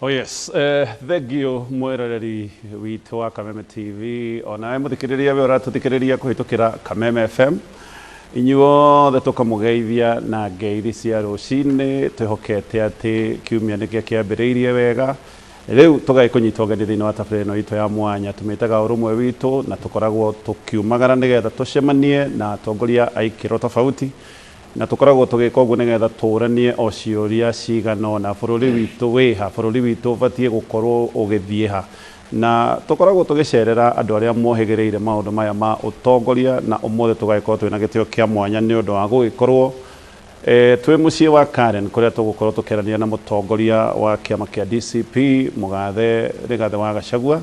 Oh yes, thengio mwĩroreri witũ wa Kameme TV onawe mũthikĩrĩria we ũratũthikĩrĩria kũhĩtũkĩra Kameme FM. Inyuothe tũkamũgeithia na ngeithi cia rũcinĩ, twĩhokete atĩ kiumia nĩkĩo kĩambĩrĩirie wega. Rĩu tũgagĩkũnyita ũgeni thĩinĩ wa tabarĩra ĩno itũ ya mwanya tũmĩtaga ũrũmwe witũ, na tũkoragwo tũkiumagara nĩgetha tũcemanie na atongoria a ikĩro tofauti. Na tũkoragwo tũgĩka ũguo nĩgetha tũũranie o ciũria cigana ũna, bũrũri witũ wĩ ha? Bũrũri witũ ũbatiĩ gũkorwo ũgĩthiĩ ha? Na tũkoragwo tũgĩcerera andũ arĩa mohĩgĩrĩire maũndũ maya ma ũtongoria, na ũmũthĩ tũgagĩkorwo twĩna gĩtĩo kĩa mwanya nĩ ũndũ wa gũgĩkorwo twĩ mũciĩ wa Karen, kũrĩa tũgũkorwo tũkĩaranĩria na mũtongoria wa kĩama kĩa DCP, Mũgathe Rigathĩ wa Gachagua,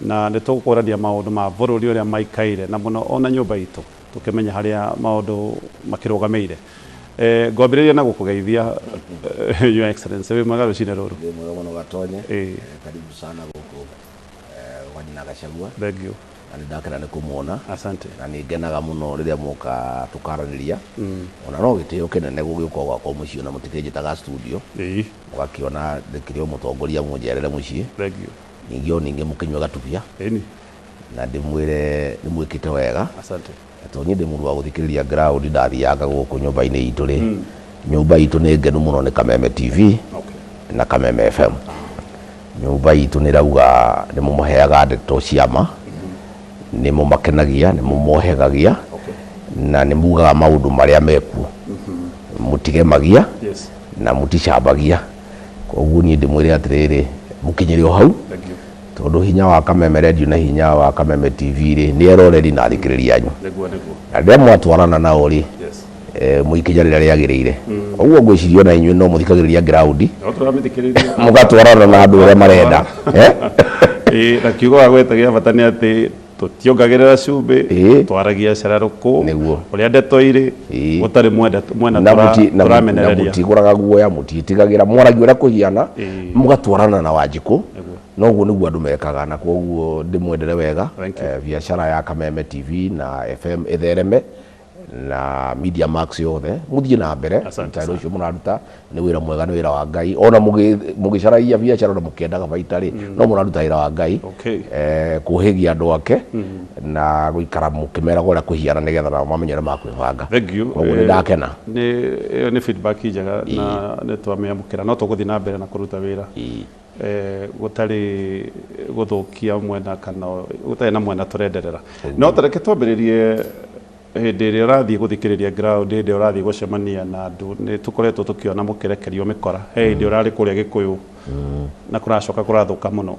na nĩ tũkũrania maũndũ ma bũrũri ũrĩa maikaire, na mũno ona nyũmba itũ. Tũkĩmenya harĩa maũndũ makĩrũgamĩire. Ngwambĩrĩria na gũkũgeithia, Your Excellency, wĩ mwega rũcinĩ rũrũ? Ndĩ mwega mũno Gatonye. Karibu sana gũkũ gwa Nyina Gachagua. Thank you. Na nĩ ndakena nĩ kũmuona. Asante. Na nĩ ngenaga mũno rĩrĩa mwoka tũkaranĩria. Ona no gĩtĩo kĩnene gũgĩũka gwakwa mũciĩ na mũtikĩnjĩtaga studio. Mũgakĩona ndĩkĩrĩ o mũtongoria mũnjerere mũciĩ. Thank you. Ningĩ o ningĩ mũkĩnyue gatubia. Ĩni. Na ndĩmwĩre nĩ mwĩkĩte wega. Asante. Na tondũ niĩ ndĩ mũndũ wa gũthikĩrĩria ground ndathianga gũkũ nyũmba-inĩ itũ rĩ, nyũmba itũ nĩ ngenu mũno nĩ Kameme TV na Kameme FM. Nyũmba itũ nĩ ĩrauga nĩ mũmaheaga ndeto cia ma, nĩ mũmakenagia, nĩ mũmohegagia na nĩ mugaga maũndũ marĩa mekuo. Mũtigemagia na mũticambagia. Koguo niĩ ndĩmwĩre atĩrĩrĩ, mũkinyĩre o hau. Thank you. Tondũ hinya wa Kameme Radio na hinya wa Kameme TV rĩ, nĩ eroreri na athikĩrĩria anyu. Nĩguo, nĩguo. Na rĩrĩa mwatwarana nao rĩ, Yes. Mwĩ ikinya rĩrĩa rĩagĩrĩire. Koguo ngwĩciria ona inyuĩ no mũthikagĩrĩria ground. No tũramĩthikĩrĩria. Mũgatwarana na andũ ũrĩa marenda. Eh? Ĩĩ, na kiugo wagweta gĩa bata nĩ atĩ tũtiongagĩrĩra cumbĩ, twaragia cararũkũ, Nĩguo. Ũrĩa ndeto irĩ, gũtarĩ mwena Na na tũramenereria. Mũtigũraga guoya, mũtiĩtigagĩra, mwaragia ũrĩa kũhiana, mũgatwarana na Wanjikũ. Na ũguo nĩguo andũ mekaga, na kwoguo ndĩmwendere wega. Thank you. Biacara ya Kameme TV na FM ĩthereme na Media Max yothe mũthiĩ na mbere. Asante Wĩra sana. Ũcio mũraruta nĩ wĩra mwega, nĩ wĩra wa Ngai. Ona mũgĩcaragia biacara na mũkĩendaga baita rĩ, no mũraruta wĩra wa Ngai. Kũhĩgia andũ ake na gũikara mũkĩmeraga ũrĩa kũhiana nĩgetha nao mamenye ũrĩa makwĩbanga. Thank you. Koguo nĩ ndakena. Nĩ ĩyo nĩ feedback njega na nĩ twamĩamũkĩra, no tũgũthiĩ na mbere na kũruta wĩra gũtarĩ gũthũkia mwena kana gũtarĩ na mwena tũrenderera. No tareke twambĩrĩrie hĩndĩ ĩrĩa ũrathiĩ gũthikĩrĩria ground, hĩndĩ ĩrĩa ũrathiĩ gũcemania na andũ, nĩ tũkoretwo tũkĩona mũkĩrekerio mĩkora. He hĩndĩ ũrarĩ kũrĩa Gĩkũyũ na kũracoka kũrathũka mũno.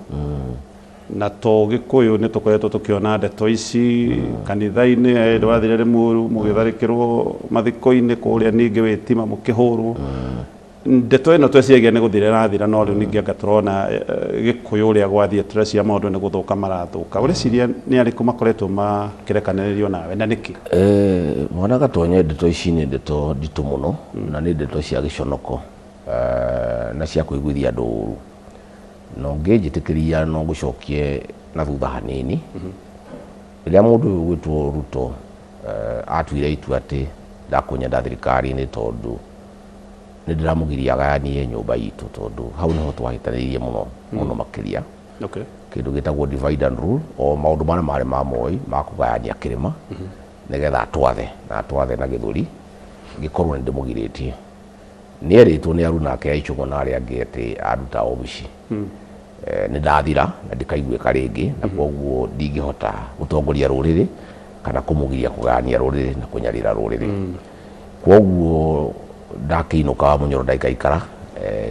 Na to Gĩkũyũ nĩ tũkoretwo tũkĩona ndeto ici kanitha-inĩ, he hĩndĩ wathire Rĩmuru mũgĩtharĩkĩrwo mathiko-inĩ kũrĩa, ningĩ wĩtima mũkĩhũrwo. Ndeto ĩno tweciragia nĩ gũthira ĩrathira, no rĩu ningĩ anga tũrona Gĩkũyũ ũrĩa gwathiĩ, tũreciria maũndũ nĩ gũthũka marathũka. Ũreciria nĩ arĩkũ makoretwo makĩrekanĩrĩrio nawe na nĩkĩ? Mwana Gatonye, ndeto ici nĩ ndeto nditũ mũno na nĩ ndeto cia gĩconoko na cia kũiguithia andũ ũru. Na ũngĩnjĩtĩkĩria no ngũcokie na thutha hanini. Rĩrĩa mũndũ ũyũ ũgwĩtwo Ruto atuire itua atĩ ndakũnyenda thirikari-inĩ tondũ nĩ ndĩramũgiria agayanie nyũmba itũ, tondũ hau nĩho twahĩtanĩirie mũno mũno makĩria. Kĩndũ gĩtagwo divide and rule, o maũndũ marĩa marĩ ma Moi ma kũgayania kĩrĩma nĩgetha atwathe na atwathe na gĩthũri, ngĩkorwo nĩ ndĩmũgirĩtie. Nĩ erĩtwo nĩ aruna ake a Ichung'wa na arĩa angĩ atĩ anduta obici nĩ ndathira na ndikaiguĩka rĩngĩ, na kwoguo ndingĩhota gũtongoria rũrĩrĩ kana kũmũgiria kũgayania rũrĩrĩ na kũnyarira rũrĩrĩ. Kwoguo ndakĩinũka wa Mũnyoro ndaikaikara,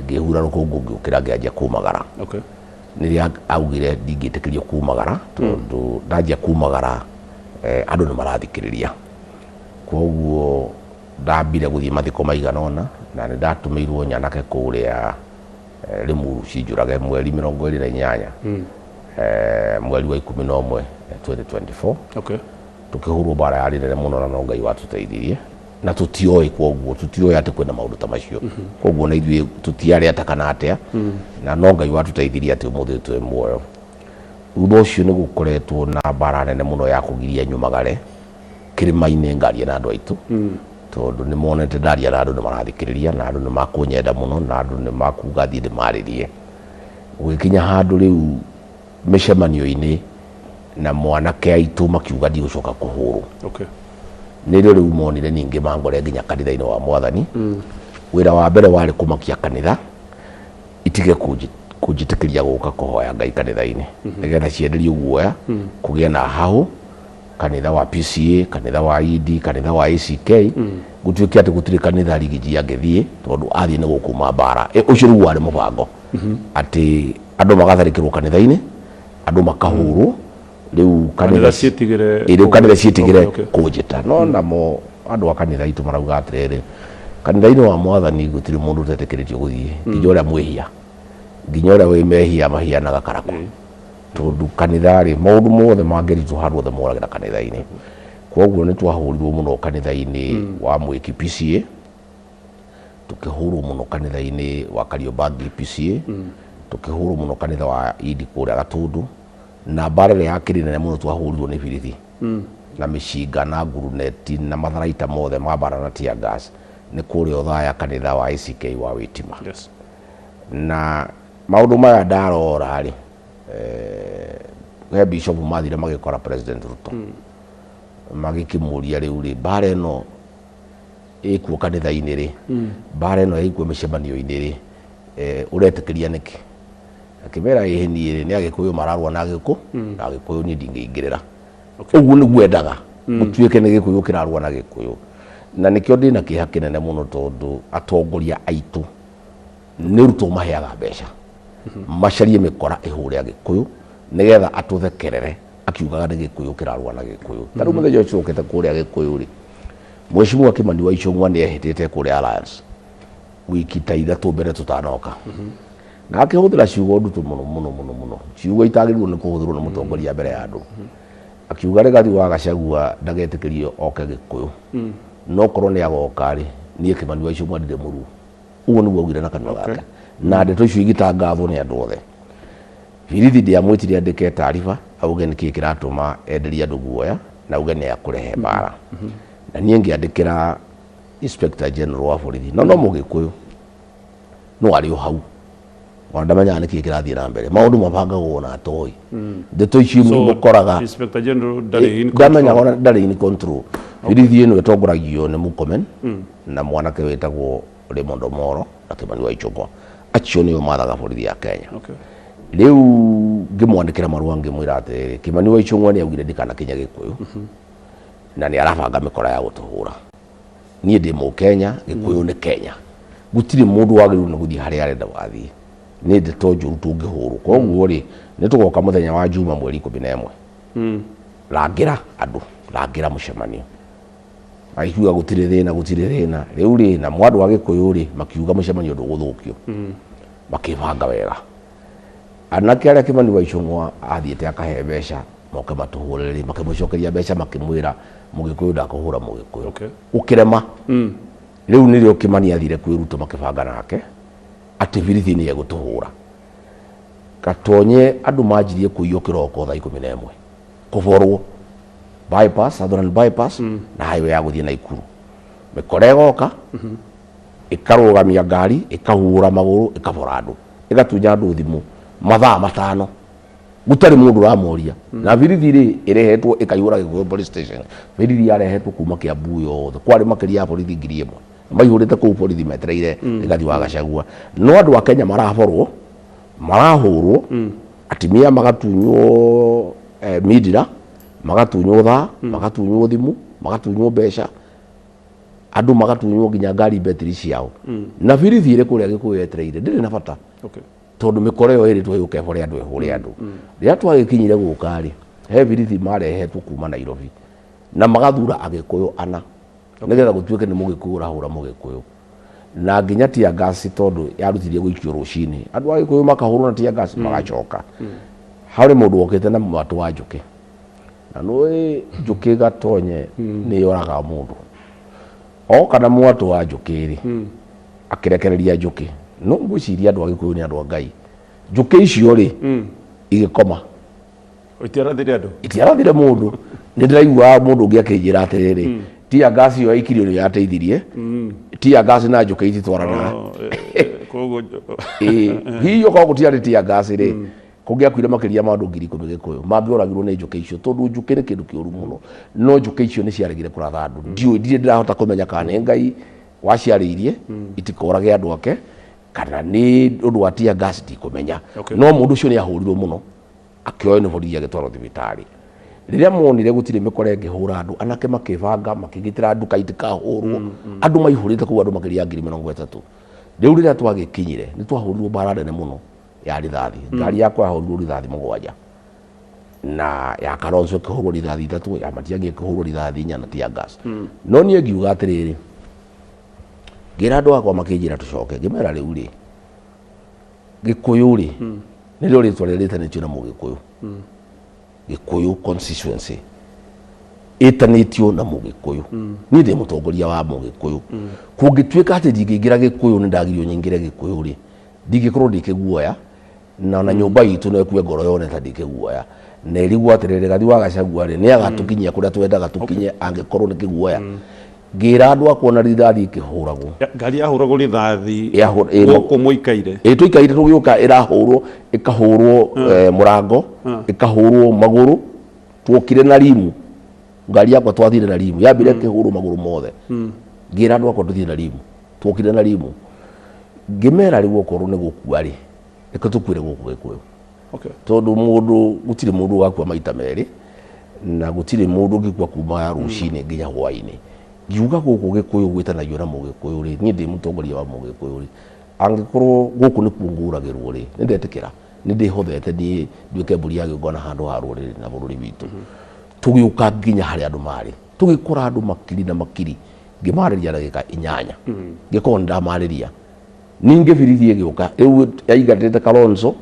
ngĩhura rũkũngũ ngĩũkĩra ngĩanjia kumagara. Nĩrĩa augire ndingĩtĩkĩrio kumagara, tondũ ndanjia kumagara andũ nĩ marathikĩrĩria. Kwoguo ndambire gũthiĩ mathiko maigana ũna, na nĩ ndatũmĩirwo nyanake kũrĩa Limuru cinjũrage mweri 28, mweri wa 11 2024. Tũkĩhũrwo mbara yarĩ nene mũno na no Ngai watũteithirie, na tũtioĩ, kwoguo tũtioĩ atĩ kwĩna maũndũ ta macio. Kwoguo na ithuĩ tũtiarĩ ata kana atĩa, na no Ngai watũteithirie atĩ ũmũthĩ twĩ muoyo. Thutha ũcio nĩ gũkoretwo na mbara nene mũno ya kũgiria nyumagare kĩrĩma-inĩ ngaria na andũ aitũ, tondũ nĩ monete ndaria na andũ nĩ marathikĩrĩria, na andũ nĩ makũnyenda mũno, na andũ nĩ makuga thiĩ ndĩmarĩrie. Gũgĩkinya handũ rĩu mĩcemanio-inĩ na mwanake aitũ makiuga ndigũcoka kũhũrwo. Nĩrĩo rĩu monire ningĩ mangore nginya kanitha-inĩ wa Mwathani. Wĩra wa mbere warĩ kũmakia kanitha itige kũnjĩtĩkĩria gũka kũhoya Ngai kanitha-inĩ, nĩgetha cienderio guoya, kũgĩe na hahũ kanitha wa PCA, kanitha wa ED, kanitha wa ACK, gũtuĩke atĩ gũtirĩ kanitha Rigiji angĩthiĩ tondũ athiĩ nĩ gũkuma mbara. Ũcio nĩguo warĩ mũbango, atĩ andũ magatharĩkĩrwo kanitha-inĩ, andũ makahũrwo, rĩu kanitha ciĩtigĩre. Rĩu kanitha ciĩtigĩre kũnjĩta. No namo andũ a kanitha itũ marauga atĩrĩrĩ, kanitha-inĩ wa Mwathani gũtirĩ mũndũ ũtetĩkĩrĩtio gũthiĩ, nginya ũrĩa mwĩhia, nginya ũrĩa wĩ mehia mahianaga karakũ. Tondũ kanitha rĩ, maũndũ mothe mangĩritũ handũ othe moragĩra kanitha-inĩ. Koguo nĩ twahũrirwo mũno kanitha-inĩ wa Mwĩki PCA, tukĩhũrwo mũno kanitha-inĩ wa Kariobangi PCA, tukĩhũrwo mũno kanitha wa Idi kũrĩa Gatũndũ, na mbara ĩrĩa yakĩrĩ nene mũno twahũrirwo nĩ birithi na mĩcinga na nguruneti na matharaita mothe ma mbara na tear gas nĩ kũrĩa Othaya kanitha wa ACK wa Wĩtima. Na maũndũ maya ndarora rĩ, he bishop mathire magĩkora President Ruto, magĩkĩmũria rĩu rĩ, mbara ĩno ĩkuo kanitha-inĩ rĩ, mbara ĩno ĩkuo mĩcemanio-inĩ rĩ, ũretĩkĩria nĩkĩ? Akĩmera ĩhĩ niĩ rĩ, nĩ Agĩkũyũ mararũa na Agĩkũ na Agĩkũyũ, niĩ ndingĩingĩrĩra. Ũguo nĩguo endaga gũtuĩke nĩ Gĩkũyũ kĩrarũa na Gĩkũyũ, na nĩkĩo ndĩna kĩeha kĩnene mũno tondũ atongoria aitũ nĩ Ruto maheaga mbeca macarie mĩkora ĩhũre Agĩkũyũ nĩgetha atũthekerere akiugaga nĩ Gĩkũyũ kĩrarũa na Gĩkũyũ. Ta rĩu mũthenya ũcio ũkĩte kũrĩa Gĩkũyũ rĩ, Mheshimiwa Kimani wa Ichung'wa nĩ ehĩtĩte kũrĩa Alliance wiki ta 3 mbere tũtanoka, na akĩhũthĩra ciugo nditũ mũno mũno mũno mũno, ciugo itagĩrĩirwo nĩ kũhũthĩrwo nĩ mũtongoria mbere ya andũ. Akiuga Rigathi wa Gachagua ndagetĩkĩrio oke Gĩkũyũ, no korwo nĩ agoka rĩ, niĩ Kimani wa Ichung'wa ndirĩ mũruo. Ũguo nĩguo augire na kanua gake, na ndeto icio igĩtangathwo nĩ andũ othe. Birithi ndĩamwĩtire andĩke taariba auge nĩkĩĩ kĩratũma enderie andũ guoya na auge nĩ akũrehe mbara. Na niĩ ngĩandĩkĩra Inspector General wa borithi, no no Mũgĩkũyũ, no arĩ o hau ona ndamenyaga nĩkĩĩ kĩrathiĩ na mbere, maũndũ mabangagwo ona atoĩ. Ndeto icio imwe mũkoraga Inspector General ndarĩ in control. Ndamenyaga ona ndarĩ in control. Birithi ĩno ĩtongoragio nĩ Murkomen na mwanake wĩtagwo Raymond Omoro na Kimani wa Ichung'wa, acio nĩo mathaga borithi ya Kenya. Rĩu ngĩmwandĩkĩra marũa ngĩmwĩra atĩrĩrĩ, Kimani wa Ichung'wa nĩ augire ndikanakinye Gĩkũyũ na nĩ arabanga mĩkora ya gũtũhũra. Niĩ ndĩ Mũkenya, Gĩkũyũ nĩ Kenya, gũtirĩ mũndũ wagĩrĩirwo nĩ gũthiĩ harĩa arenda wathiĩ, nĩ ndeto njũru tũngĩhũrwo. Koguo rĩ, nĩ tũgoka mũthenya wa Juma mweri 11, rangĩra andũ, rangĩra mũcemanio. Magĩkiuga gũtirĩ thĩna, gũtirĩ thĩna. Rĩu rĩ, na andũ a Gĩkũyũ rĩ, makiuga mũcemanio ndũgũthũkio, makĩbanga wega. Anake arĩa Kimani wa Ichung'wa athiĩte akahe mbeca moke matũhũre rĩ, makĩmũcokeria mbeca makĩmwĩra Mũgĩkũyũ ndakũhũra Mũgĩkũyũ. Ũkĩrema. Rĩu nĩrĩo Kimani athire kwĩ Ruto makĩbanga nake atĩ birithi nĩ egũtũhũra. Gatonye andũ manjirie kũiywo kĩroko thaa 11 kũborwo bypass, Southern bypass, na highway ya gũthiĩ Naikuru. Mĩkora ĩgoka ĩkarũgamia ngari, ĩkahura magũrũ, ĩkabora andũ, ĩgatunya andũ thimũ mathaa 5 gũtarĩ mũndũ ũramoria. Na birithi rĩ, ĩrehetwo ĩkaihũra Gĩkũyũ police station. Birithi yarehetwo kuma Kiambu yothe, kwarĩ makĩria ya borithi 1000 maihũrĩte kũu borithi metereire Rigathi wa Gachagua. No andũ a Kenya maraborwo, marahũrwo, atumia magatunywo mindira, magatunywo thaa, magatunywo thimũ, magatunywo mbeca, andũ magatunywo nginya ngari betiri ciao, na birithi ĩrĩ kũrĩa Gĩkũyũ yetereire ndĩrĩ na bata, tondũ mĩkora ĩyo ĩrĩtwo yũke ĩbore andũ, ĩhũre andũ. Rĩrĩa twagĩkinyire gũka rĩ, he birithi marehetwo kuma Nairobi na magathura Agĩkũyũ ana nĩgetha gũtuĩke nĩ Mũgĩkũyũ ũrahũra Mũgĩkũyũ, na nginya tear gas tondũ yarutirie gũikio rũcinĩ, andũ a Gĩkũyũ makahũrwo na tear gas magacoka. Harĩ mũndũ wokĩte na mwatũ wa njũkĩ, na nĩũĩ njũkĩ gatonye nĩ yoraga mũndũ. Oka na mwatũ wa njũkĩ rĩ, akĩrekereria njũkĩ, no ngwĩciria andũ a Gĩkũyũ nĩ andũ a Ngai, njũkĩ icio rĩ, igĩkoma. Itiarathire andũ? Itiarathire mũndũ. Nĩ ndĩraiguaga mũndũ ũngĩ akĩnjĩra atĩrĩrĩ, Tear gas ĩyo yaikirio nĩyo yateithirie. Tear gas na njũkĩ ititwaranaga. Oh, koguo Ĩĩ, hihi okorwo gũtiarĩ tear gas rĩ, kũngĩakuire makĩria ma andũ 10,000 Gĩkũyũ mangĩoragirwo nĩ njũkĩ icio, tondũ njũkĩ nĩ kĩndũ kĩũru mũno. No njũkĩ icio nĩ ciaregire kũratha andũ. Ndiũĩ, ndirĩ ndĩrahota kũmenya kana nĩ Ngai waciarĩirie itikorage andũ ake kana nĩ ũndũ wa tear gas, ndikũmenya. No mũndũ ũcio nĩ ahũrirwo mũno, akĩoywo nĩ borithi agĩtwarwo thibitarĩ. Rĩrĩa monire gũtirĩ mĩkora ĩngĩhũra andũ, anake makĩbanga makĩgitĩra nduka itikahũrwo. Andũ maihũrĩte kũu, andũ makĩria ya 30,000. Rĩu rĩrĩa twagĩkinyire nĩ twahũrirwo mbara nene mũno ya rithathi. Ngari yakwa yahũrirwo rithathi 7, na ya Kalonzo ĩkĩhũrwo rithathi 3, ya Matiang'i ĩkĩhũrwo rithathi 4 na tear gas. No niĩ ngiuga atĩrĩrĩ, ngĩra andũ akwa, makĩnjĩra tũcoke, ngĩmera rĩu rĩ, Gĩkũyũ rĩ, nĩrĩo rĩtwa rĩrĩa rĩtanĩtio na Mũgĩkũyũ. Gĩkũyũ constituency ĩtanĩtio na Mũgĩkũyũ. Niĩ ndĩ mũtongoria wa Mũgĩkũyũ. Kũngĩtuĩka atĩ ndingĩingĩra Gĩkũyũ, nĩ ndagirio nyingĩre Gĩkũyũ rĩ, ndingĩkorwo ndĩ kĩguoya, na ona nyũmba itũ no ĩkue ngoro yone ta ndĩ kĩguoya, na ĩrigwo atĩrĩrĩ, Rigathi wa Gachagua rĩ, nĩ agatũkinyia kũrĩa twendaga tũkinye angĩkorwo nĩ kĩguoya. Ngĩra andũ akwa, na rithathi ĩkĩhũragwo. Ngari yahũragwo rithathi gũkũ mũikaire? Ĩ, tũikaire tũgĩũka, ĩrahũrwo, ĩkahũrwo mũrango, ĩkahũrwo magũrũ. Tuokire na rimu, ngari yakwa twathire na rimu, yambire ĩkĩhũrwo magũrũ mothe. Ngĩra andũ akwa tũthiĩ na rimu, tuokire na rimu. Ngĩmera rĩu okorwo nĩ gũkua rĩ, reke tũkuĩre gũkũ Gĩkũyũ. Tondũ mũndũ, gũtirĩ mũndũ ũgakua maita merĩ, na gũtirĩ mũndũ ũngĩkua kuma rũcinĩ nginya hwainĩ. Ngiuga gũkũ Gĩkũyũ gwĩtanagio na Mũgĩkũyũ rĩ, niĩ ndĩ mũtongoria wa Mũgĩkũyũ rĩ, angĩkorwo gũkũ nĩkuo ngũragĩrwo rĩ, nĩ ndetĩkĩra, nĩ ndĩhothete niĩ nduĩke mbũri ya gĩgongona handũ ha rũrĩrĩ na bũrũri witũ. Tũgĩũka nginya harĩa andũ marĩ, tũgĩkora andũ makiri na makiri, ngĩmarĩria ndagĩka 8, ngĩkorwo nĩ ndamarĩria. Ningĩ birithi ĩgĩũka rĩu yaingatĩte Kalonzo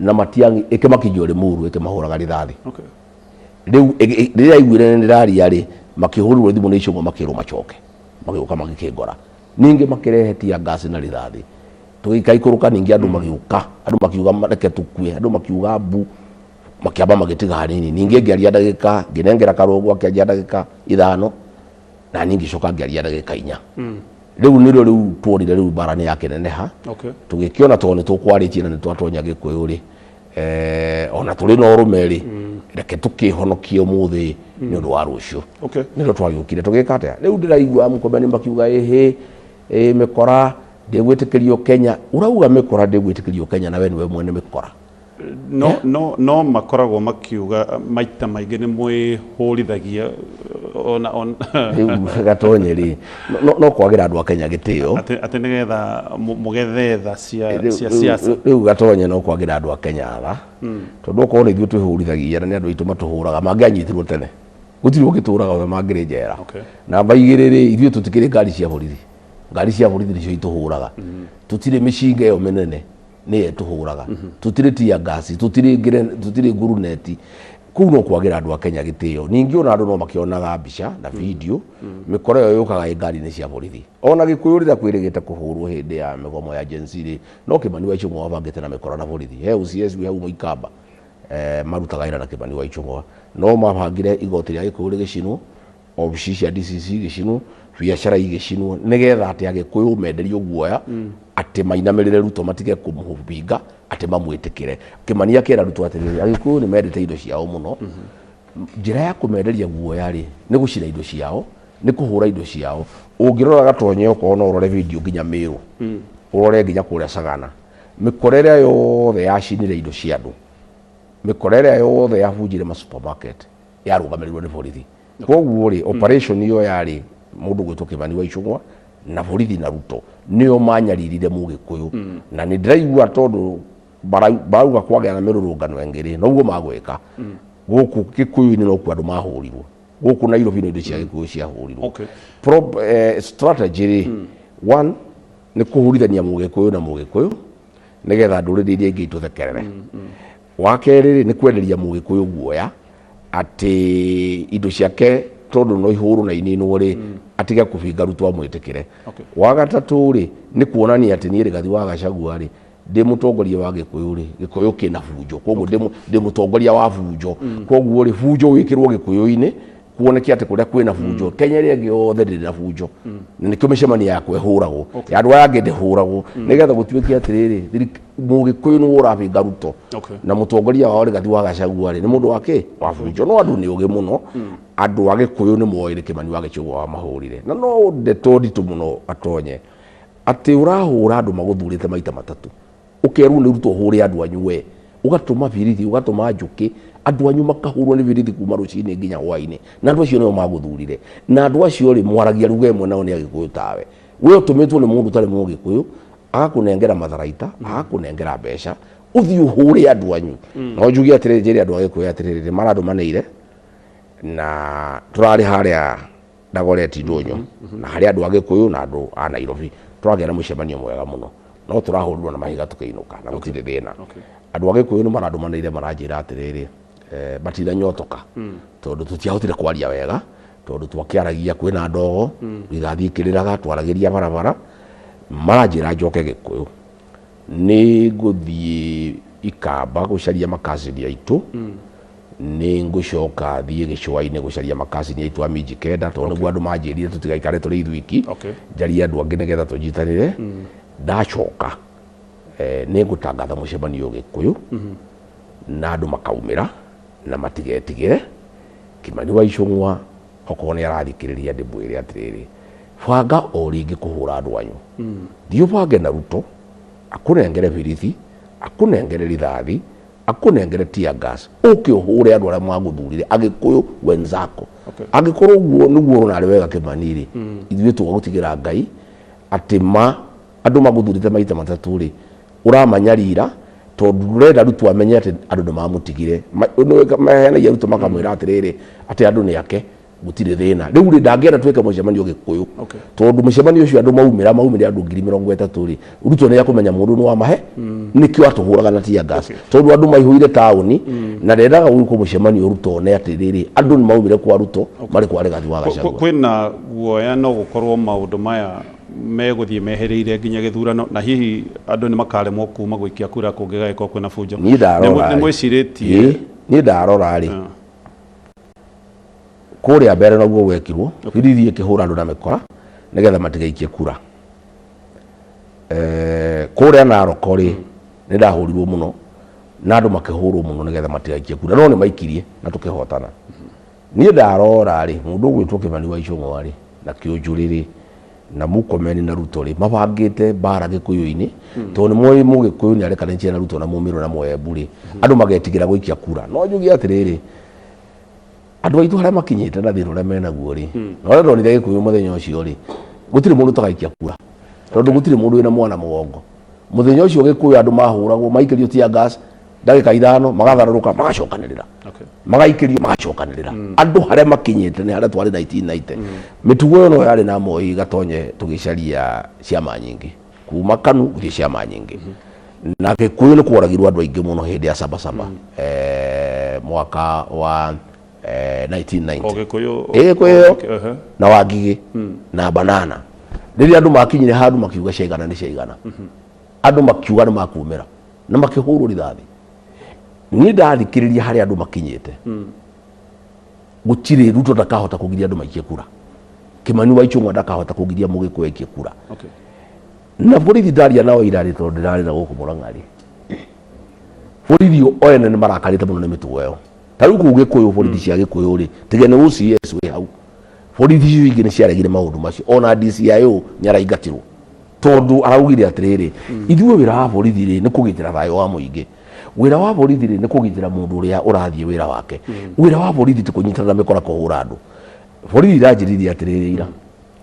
na Matiang'i, ĩkĩmakinyia Limuru, ĩkĩmahũraga rithathi. Rĩu rĩrĩa aiguire nĩ ndĩraria rĩ, makĩhũrĩrwo thimũ nĩ Icũng'wa, makĩrwo macoke, magĩũka magĩkĩngora. Ningĩ makĩrehe tear gas na rithathi, tũgĩikaikũrũka. Ningĩ andũ magĩũka, andũ makiuga reke tũkue, andũ makiuga mbu, makĩamba magĩtiga hanini. Ningĩ ngĩaria ndagĩka, ngĩnengera Karũngũ akĩaria ndagĩka 5, na niĩ ngĩcoka ngĩaria ndagĩka 4. Rĩu nĩrĩo rĩu tuonire rĩu mbara nĩ yakĩneneha. Tũgĩkĩona tondũ nĩ tũkwarĩtie na nĩ twatonya Gĩkũyũ rĩ, ona tũrĩ na ũrũme rĩ, reke tũkĩhonokie ũmũthĩ nĩ ũndũ wa rũciũ. Nĩrĩo twagĩũkire tũgĩka atĩa. Rĩu ndĩraigua Mũkomeni makiuga ĩhĩ ĩ mĩkora ndĩgwĩtĩkĩrio Kenya. Ũrauga mĩkora ndĩgwĩtĩkĩrio Kenya na we nĩwe mwene mĩkora. No makoragwo makiuga maita maingĩ nĩ mwĩhũrithagia ona Rĩu Gatonye rĩ, no kwagĩra andũ a Kenya gĩtĩo. Atĩ nĩgetha mũgethe tha cia siasa. Rĩu Gatonye, no kwagĩra andũ a Kenya tha, tondũ okorwo nĩ ithuĩ twĩhũrithagia na nĩ andũ aitũ matũhũraga, mangĩanyitirwo tene, gũtirĩ ũngĩtũraga we mangĩrĩ njera. Namba 2 rĩ, ithuĩ tũtikĩrĩ ngari cia borithi. Ngari cia borithi nĩcio itũhũraga. Tũtirĩ mĩcinga ĩyo mĩnene nĩyo ĩtũhũraga. Tũtirĩ tear gas, tũtirĩ nguruneti. Kũu no kwagĩra andũ a Kenya gĩtĩo. Ningĩ ona andũ no makĩonaga mbica na video, mĩkora ĩyo yũkaga ĩ ngari-inĩ cia borithi. Ona Gĩkũyũ rĩrĩa kwĩrĩgĩte kũhũrwo hĩndĩ ya mĩgomo ya Gen Z rĩ, no Kĩmani wa Ichung'wa wabangĩte na mĩkora na borithi. He OCS wĩ hau Mũikamba, marutaga wĩra na Kĩmani wa Ichung'wa. No mabangire igoti rĩa Gĩkũyũ rĩgĩcinwo, obici cia DCC igĩcinwo, biacara igĩcinwo, nĩgetha atĩ Agĩkũyũ menderio guoya atĩ mainamĩrĩre Ruto, matige kũmũbinga, atĩ mamwĩtĩkĩre. Kĩmani akĩra Ruto atĩrĩrĩ, Agĩkũyũ nĩ mendete indo ciao mũno. Njĩra ya kũmenderia guoya rĩ, nĩ gũcina indo ciao, nĩ kũhũra indo ciao. Ũngĩrora Gatonye, okorwo no ũrore video nginya Mĩrũ, ũrore nginya kũrĩa Sagana, mĩkora ĩrĩa yothe yacinire indo cia andũ, mĩkora ĩrĩa yothe yabunjire ma supermarket, yarũgamĩrĩirwo nĩ borithi. Koguo rĩ, operation ĩyo yarĩ mũndũ gwĩtwo Kĩmani wa Ichung'wa na borithi na Ruto nĩo manyaririre Mũgĩkũyũ. Na nĩ ndĩraigua tondũ barauga kwagĩa na mĩrũrũngano ĩngĩ rĩ, noguo magwĩka gũkũ Gĩkũyũ-inĩ, nokuo andũ mahũrirwo gũkũ Nairobi, no indo cia Gĩkũyũ ciahũrirwo. Strategy rĩ, one nĩ kũhũrithania Mũgĩkũyũ na Mũgĩkũyũ nĩgetha ndũrĩrĩ iria ingĩ itũthekerere. Wa kerĩ rĩ, nĩ kwenderia Mũgĩkũyũ guoya atĩ indo ciake tondũ no ihũrwo na ininwo rĩ, atige kũbinga Ruto amwĩtĩkĩre. Wa gatatũ rĩ, nĩ kuonania atĩ niĩ Rigathi wa Gachagua rĩ, ndĩ mũtongoria wa Gĩkũyũ rĩ, Gĩkũyũ kĩna bunjo, koguo ndĩ mũtongoria wa bunjo, koguo rĩ, bunjo wĩkĩrwo Gĩkũyũ-inĩ. Kuoneke atĩ kũrĩa kwĩna bunjo, Kenya ĩrĩa ĩngĩ yothe ndĩrĩ na bunjo, na nĩkĩo mĩcemanio yakwa ĩhũragwo, ya andũ aya angĩ ndĩhũragwo, nĩgetha gũtuĩke atĩrĩrĩ, Mũgĩkũyũ nĩwe ũrabinga Ruto na mũtongoria wao Rigathi wa Gachagua rĩ, nĩ mũndũ wa kĩ wa bunjo. No andũ nĩ ũgĩ mũno, andũ a Gĩkũyũ nĩ moĩ nĩ Kĩmani wa Gĩchũgwa wamahũrire, na no ndeto nditũ mũno atonye atĩ ũrahũra andũ magũthurĩte maita matatũ, ũkerwo nĩ Ruto ũhũre andũ anyu, we ũgatũma birithi, ũgatũma njũkĩ, andũ anyu makahũrwo nĩ birithi kuma rũcinĩ nginya hwainĩ, na andũ acio nĩo magũthurire, na andũ acio rĩ, mwaragia ruga ĩmwe nao nĩ Agĩkũyũ tawe. We ũtũmĩtwo nĩ mũndũ ũtarĩ Mũgĩkũyũ, agakũnengera matharaita, agakũnengera mbeca, ũthiĩ ũhũre andũ anyu. No njuge atĩrĩrĩ, njĩre andũ a Gĩkũyũ atĩrĩrĩ, nĩ marandũmanĩire na tũrarĩ harĩa Dagoretti ndũnyũ, na harĩ andũ a Gĩkũyũ na andũ a Nairobi, tũragĩa na mũcemanio mwega mũno, no tũrahũrirwo na mahiga tũkĩinũka na gũtirĩ thĩna. Andũ a Gĩkũyũ nĩ marandũmanĩire maranjĩra atĩrĩrĩ, matinanyotoka tondũ tũtiahotire kwaria wega, tondũ twakĩaragia kwĩna ndogo, rithathi ikĩrĩraga, twaragĩria barabara. Maranjĩra njoke Gĩkũyũ, nĩ ngũthiĩ Ikamba gũcaria makacini aitũ, nĩ ngũcoka thiĩ gĩcũa-inĩ gũcaria makacini aitũ a minji kenda, tondũ nĩguo andũ manjĩrire tũtigaikare tũrĩ ithuiki, njarie andũ angĩ nĩgetha tũnyitanĩre. Ndacoka nĩ ngũtangatha mũcemanio Gĩkũyũ na andũ makaumĩra na matigetigĩre. Kĩmani wa Icũng'wa okorwo nĩ arathikĩrĩria ndĩmwĩre atĩrĩrĩ, banga o rĩngĩ kũhũra andũ anyu. Thiĩ ũbange na Ruto akũnengere birithi, akũnengere rithathi, akũnengere tear gas, ũke ũhũre andũ arĩa magũthurire, Agĩkũyũ wenzako. Angĩkorwo ũguo nĩguo ũrona arĩ wega Kĩmani rĩ, ithuĩ tũgagũtigĩra Ngai atĩ ma andũ magũthurĩte maita matatũ rĩ, ũramanyarira tondũ ndũrenda Ruto amenye atĩ andũ nĩ mamũtigire. Maheanagia Ruto makamwĩra atĩrĩrĩ, atĩ andũ nĩ ake, gũtirĩ thĩna. Rĩu rĩ, ndangĩenda twĩke mũcemanio Gĩkũyũ, tondũ mũcemanio ũcio andũ maumĩra, maumĩre andũ 30,000 rĩ, Ruto nĩ akũmenya mũndũ nĩ wamahe, nĩkĩo atũhũraga na tear gas, tondũ andũ maihũire taũni na ndendaga gwĩkwo mũcemanio Ruto one atĩrĩrĩ, andũ nĩ maumire kwa Ruto marĩ kwa Rigathi wa Gachagua. Kwĩna guoya no gũkorwo maũndũ maya megũthiĩ mehereire nginya gĩthurano, na hihi andũ nĩ makaremwo kuma gũikia kura kũngĩgagĩkorwo kwĩna bunjo. Niĩ ndarora Nĩ rĩ, mwĩcirĩtie? Niĩ ndarora rĩ, kũrĩa mbere noguo gwekirwo, birithi ĩkĩhũra andũ na mĩkora nĩgetha matigaikie kura. Kũrĩa Narok rĩ, nĩ ndahũrirwo mũno na andũ makĩhũrwo mũno nĩgetha matigaikie kura, no nĩ maikirie na tũkĩhotana. Niĩ ndarora rĩ, mũndũ ũgwĩtwo Kĩmani wa Icũng'wa rĩ, na Kĩũnjũrĩ rĩ, na Murkomen na Ruto rĩ, mabangĩte mbara Gĩkũyũ-inĩ, tondũ nĩ moĩ Mũgĩkũyũ nĩ arekanĩtie na Ruto na Mũmĩrũ na Mũembu rĩ, andũ magetigĩra gũikia kura. No njuge atĩrĩrĩ, andũ aitũ harĩa makinyĩte na thĩna ũrĩa menaguo rĩ, na ũrĩa ndonire Gĩkũyũ mũthenya ũcio rĩ, gũtirĩ mũndũ ũtagaikia kura, tondũ gũtirĩ mũndũ wĩna mwana mũgongo. Mũthenya ũcio Gĩkũyũ andũ mahũragwo, maikĩrio tear gas, ndagĩka 5 magatharũrũka, magacokanĩrĩra, magaikĩrio, magacokanĩrĩra. Andũ harĩa makinyĩte nĩ harĩa twarĩ 1990. Mĩtugo ĩyo no yarĩ na Moi Gatonye tũgĩcaria ciama nyingĩ kuma KANU gũthiĩ ciama nyingĩ, na Gĩkũyũ nĩ kworagirwo andũ aingĩ mũno hĩndĩ ya Sabasaba, mwaka wa 1990. O Gĩkũyũ? Ĩ Gĩkũyũ na Wangigĩ na Banana, rĩrĩa andũ makinyire handũ makiuga ciaigana nĩ ciaigana, andũ makiuga nĩ makumĩra na makĩhũrwo rithathi. Niĩ ndathikĩrĩria harĩa andũ makinyĩte, gũtirĩ Ruto ndakahota kũgiria andũ maikie kura, Kĩmani wa Ichung'wa ndakahota kũgiria Mũgĩkũyũ aikie kura. Na borithi ndaria nao irarĩ, tondũ ndĩrarĩ na gũkũ Mũrang'a rĩ, borithi o ene nĩ marakarĩte mũno nĩ mĩtugo ĩyo. Ta rĩu kũu Gĩkũyũ, borithi cia Gĩkũyũ rĩ, tiga nĩ OCS wĩ hau, borithi icio ingĩ nĩ ciaregire maũndũ macio. Ona DCIO nĩ araingatirwo tondũ araugire atĩrĩrĩ, ithuĩ wĩra wa borithi rĩ, nĩ kũgitĩra thayũ wa mũingĩ, wĩra wa borithi rĩ, nĩ kũgitĩra mũndũ ũrĩa ũrathiĩ wĩra wake, wĩra wa borithi ti kũnyitana na mĩkora kũhũra andũ. Borithi iranjĩrire atĩrĩrĩ, ira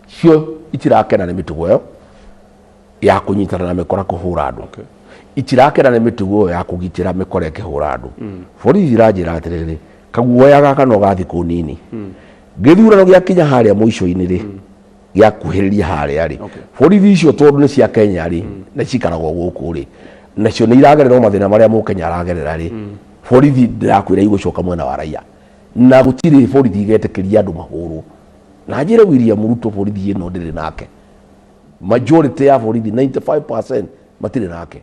cio itirakena nĩ mĩtugo ĩyo ya kũnyitana na mĩkora kũhũra andũ, itirakena nĩ mĩtugo ĩyo ya kũgitĩra mĩkora ĩkĩhũra andũ. Borithi iranjĩra atĩrĩrĩ, kaguoya gaka no ga thikũ nini, gĩthurano gĩakinya harĩa mũico-inĩ rĩ, gĩakuhĩrĩria harĩa rĩ, borithi icio tondũ nĩ cia Kenya rĩ, na cikaragwo gũkũ rĩ, nacio nĩ iragerera o mathĩna marĩa Mũkenya aragerera rĩ, borithi ndĩrakwĩra igũcoka mwena wa raia, na gũtirĩ borithi igetĩkĩria andũ mahũrwo. Na njĩre William Ruto, borithi ĩno ndĩrĩ nake, majority ya borithi 95% matirĩ nake.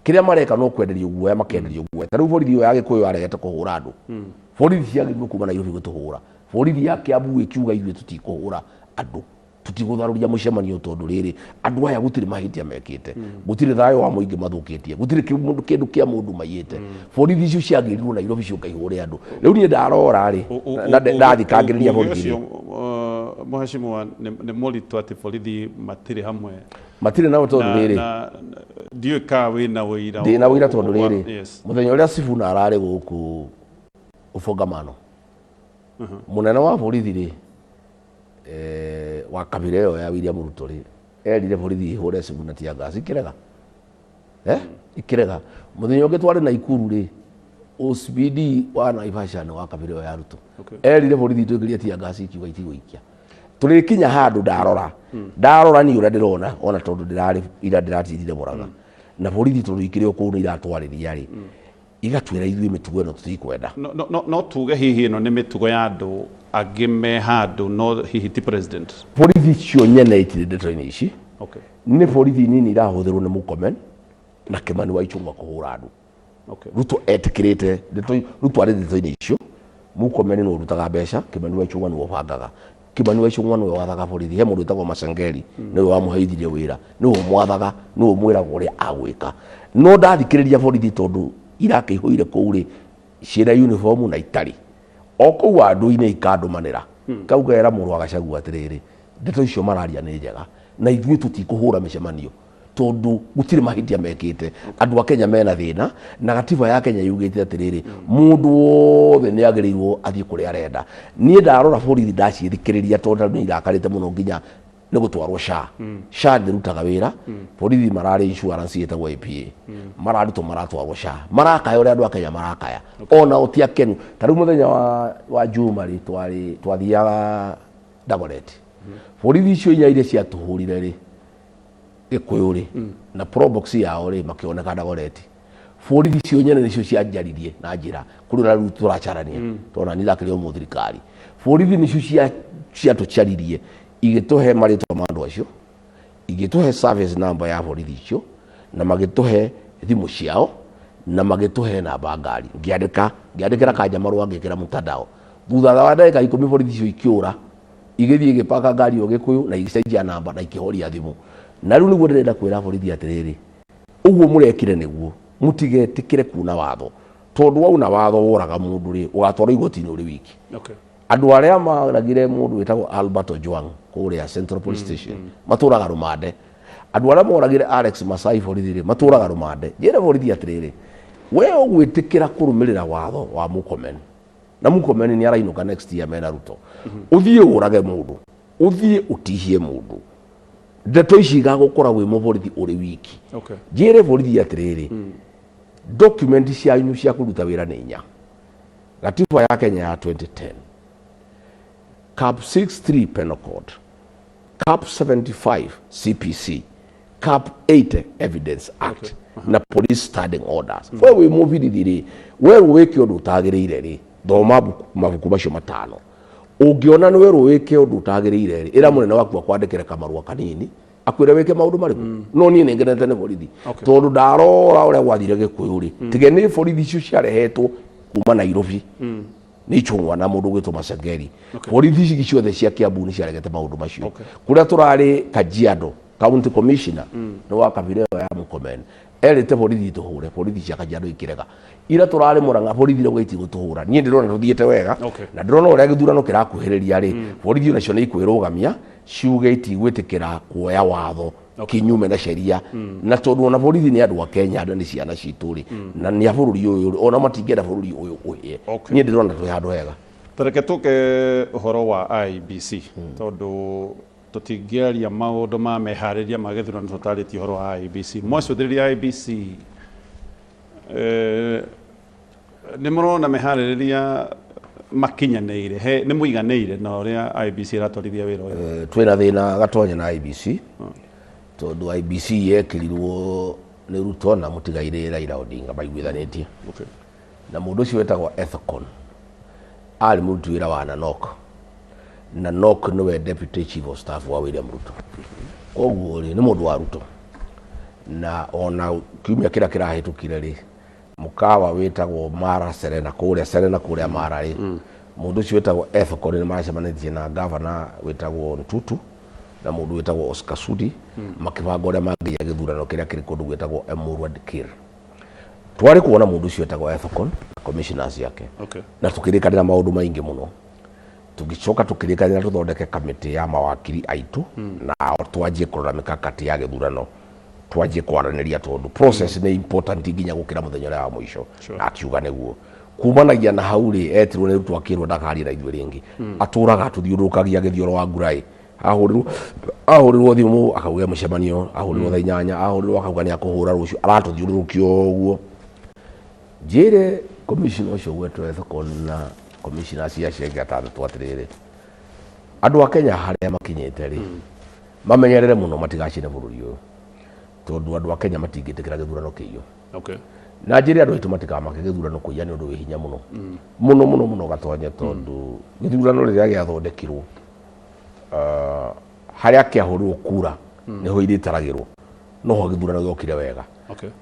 Kĩrĩa mareka no kwenderio guoya, makenderio guoya. Ta rĩu borithi ĩyo ya Gĩkũyũ yaregete kũhũra andũ, borithi ciagĩrĩirwo kuma Nairobi gũtũhũra. Borithi ya Kiambu ĩkiuga ithuĩ tũtikũhũra andũ, tũtigũtharũria mũcemanio tondũ rĩrĩ andũ aya gũtirĩ mahĩtia mekĩte, gũtirĩ thayũ wa mũingĩ mathũkĩtie, gũtirĩ kĩndũ kĩa mũndũ maiyĩte. Borithi icio ciagĩrirwo Nairobi ciũka ihũre andũ. Rĩu niĩ ndarora rĩ, na ndathikangĩrĩria Uge borithi rĩ, ũcio mheshimiwa nĩ mũritũ atĩ borithi matirĩ hamwe. Matirĩ nao tondũ rĩrĩ, Na ndiũĩ kana wĩna ũira. Ndĩna ũira tondũ rĩrĩ, mũthenya ũrĩa Sifuna ararĩ gũkũ ũbongamano, mũnene wa borithi rĩ, wa kabira ĩyo ya William Ruto rĩ, erire borithi ihũre Sifuna tear gas, ikĩrega, ikĩrega. Mũthenya ũngĩ twarĩ Naikuru rĩ, OCPD wa Naivasha nĩ wa kabira ĩyo ya Ruto, erire borithi itũikĩrie tear gas, ikiuga itigũikia. Tũrĩkinya handũ ndarora, ndarora niĩ ũrĩa ndĩrona, ona tondũ ndĩrarĩ ira ndĩratirire Mũrang'a na borithi, tondũ ikĩrĩ o kũu nĩ iratwarĩria rĩ, igatwĩra ithuĩ mĩtugo ĩno tũtikwenda. No tuge hihi ĩno nĩ mĩtugo ya andũ angĩ me handũ, no hihi ti president? Borithi icio nyene itirĩ ndeto-inĩ ici. Nĩ borithi nini irahũthĩrwo nĩ Murkomen na Kimani wa Ichung'wa kũhũra andũ. Ruto etĩkĩrĩte ndeto, Ruto arĩ ndeto-inĩ icio. Murkomen nĩwe ũrutaga mbeca, Kimani wa Ichung'wa nĩwe ũbangaga. Kimani wa Ichung'wa nĩwe wathaga borithi. He mũndũ wĩtagwo Masengeri, nĩwe wamũheithirie wĩra, nĩwe ũmwathaga, nĩwe ũmwĩraga ũrĩa agwĩka. No ndathikĩrĩria borithi, tondũ irakĩihũire kũu rĩ, ciĩna uniform na itarĩ o kũu andũ-inĩ, ikandũmanĩra kau kera mũrũ wa Gachagua atĩrĩrĩ, ndeto icio mararia nĩ njega na ithuĩ tũtikũhũra mĩcemanio tondũ gũtirĩ mahĩtia mekĩte. Andũ a Kenya mena thĩna na gatiba ya Kenya yugĩte atĩrĩrĩ, mũndũ wothe nĩ agĩrĩirwo athiĩ kũrĩa arenda. Niĩ ndarora borithi, ndaciĩthikĩrĩria, tondũ nĩ irakarĩte mũno nginya nĩ gũtwarwo SHA. SHA ndĩrutaga wĩra. Borithi mararĩ insurance ĩtagwo APA, mararutwo maratwarwo SHA, marakaya ũrĩa andũ a Kenya marakaya, ona ti akenu. Ta rĩu mũthenya wa Juma rĩ, twarĩ twathiaga Dagoretti, borithi icio inya iria ciatũhũrire rĩ Gĩkũyũ rĩ, na probox yao rĩ, makĩoneka Dagoretti. Borithi icio nyene nĩcio cianjaririe na njĩra kũrĩ ũrĩa rĩu tũracarania, tondũ nani ndakĩrĩ o mũthirikari. Borithi nĩcio ciatũcaririe, igĩtũhe marĩtwa ma andũ acio, igĩtũhe service number ya borithi icio, na magĩtũhe thimũ ciao, na magĩtũhe namba ngari. Ngĩandĩka, ngĩandĩkĩra kanja marũa, ngĩkĩra mtandao. Thutha wa ndagĩka 10 borithi icio ikĩũra, igĩthiĩ igĩpaka ngari ĩyo Gĩkũyũ na igĩcenjia namba na ikĩhoria thimũ. Na rĩu nĩguo ndĩrenda kwĩra borithi atĩrĩrĩ, ũguo mũrekire nĩguo mũtigetĩkĩre kuna watho, tondũ wauna watho woraga mũndũ rĩ, ũgatwarwo igoti-inĩ ũrĩ wiki. Andũ arĩa maragire mũndũ wĩtagwo Albert Ojwang kũrĩa Central Police Station matũraga rũmande. Andũ arĩa moragire Alex Masai borithi rĩ, matũraga rũmande. Njĩre borithi atĩrĩrĩ, we ũgwĩtĩkĩra kũrũmĩrĩra watho wa Murkomen, na Murkomen nĩ arainũka next year mena Ruto, ũthiĩ ũrage mũndũ, ũthiĩ ũtihie mũndũ, ndeto ici igagũkora wĩ mũborithi ũrĩ wiki. Njĩre borithi atĩrĩrĩ, document cianyu cia kũruta wĩra nĩ inya: gatiba ya Kenya ya 2010, Cap 63 Penal Code, Cap 75 CPC, Cap 80 Evidence Act na Police Standing Orders. We wĩ mũbirithi rĩ, werwo wĩke ũndũ ũtagĩrĩire rĩ, thoma mabuku macio matano. Ũngĩona nĩ werwo wĩke ũndũ ũtagĩrĩire rĩ, ĩra mũnene waku akwandĩkĩre kamarũa kanini akwĩre wĩke maũndũ marĩkũ. No niĩ nĩ ngenete nĩ borithi, tondũ ndarora ũrĩa gwathire Gĩkũyũ rĩ, tige nĩ borithi icio ciarehetwo kuma Nairobi nĩ Ichung'wa na mũndũ ũgwĩtwo Masengeri, borithi ici ciothe cia Kiambu nĩ ciaregete maũndũ macio. Kũrĩa tũrarĩ Kajiado, county commissioner nĩ wa kabira ĩyo ya Murkomen, erĩte borithi itũhũre, borithi cia Kajiado ikĩrega. Ira tũrarĩ Murang'a, borithi irauga itigũtũhũra. Niĩ ndĩrona tũthiĩte wega. Na ndĩrona ũrĩa gĩthurano kĩrakuhĩrĩria rĩ, borithi onacio nĩ ikwĩrũgamia ciuge itigwĩtĩkĩra kuoya watho kinyume na sheria. Na tondũ ona borithi nĩ andũ a Kenya na nĩ ciana citũ rĩ, na nĩ a bũrũri ũyũ rĩ, ona matingĩenda bũrũri ũyũ ũhĩe. Niĩ ndĩrona twĩ handũ hega. Tareke tũke ũhoro wa IEBC, tondũ tũtingĩaria maũndũ ma meharĩria ma gĩthurano tũtarĩtie ũhoro wa IEBC. Mwacũthĩrĩria IEBC, nĩ mũrona meharĩrĩria makinyanĩire, nĩ mũiganĩire na ũrĩa IEBC ĩratwarithia wĩra ũyũ? Twĩna thĩna gatonya na IEBC, tondũ IEBC yekĩrirwo nĩ Ruto na mũtigairĩ Raila Odinga maiguithanĩtie. Na mũndũ ũcio wetagwo Ethekon arĩ mũruti wĩra wa Nanok. Nanok nĩwe deputy chief of staff wa William Ruto, koguo rĩ, nĩ mũndũ wa Ruto. Na ona kiumia kĩrĩa kĩrahĩtũkire rĩ, mũkawa wĩtagwo Mara Serena kũrĩa Serena kũrĩa Mara rĩ, Mũndũ ũcio wĩtagwo Ethekon nĩ macemanĩtie na gavana wĩtagwo Ntutu na mũndũ wĩtagwo Oscar Sudi, makĩbanga ũrĩa mangĩiya gĩthurano kĩrĩa kĩrĩ kũndũ gwĩtagwo Emurua Dikirr. Twarĩ kuona mũndũ ũcio wĩtagwo Ethekon na commissioners yake. Na tũkĩrĩkanĩra maũndũ maingĩ mũno. Tũgĩcoka tũkĩrĩkanĩra tũthondeke kamĩtĩ ya mawakiri aitũ nao twanjie kũrora mĩkakati ya gĩthurano, twanjie kwaranĩria tondũ process nĩ important nginya gũkĩra mũthenya ũrĩa wa mũico. Na akiuga nĩguo. Kumanagia na hau rĩ, etirwo nĩ Ruto akĩrwo ndakarie na ithuĩ rĩngĩ. Atũraga atũthiũrũrũkagia gĩthioro wa ngurai. Ahũrĩrwo thimũ akauga mũcemanio, ahũrĩrwo thaa 8, ahũrĩrwo akauga nĩ akũhũra rũciũ, aratũthiũrũrũkia ũguo. Njĩre commissioner ũcio gwetwo Ethekon na commissioner acio angĩ atandatũ atĩrĩrĩ, andũ a Kenya harĩa makinyĩte rĩ, mamenyerere mũno matigacine bũrũri ũyũ, tondũ andũ a Kenya matingĩtĩkĩra gĩthurano kĩiywo. Na njĩre andũ aitũ matikamake, gĩthurano kũiya nĩ ũndũ wĩ hinya mũno mũno mũno mũno Gatonye, tondũ gĩthurano rĩrĩa gĩathondekirwo, harĩa kĩahũrirwo kura nĩho irĩtaragĩrwo, noho gĩthurano gĩokire wega.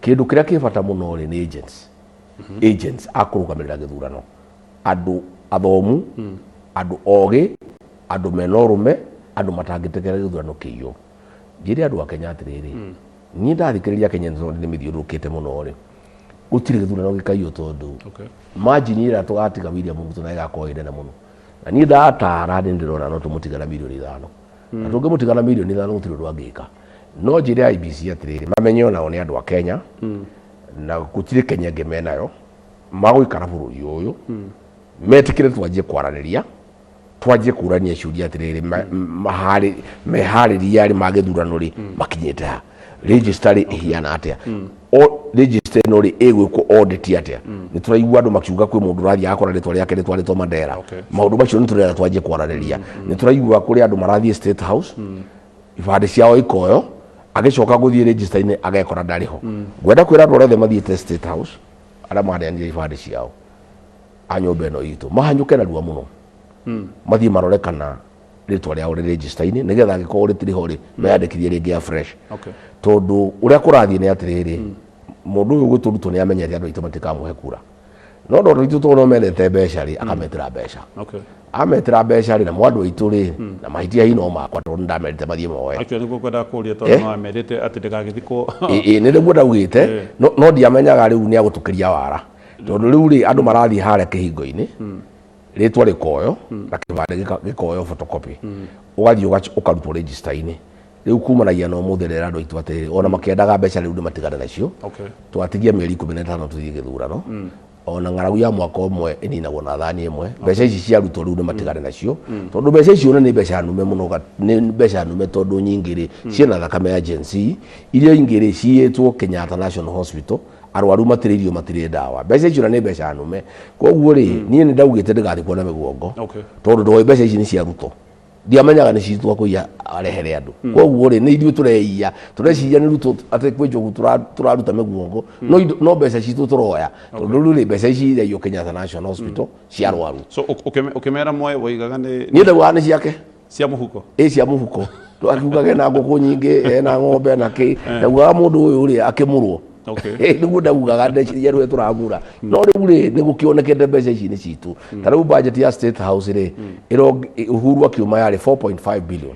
Kĩndũ kĩrĩa kĩ bata mũno rĩ nĩ agents, agents a kũrũgamĩrĩra gĩthurano, andũ athomu, andũ ogĩ, andũ mena ũrũme, andũ matangĩtĩkĩra gĩthurano kĩiywo. Njĩre andũ a Kenya atĩrĩrĩ, niĩ ndathikĩrĩria Kenya tondũ nĩ mĩthiũrũrũkĩte mũno rĩ, gũtirĩ gĩthurano gĩkaiywo tondũ margin ĩrĩa tũgatiga William Ruto na ĩgakorwo ĩ nene mũno. Na niĩ ndatara nĩ ndĩrona no tũmũtige na mirioni 5. Na tũngĩmũtiga na mirioni 5 gũtirĩ ũndũ angĩka. No njĩre IEBC atĩrĩrĩ, mamenye onao nĩ andũ a Kenya, na gũtirĩ Kenya ĩngĩ menayo, magũikara bũrũri ũyũ, metĩkĩre twanjie kwaranĩria, twanjie kũrania ciũria atĩrĩrĩ, meharĩria rĩ ma gĩthurano rĩ makinyĩte ha, register rĩ ĩhiana atĩa, o register ĩno rĩ ĩgwĩkwo audit atĩa. Nĩ tũraigua andũ makiuga kwĩ mũndũ ũrathiĩ agakora rĩtwa rĩake rĩtwarĩtwo Mandera. Maũndũ macio nĩ tũrenda twanjie kwaranĩria. Nĩ tũraigua kũrĩ andũ marathiĩ State House, ibandĩ ciao ikoyo, agĩcoka gũthiĩ register-inĩ agekora ndarĩ ho. Ngwenda kwĩra andũ arĩa othe mathiĩte State House, arĩa maneanire ibandĩ ciao a nyũmba ĩno itũ, mahanyũke narua mũno, mathiĩ marore kana rĩtwa rĩao rĩ register-inĩ, nĩgetha angĩkorwo rĩtirĩ ho rĩ, meyandĩkithie rĩngĩ ya fresh. Tondũ ũrĩa kũrathiĩ nĩ atĩrĩrĩ, mũndũ ũyũ gwĩtwo Ruto nĩ amenyete andũ aitũ matikamũhe kura, no andũ aitũ tondũ no mendete mbeca rĩ, akametĩra mbeca. Ametĩra mbeca rĩ, namo andũ aitũ rĩ, na mahĩtia hihi no makwa tondũ nĩndamerĩte mathiĩ moe. Actually nĩguo ngwendaga kũria tondũ no amerite atĩ ndĩgagĩthikwo. Ĩ nĩ nĩguo ndaugĩte, no ndiamenyaga rĩu nĩ agũtũkĩria wara, tondũ rĩu rĩ, andũ marathiĩ harĩa kĩhingo-inĩ, rĩtwa rĩkoyo na kĩbandĩ gĩkoyo photocopy, ũgathiĩ ũkarutwo register-inĩ. Rĩu kumanagia na ũmũthĩ rĩra andũ aitũ atĩrĩrĩ, ona makĩendaga mbeca rĩu nĩ matigane nacio. Twatigia mĩeri 15 tũthiĩ gĩthurano, ona ng'aragu ya mwaka ũmwe ĩninagwo na thani ĩmwe. Mbeca ici cia arutwo rĩu nĩ matigane nacio, tondũ mbeca icio nĩ mbeca nume mũno, nĩ mbeca nume tondũ nyingĩ rĩ ciĩna thakame ya Gen Z, iria ingĩ rĩ ciyĩtwo Kenyatta National Hospital, arwaru matirĩ irio, matirĩ ndawa. Mbeca icio na nĩ mbeca nume. Koguo rĩ, niĩ nĩ ndaugĩte ndĩgathikwo na mĩguongo, tondũ ndoĩ mbeca ici nĩ cia Ruto, ndiamenyaga nĩ citwa kũiya arehere andũ. Koguo rĩ, nĩ ithuĩ tũreiya, tũreciria nĩ Ruto atĩ kwĩ njogu tũraruta mĩguongo, no mbeca citũ tũroya, tondũ rĩu rĩ, mbeca ici iraiywo Kenyatta National Hospital cia arwaru. So ũkĩmera moe woigaga nĩ Niĩ ndaugaga nĩ ciake. Cia mũhuko. Ĩ cia mũhuko, akiugaga ena ngũkũ nyingĩ, ena ng'ombe na kĩ, ndaugaga mũndũ ũyũ rĩ akĩmũrwo. Nĩguo ndaugaga, ndeciria rĩu tũramura, no rĩu rĩ, nĩ gũkĩonekete mbeca ici nĩ citũ. Ta rĩu budget ya State House rĩ, Uhuru akiuma yarĩ 4.5 billion,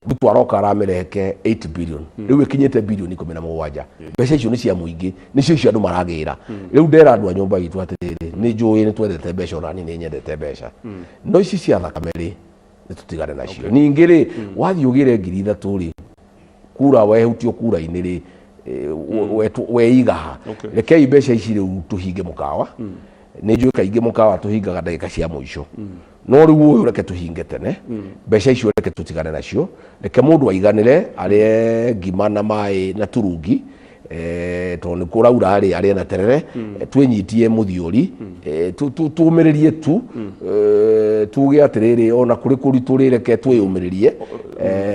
Ruto aroka aramĩreke 8 billion, rĩu ĩkinyĩte bilioni 17. Mbeca icio nĩ cia mũingĩ, nĩcio icio andũ maragĩra. Rĩu ndera andũ a nyũmba itũ atĩrĩrĩ, nĩ njũĩ nĩ twendete mbeca, ona niĩ nĩ nyendete mbeca, no ici cia thakame rĩ, nĩ tũtigane nacio. Ningĩ rĩ, wathiĩ ũgĩre 3000 rĩ, kura wehutio kura-inĩ rĩ, weiga ha? Rekei mbeca ici rĩu tũhinge mũkawa. Nĩ njũĩ kaingĩ mũkawa tũhingaga ndagĩka cia mũico, no rĩu ũyũ reke tũhinge tene. Mbeca icio reke tũtigane nacio, reke mũndũ aiganĩre, arĩe ngima na maĩ na turungi, tondũ nĩ kũraura rĩ, arĩe na terere, twĩnyitie mũthiũri, tũmĩrĩrie tu, tuge atĩrĩrĩ, ona kũrĩ kũritũ rĩ, reke twĩyũmĩrĩrie,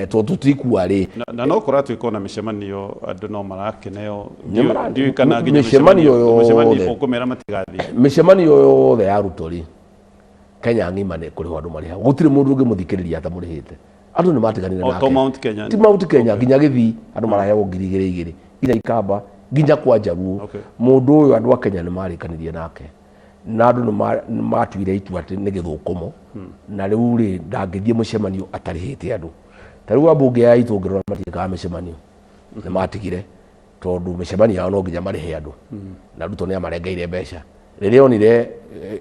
tondũ tũtikua rĩ. Na no kũratuĩka ona mĩcemanio andũ no marakeneo. Nĩ Ndiũĩ kana nginya mĩcemanio mĩcemanio yothe. Ũkũmera matigathiĩ. Mĩcemanio yothe ya Ruto rĩ, Kenya ng'ima nĩ kũrĩhwo andũ marĩhagwo, gũtirĩ mũndũ ũngĩmũthikĩrĩria atamũrĩhĩte. Andũ nĩ matiganire O nake. to Mount Kenya. Ti Mount Kenya, nginya Gĩthii andũ maraheagwo 2000 2000, nginya Ikamba, nginya kwa Njaruo. Mũndũ ũyũ andũ a Kenya nĩ marĩkanirie nake. Na andũ nĩ matuire itua atĩ nĩ gĩthũkũmo, na rĩu rĩ, ndangĩthiĩ mũcemanio atarĩhĩte andũ. Ta rĩu ambunge aya aitũ ũngĩrora matiĩkaga mĩcemanio, nĩ matigire tondũ mĩcemanio yao no nginya marĩhe andũ, na Ruto nĩ amarengeire mbeca. Rĩrĩa onire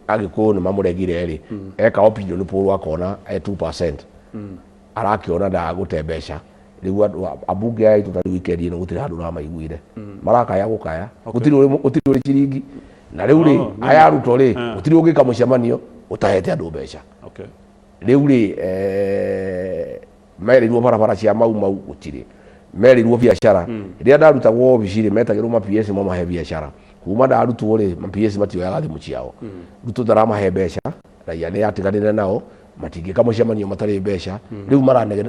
Agĩkũyũ nĩ mamũregire rĩ, eka opinion poll akona e 2%, arakĩona ndagũte mbeca. Rĩu andũ ambunge aya aitũ ta rĩu weekend ĩno gũtirĩ handũ ũramaiguire marakaya gũkaya, gũtirĩ ũrĩ ciringi. Na rĩu rĩ, Oh, aya Ruto rĩ, gũtirĩ ũngĩka mũcemanio ũtahete andũ mbeca. Rĩu rĩ, merĩirwo barabara cia Mau Mau, gũtirĩ. Merĩirwo biacara. Rĩrĩa ndarutagwo obici rĩ, metagĩrwo ma PS mamahe biacara. Kuma ndarutwo rĩ, ma PS matioyaga thimũ ciao. Ruto ndaramahe mbeca, raia nĩ atiganire nao, matingĩka mũcemanio matarĩ mbeca. Rĩu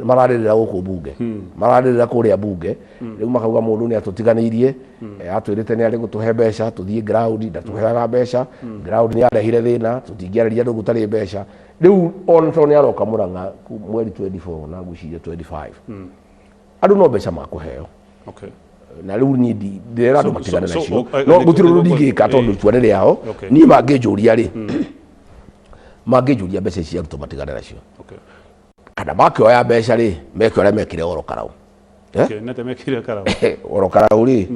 mararĩrĩra gũkũ bunge, mararĩrĩra kũrĩa bunge. Rĩu makauga mũndũ nĩ atũtiganĩirie, atwĩrĩte nĩ arĩ gũtũhe mbeca tũthiĩ ground, ndatũheaga mbeca. Ground nĩ yarehire thĩna, tũtingĩarĩria andũ gũtarĩ mbeca. Rĩu ona tondũ nĩ aroka Mũrang'a mweri 24 na ngwĩciria 25, andũ no mbeca makũheo. Na rĩu niĩ ndĩrera andũ matigane nacio, no gũtirĩ ũndũ ndingĩka tondũ itua nĩ rĩao. Niĩ mangĩnjũria rĩ, mangĩnjũria mbeca ici cia Ruto matigane nacio, kana makĩoya mbeca rĩ, meke ũrĩa mekire Oro Karau. Eh? Okay, nete mekire Karau. Oro Karau rĩ,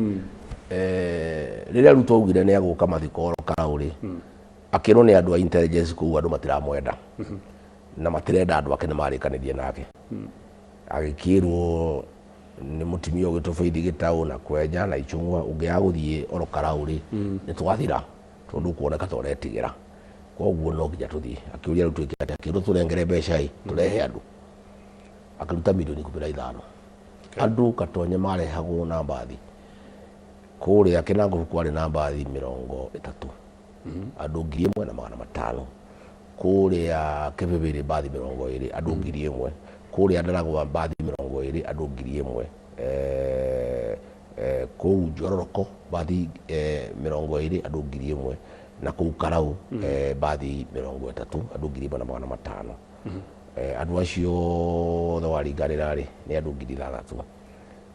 rĩrĩa Ruto augire nĩ agũka mathiko Oro Karau rĩ, akĩrwo nĩ andũ a intelligence kũu andũ matiramwenda na matirenda andũ ake nĩ marĩkanĩrie nake. Agĩkĩrwo nĩ mũtumia ũgĩtwo Faith Gĩtaũ na Kwenja na Ichung'wa, ũngĩaga gũthiĩ Oro Karau rĩ, nĩ twathira tondũ ũkuoneka ta ũretigĩra, koguo no nginya tũthiĩ. Akĩũria rĩu twĩke atĩa? Akĩrwo tũrengere mbeca ĩ, tũrehe andũ. Akĩruta mirioni 15. Andũ Gatonye marehagwo na mbathi. Kũrĩa Kĩnangobu kwarĩ na mbathi 30, andũ 1500. Kũrĩa Kĩbĩbĩrĩ mbathi 20, andũ 1000. Kũrĩa Ndaragwa mbathi 20, andũ 1000. Kũu Njororoko mbathi 20, andũ 1000. Na kũu Karau mbathi 30, andũ 1500. Andũ acio othe waringanĩra rĩ, nĩ andũ 6000.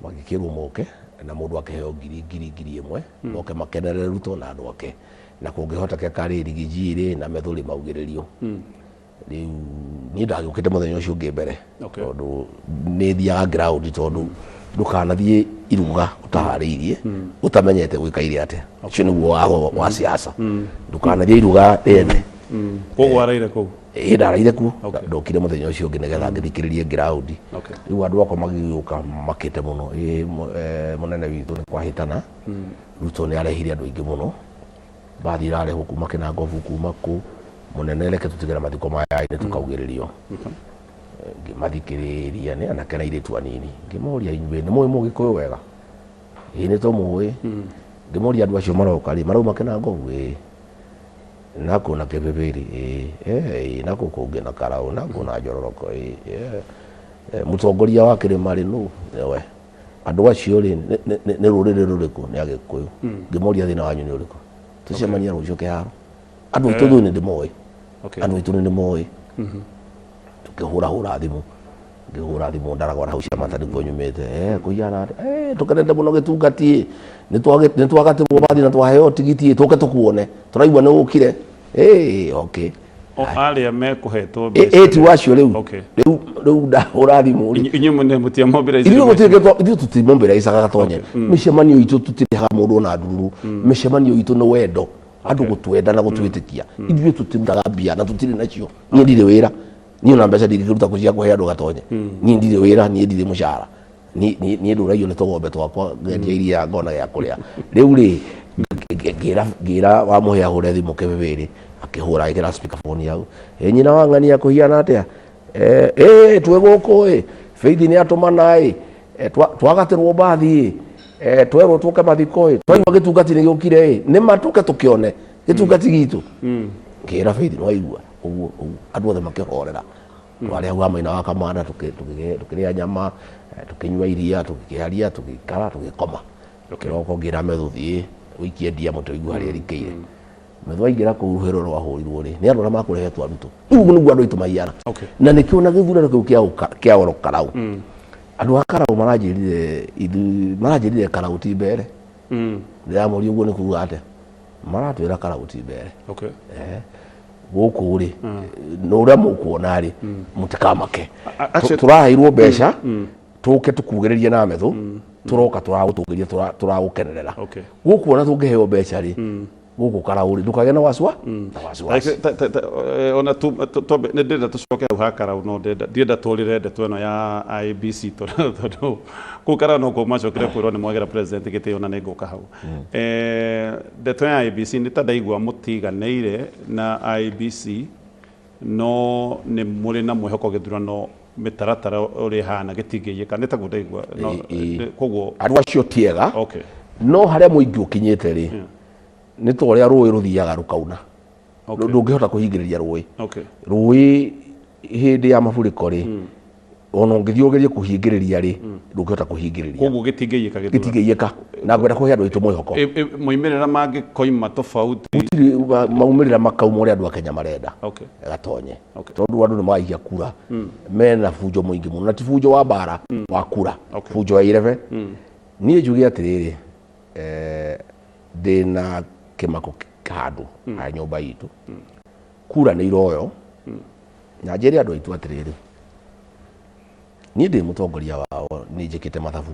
Magĩkĩrwo moke na mũndũ akĩheo ngiri ngiri 1000, moke makenerere Ruto na andũ ake, na kũngĩhotekeka rĩ, Rigiji rĩ na Methũrĩ maugĩrĩrio. Rĩu niĩ ndagĩũkĩte mũthenya ũcio ũngĩ mbere, tondũ nĩ thiaga ground, tondũ ndũkanathiĩ iruga ũtaharĩirie, ũtamenyete gwĩkaire atĩa. Ũcio nĩguo watho wa siasa, ndũkanathiĩ iruga rĩene. Koguo waraire kũu? Ĩ, ndaraire kuo. Ndokire mũthenya ũcio ũngĩ nĩgetha ngĩthikĩrĩrie ground. Rĩu andũ akwa magĩgĩũka makĩte mũno, ĩ mũnene witũ nĩ kwahĩtana, Ruto nĩ arehire andũ aingĩ mũno, mbathi irarehwo kuma Kĩnangobu, kuma kũ. Mũnene, reke tũtigĩre mathiko maya nĩ tũkaugĩrĩrio. Ngĩmathikĩrĩria, nĩ anake na airĩtu anini. Ngĩmoria, inyuĩ nĩ mũĩ Mũgĩkũyũ wega? Ĩĩ, nĩ tũmũĩ. Ngĩmoria, andũ acio maroka rĩ, marauma Kĩnangobu? Ĩĩ. Nakũ na Kĩbĩbĩrĩ? Ĩĩ. Ĩĩ, nakũ kũngĩ na Karaũ, nakũ na Njororoko? Ĩĩ. Mũtongoria wa kĩrĩma rĩ, nũ? Nĩwe. Andũ acio rĩ, nĩ rũrĩrĩ rũrĩkũ? Nĩ Agĩkũyũ. Ngĩmoria, thĩna wanyu nĩ ũrĩkũ? Tũcemanie rũciũ kĩharo. Andũ aitũ ithuĩ nĩ ndĩmoĩ. Andũ aitũ nĩ ndĩmoĩ. Tũkĩhũra hũra thimũ, ngĩhũra thimũ Ndaragwa hau cia mata nĩkuo nyumĩte. Kũhiana atĩa? Tũkenete mũno gĩtungati ĩ, nĩ twagatĩrwo bathi na twaheo tigiti ĩ, tũke tũkuone, tũraigua nĩ ũkire. Okay. O arĩa mekũhetwo mbeca ĩ ti wacio rĩu. Rĩu ndahũra thimũ rĩ, Inyuĩ mũne mũtiamobilize? Ithuĩ gũtirĩ, ithuĩ tũtimobilizaga Gatonye. Mĩcemanio itũ tũtirĩhaga mũndũ ona ndururu. Mĩcemanio itũ nĩ wendo, andũ gũtwenda na gũtwĩtĩkia. Ithuĩ tũtirutaga mbia na tũtirĩ nacio. Niĩ ndirĩ wĩra, niĩ ona mbeca ndingĩruta kũ cia kũhe andũ Gatonye. Niĩ ndirĩ wĩra, niĩ ndirĩ mũcara. Niĩ ndũragio nĩ tũgombe twakwa, ngendia iria ngona gĩa kũrĩa. Rĩu rĩ, ngĩra wamũhe ahũre thimũ Kĩbĩbĩrĩ, akĩhũra, agĩkĩra speaker phone hau. Ĩ nyina wa ng'ania, kũhiana atĩa? Ĩ twĩ gũkũ ĩ, Faith nĩ atũmana ĩ, twagatĩrwo mbathi ĩ, twerwo tũke mathiko ĩ, twaigua gĩtungati nĩ gĩũkire ĩ, nĩ ma tũke tũkĩone gĩtungati gitũ. Ngĩra Faith, nĩ waigua ũguo ũguo, andũ othe makĩhorera. Twarĩ hau ha maina wa kamanda, tũkĩrĩa nyama, tũkĩnyua iria, tũgĩkĩaria, tũgĩikara, tũgĩkoma. Kĩroko ngĩra Methu, thiĩ ũikie ndia mũtĩ ũigue harĩa ĩrikĩire. Methu aingĩra kũu, rũhĩ rũrũ rwahũrirwo rĩ, nĩ andũ arĩa makũrehetwo arutwo. Rĩu ũguo nĩguo andũ aitũ mahiana. Na nĩkĩo na gĩthurano kĩu kĩa Oro Karau, andũ a Karau maranjĩrire, ithuĩ maranjĩrire Karau ti mbere. Ndĩramũria, ũguo nĩ kuga atĩa? Maratwĩra Karau ti mbere. Okay. Gũkũ rĩ, na ũrĩa mũkuona rĩ, mũtikamake. Actually- Tũraheirwo mbeca tũke tũkugĩrĩrie na metho, tũroka tũragũtũgĩria, tũragũkenerera. Gũkũ ona tũngĩheo mbeca rĩ, gũkũ Karau rĩ, ndũkagĩe na wacua na wasiwasi. Like, ona twambe nĩ ndĩrenda tũcoke hau ha Karau, no ndienda tũrĩre ndeto ĩno ya IEBC, tondũ kũu Karau no kuo macokire kwĩrwo nĩ mwagĩra president gĩtĩo, na nĩ ngũka hau. Ndeto ya IEBC, nĩ ta ndaigua mũtiganĩire na IEBC, no nĩ mũrĩ na mwĩhoko gĩthurano mĩtaratara ũrĩa ĩhana gĩtingĩiyĩka, nĩ taguo ndaigua no, koguo Andũ acio ti ega. No harĩa mũingĩ ũkinyĩte rĩ, nĩ ta ũrĩa rũĩ rũthiaga rũkauna. Ndũngĩhota kũhingĩrĩria rũĩ. Rũĩ hĩndĩ ya mafuriko rĩ, ona ũngĩthiĩ ũgerie kũhingĩrĩria rĩ, ndũngĩhota kũhingĩrĩria. Koguo gĩtingĩiyĩka gĩthurano. Gĩtingĩiyĩka, na ngwenda kũhe andũ aitũ mwĩhoko. Moimĩrĩra mangĩkoima tofauti? Gũtirĩ maumĩrĩra makauma ũrĩa andũ a Kenya marenda. Gatonye. Tondũ andũ nĩ magaikia kura mena bunjo mũingĩ mũno, na ti bunjo wa mbara, wa kura. Bunjo wa irebe. Niĩ njuge atĩrĩrĩ, ndĩna kĩmako handũ ha nyũmba itũ, kura nĩ iroyo, na njĩre andũ aitũ atĩrĩrĩ, niĩ ndĩ mũtongoria wao, nĩ njĩkĩte mathabu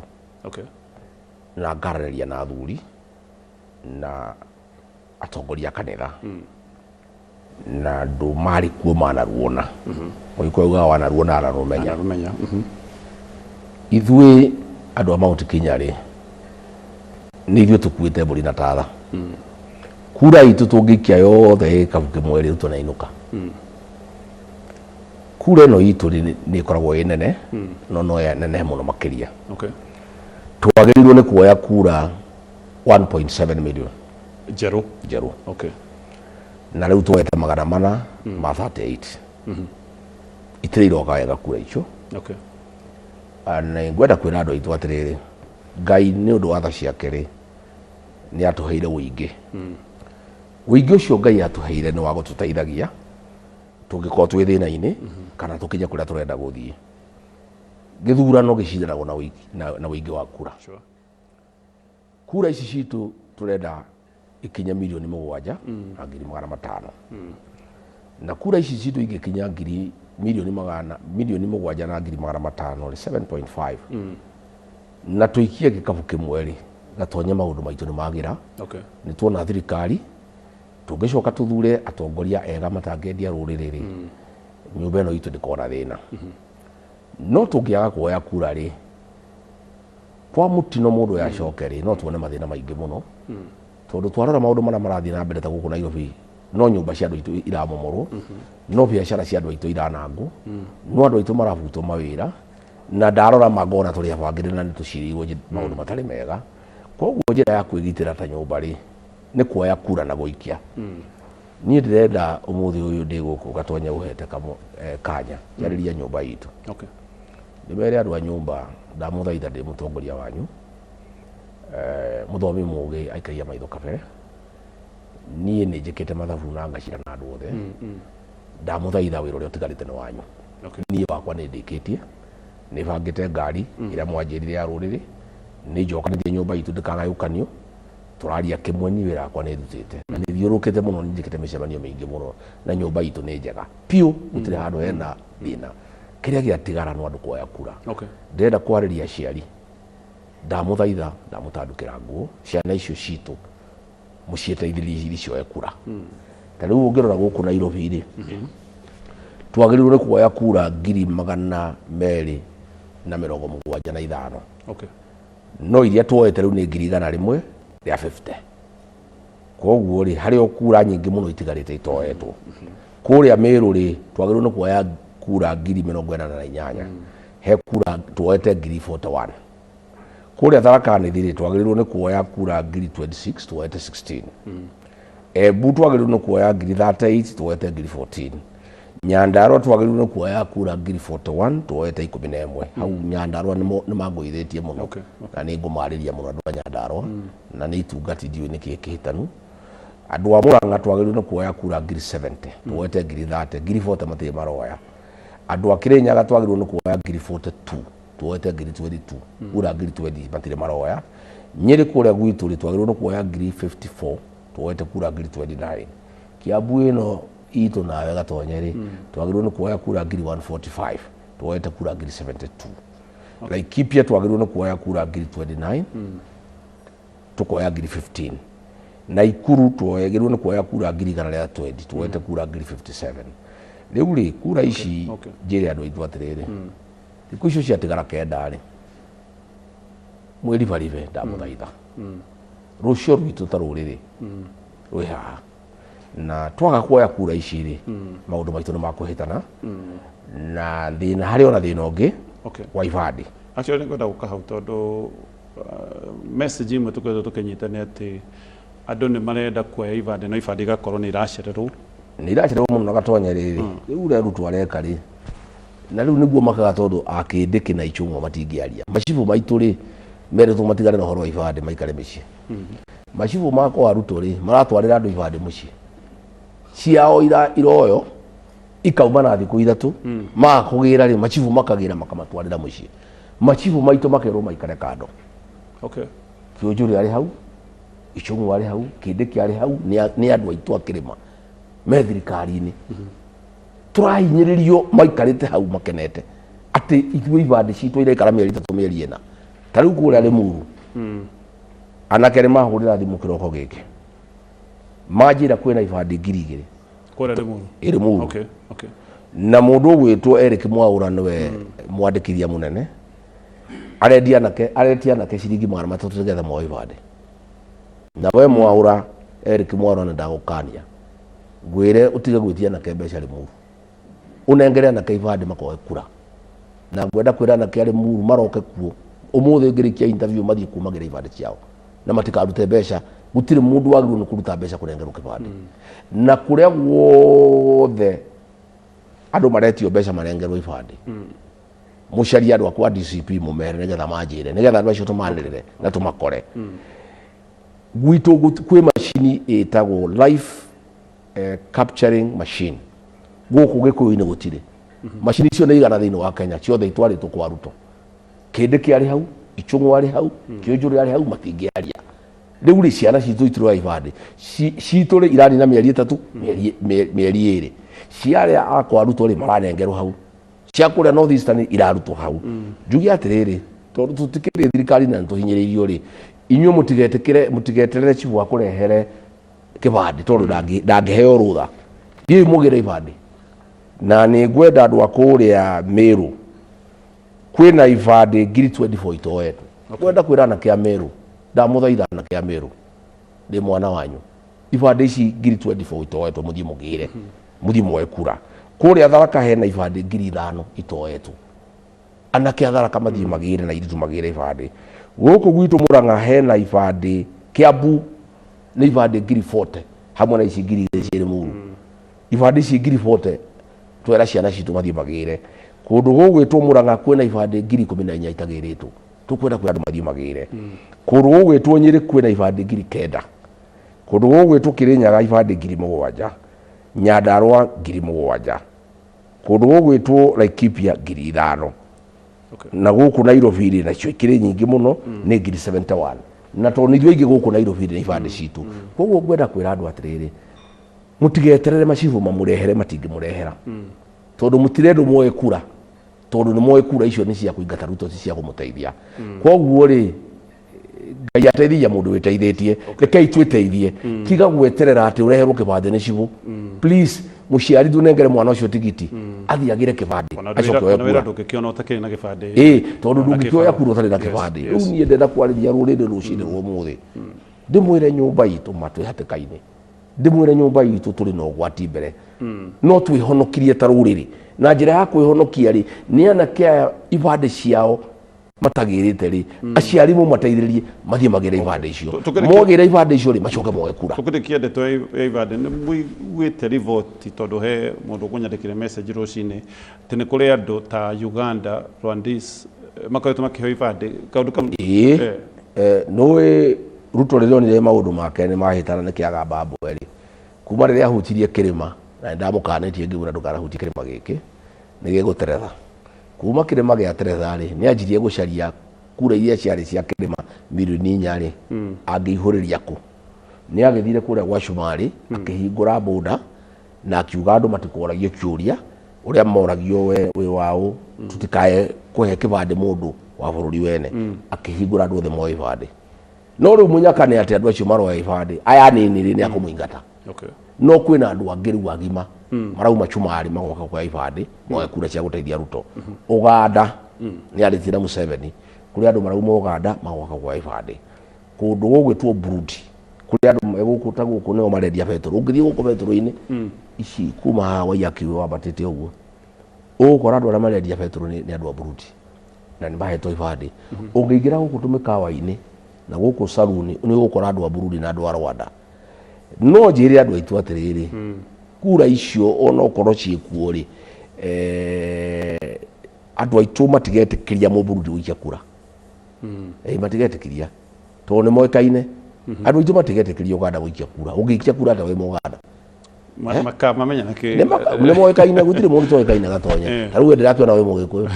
na ngaranĩria na athuri na atongoria a kanitha na andũ marĩ kuo manaruona. Mũgĩkũyũ augaga wanaruona ararũmenya. Ararũmenya. Ithuĩ andũ a Mount Kenya rĩ, nĩ ithuĩ tũkuĩte mbũri na tatha. Kura itũ tũngĩikia yothe gĩkabu kĩmwe rĩ, tũnainũka. Kura ĩno itũ rĩ, nĩ ĩkoragwo ĩ nene, no no ya nene mũno makĩria. Twagĩrĩirwo nĩ kuoya kura 1.7 million. Njerũ? Njerũ. Na rĩu tuoete 438. Itirĩ iroka wega kura icio. Na ngwenda kwĩra andũ aitũ atĩrĩrĩ, Ngai nĩ ũndũ wa tha ciake rĩ, nĩ atũheire ũingĩ. Ũingĩ ũcio Ngai atũheire nĩ wa gũtũteithagia tũngĩkorwo twĩ thĩna-inĩ kana tũkinye kũrĩa tũrenda gũthiĩ. Gĩthurano gĩcindanagwo na ũingĩ wa kura. Kura ici citũ tũrenda ikinye 7,500,000. Na kura ici citũ ingĩkinya ngiri milioni magana 7,500,000 rĩ, 7.5, na tũikie gĩkabu kĩmwe rĩ, gatonye maũndũ maitũ nĩ magĩra. Nĩ tuona thirikari tũngĩcoka tũthure atongoria ega matangĩendia rũrĩrĩ rĩ, nyũmba ĩno itũ ndĩkona thĩna. No tũngĩaga kuoya kura rĩ, kwa mũtino mũndũ yacoke rĩ, no tuone mathĩna maingĩ mũno, tondũ twarora maũndũ marĩa marathiĩ na mbere ta gũkũ Nairobi, no nyũmba cia andũ aitũ iramomorwo, no biacara cia andũ aitũ iranangwo, no andũ aitũ marabutwo mawĩra, na ndarora mangona tũrĩ abangĩre na nĩ tũcirĩirwo maũndũ matarĩ mega. Koguo njĩra ya kwĩgitĩra ta nyũmba rĩ, nĩ kuoya kura na gũikia. Niĩ ndĩrenda ũmũthĩ ũyũ ndĩ gũkũ gatonye ũhete kanya njarĩria nyũmba itũ. Ndĩmere andũ a nyũmba, ndamũthaitha, ndĩ mũtongoria wanyu, mũthomi mũgĩ aikagia maitho kabere. Niĩ nĩ njĩkĩte mathabu na ngacira na andũ othe. Ndamũthaitha, wĩra ũrĩa ũtigarĩte nĩ wanyu. Niĩ wakwa nĩ ndĩkĩtie, nĩ bangĩte ngari ĩrĩa mwanjĩrire ya rũrĩrĩ, nĩ njokanĩrie nyũmba itũ ndĩkagayũkanio, tũraria kĩmwe. Niĩ wĩra wakwa nĩ ndutĩte na nĩ thiũrũkĩte mũno, nĩ njĩkĩte mĩcemanio mĩingĩ mũno, na nyũmba itũ nĩ njega biũ, gũtirĩ handũ hena thĩna. Kĩrĩa gĩatigara no andũ kuoya kura. Ndĩrenda kwarĩria aciari, ndamũthaitha, ndamũtandũkĩra nguo, ciana icio citũ mũciĩteithĩrĩrie cioe kura. Ta rĩu ũngĩrora gũkũ Nairobi rĩ, twagĩrĩirwo nĩ kuoya kura 275,000. No iria tuoete rĩu nĩ 150,000. Koguo rĩ, harĩ o kura nyingĩ mũno itigarĩte itoetwo. Kũrĩa Mĩrũ rĩ, twagĩrĩirwo nĩ kuoya kura 88,000, he kura tuoete 41,000. Kũrĩa Tharaka Nithi rĩ, twagĩrĩirwo nĩ kuoya kura 26,000, tuoete 16. Embu twagĩrĩirwo nĩ kuoya 38,000, tuoete 14,000. Nyandarua twagĩrĩirwo nĩ kuoya kura 41,000, tuoete 11. Hau Nyandarua nĩ mangũithĩtie mũno. Na nĩ ngũmarĩria mũno andũ a Nyandarua, na nĩ itungati, ndiũĩ nĩkĩ kĩhĩtanu. Andũ a Murang'a twagĩrĩirwo nĩ kuoya kura 70,000, tuoete 30,000, 40,000 matirĩ maroya. Andũ a Kirinyaga twagĩrĩirwo nĩ kuoya 42,000, tuoete 22,000, kura 20,000 matirĩ maroya. Nyĩrĩ kũrĩa gwitũ rĩ, twagĩrĩirwo nĩ kuoya 54,000. Tuoete kura ngiri 29. Kiambu ĩno itũ nawe Gatonye rĩ, twagĩrĩirwo nĩ kuoya kura ngiri 145, tuoete kura ngiri 72. Laikipia twagĩrĩirwo nĩ kuoya kura ngiri 29, tukoya ngiri 15. Naikuru twagĩrĩirwo nĩ kuoya kura ngiri igana rĩa 20, tuoete kura ngiri 57. Rĩu rĩ, kura ici, njĩre andũ aitũ atĩrĩrĩ, thikũ icio ciatigara 9 rĩ, mwĩribaribe, ndamũthaitha, rũcio rwitũ ta rũrĩrĩ rwĩ haha, na twaga kuoya kura ici rĩ, maũndũ maitũ nĩ makũhĩtana na thĩna. Harĩ ona thĩna ũngĩ wa ibandĩ. Actually, nĩngwenda gũka hau tondũ message imwe tũkoretwo tũkĩnyita nĩ atĩ andũ nĩ marenda kuoya ibandĩ, no ibandĩ igakorwo nĩ iracererwo. Nĩ iracererwo mũno. Na Gatonye rĩrĩ, rĩu ũrĩa Ruto areka rĩ, na rĩu nĩguo makaga, tondũ akĩndĩkĩ na Ichung'wa matingĩaria. Macibũ maitũ rĩ, merĩtwo matigane na ũhoro wa ibandĩ, maikare mĩciĩ. Macibũ ma kwa Ruto rĩ, maratwarĩra andũ ibandĩ mũciĩ ciao, iroyo ikauma na thikũ 3 maga kũgĩra rĩ, macibũ makagĩra makamatwarĩra mũciĩ. Macibũ maitũ makerwo maikare kando. Kĩũnjũrĩ arĩ hau, Ichung'wa arĩ hau, Kĩndĩki arĩ hau, nĩ andũ aitũ a kĩrĩma me thirikari-inĩ. Tũrahinyĩrĩrio maikarĩte hau makenete atĩ ithuĩ ibandĩ citũ iraikara mĩeri 3, mĩeri 4. Ta rĩu kũrĩa Rĩmuru, anake nĩ mahũrĩra thimũ kĩroko gĩkĩ, manjĩra kwĩna ibandĩ 2000. Kũrĩa Rĩmuru? Ĩ, Rĩmuru. Na mũndũ ũgwĩtwo Eric Mwaũra nĩwe mwandĩkithia mũnene, arendia anake, aretia anake ciringi 300 nĩgetha moe ibandĩ. Na we Mwaũra, Eric Mwaũra, nĩ ndagũkania ngwĩre ũtige gwĩtia anake mbeca Rĩmuru, ũnengere anake ibandĩ makoe kura. Na ngwenda kwĩra anake a Rĩmuru maroke kuo ũmũthĩ ngĩrĩkia interview, mathiĩ kuo magĩre ibandĩ ciao na matikarute mbeca. Gũtirĩ mũndũ wagĩrĩirwo nĩ kũruta mbeca kũnengerwo kĩbandĩ. Na kũrĩa guothe andũ maretio mbeca manengerwo ibandĩ, mũcarie andũ akwa DCP, mũmere nĩgetha manjĩre, nĩgetha andũ acio tũmanĩrĩre na tũmakore. Gwitũ kwĩ macini ĩtagwo life capturing machine, gũkũ Gĩkũyũ-inĩ gũtirĩ. Macini icio nĩ 100 thĩinĩ wa Kenya ciothe itwarĩtwo kwa Ruto. Kĩndĩki arĩ hau, Ichung'wa arĩ hau, Kĩũnjũrĩ arĩ hau, matingĩaria. Rĩu rĩ, ciana citũ itiroya ibandĩ. Citũ rĩ, iranina mĩeri 3, mĩeri 2. Cia arĩa a kwa Ruto rĩ, maranengerwo hau. Cia kũrĩa North Eastern irarutwo hau. Njuge atĩrĩrĩ, tondũ tũtikĩrĩ thirikari na nĩtũhinyĩrĩirio rĩ, inyuĩ mũtigetĩkĩre, mũtigeterere cibũ akũrehere kĩbandĩ, tondũ ndangĩheo rũtha. Thiĩi mũgĩre ibandĩ. Na nĩ ngwenda andũ a kũrĩa Meru, kwĩna ibandĩ ngiri 24 itoetwo. Ngwenda kwĩra anake a Meru, ndamũthaitha, anake a Meru, ndĩ mwana wanyu, ibandĩ ici ngiri 24 itoetwo, mũthiĩ mũgĩre, mũthiĩ muoe kura. Kũrĩa Tharaka hena ibandĩ ngiri 5 itoetwo. Anake a Tharaka mathiĩ magĩre na airĩtu magĩre ibandĩ. Gũkũ gwitũ Mũrang'a hena ibandĩ, Kĩambu nĩ ibandĩ ngiri 40 hamwe na ici ngiri 2 ciĩ Rĩmuru. Ibandĩ ici ngiri 40 twera ciana citũ mathiĩ magĩre. Kũndũ gũgwĩtwo Mũrang'a kwĩna ibandĩ ngiri 14 itagĩrĩtwo, tũkwenda kwĩra andũ mathiĩ magĩre. Kũndũ gũgwĩtwo Nyĩrĩ kwĩna ibandĩ ngiri 9. Kũndũ gũgwĩtwo Kĩrĩnyaga ibandĩ ngiri 7, Nyandarũa ngiri 7, kũndũ gũgwĩtwo Laikipia ngiri 5. Na gũkũ Nairobi rĩ, nacio ikĩrĩ nyingĩ mũno, nĩ ngiri 71. Na tondũ nĩ ithuĩ aingĩ gũkũ Nairobi rĩ, na ibandĩ citũ. Koguo ngwenda kwĩra andũ atĩrĩrĩ, mũtigeterere macibũ mamũrehere, matingĩmũrehera, tondũ mũtirendwo muoe kura, tondũ nĩ moĩ kura icio nĩ cia kũingata Ruto, ti cia kũmũteithia. Koguo rĩ, Ngai ateithagia mũndũ wĩteithĩtie. Rekei twĩteithie. Tiga gweterera atĩ ũreherwo kĩbandĩ nĩ cibũ. Please, mũciari, ndũnengere mwana ũcio tigiti athiĩ agĩre kĩbandĩ, Ona acoke oe wĩra kura. Ndũngĩkĩona ũtakĩrĩ na gĩbandĩ. Ĩ, tondũ Ona ndũngĩkĩoya kĩbarũa. kura ũtarĩ na kĩbandĩ. Rĩu niĩ ndenda kwarĩria rũrĩrĩ rũcinĩ rwa ũmũthĩ, ndĩmwĩre nyũmba itũ ma twĩ hatĩka-inĩ, ndĩmwĩre nyũmba itũ tũrĩ na ũgwati mbere. No twĩhonokirie ta rũrĩrĩ na njĩra ya kwĩhonokia rĩ, nĩ anake aya ibandĩ ciao matagĩrĩte rĩ, aciari mũmateithĩrĩrie mathiĩ magĩre ibandĩ icio. Mogĩra ibandĩ icio rĩ, macoke moe kura. Tũkĩrĩkia ndeto ya ibandĩ, nĩ mũiguĩte riboti, tondũ he mũndũ ũkũnyandĩkĩre message rũcinĩ atĩ nĩ kũrĩ andũ ta Uganda, Rwandese makoretwo makĩheo ibandĩ, kaũndũ kau? Ĩĩ. Nũĩ Ruto rĩrĩa onire maũndũ make nĩ mahĩtana nĩ kĩagamba mbwe rĩ, kuma rĩrĩa ahutirie kĩrĩma, na nĩ ndamũkanĩtie ngĩmwĩra ndũkanahutie kĩrĩma gĩkĩ, nĩ gĩgũteretha. Kuma kĩrĩma gĩa teretha rĩ, nĩ anjirie gũcaria kura iria ciarĩ cia kĩrĩma mirioni 4 rĩ, angĩihũrĩria kũ. Nĩ agĩthire kũrĩa gwa Cumarĩ, akĩhingũra boda na akiuga andũ matikoragie kĩũria ũrĩa moragio, we wĩ waũ, tutikae kũhe kĩbandĩ mũndũ wa bũrũri wene. Akĩhingũra andũ othe moe ibandĩ. No rĩu mũnyaka nĩ atĩ andũ acio maroya ibandĩ aya anini rĩ, nĩ akũmũingata. No kwĩna andũ angĩ rĩu agima marauma Cumarĩ magoka kuoya ibandĩ, moe kura cia gũteithia Ruto. Ũganda nĩ arĩtie na Museveni, kũrĩ andũ marauma Ũganda magoka kuoya ibandĩ. Kũndũ gũgwĩtwo Burundi, kũrĩ andũ me gũkũ ta gũkũ nĩo marendia betũrũ. Ũngĩthiĩ gũkũ betũrũ-inĩ ici kuma haha Waiyaki wambatĩte ũguo, ũgũkora andũ arĩa marendia betũrũ nĩ andũ a Burundi na nĩ mahetwo ibandĩ. Ũngĩingĩra gũkũ tũmĩkawa-inĩ na gũkũ saruni, nĩ ũgũkora andũ a Burundi na andũ a Rwanda. No njĩre andũ aitũ atĩrĩrĩ, kura icio ona okorwo ciĩkuo rĩ, andũ aitũ matigetĩkĩria Mũburundi gũikia kura. Matigetĩkĩria tondũ nĩ moĩkaine. Andũ aitũ matigetĩkĩria Ũganda gũikia kura. Ũngĩikia kura atĩa wĩ Mũganda? Mamenya na kĩ? Nĩ moĩkaine, gũtirĩ mũndũ toĩkaine Gatonye. Ta rĩu we ndĩrakĩona wĩ Mũgĩkũyũ.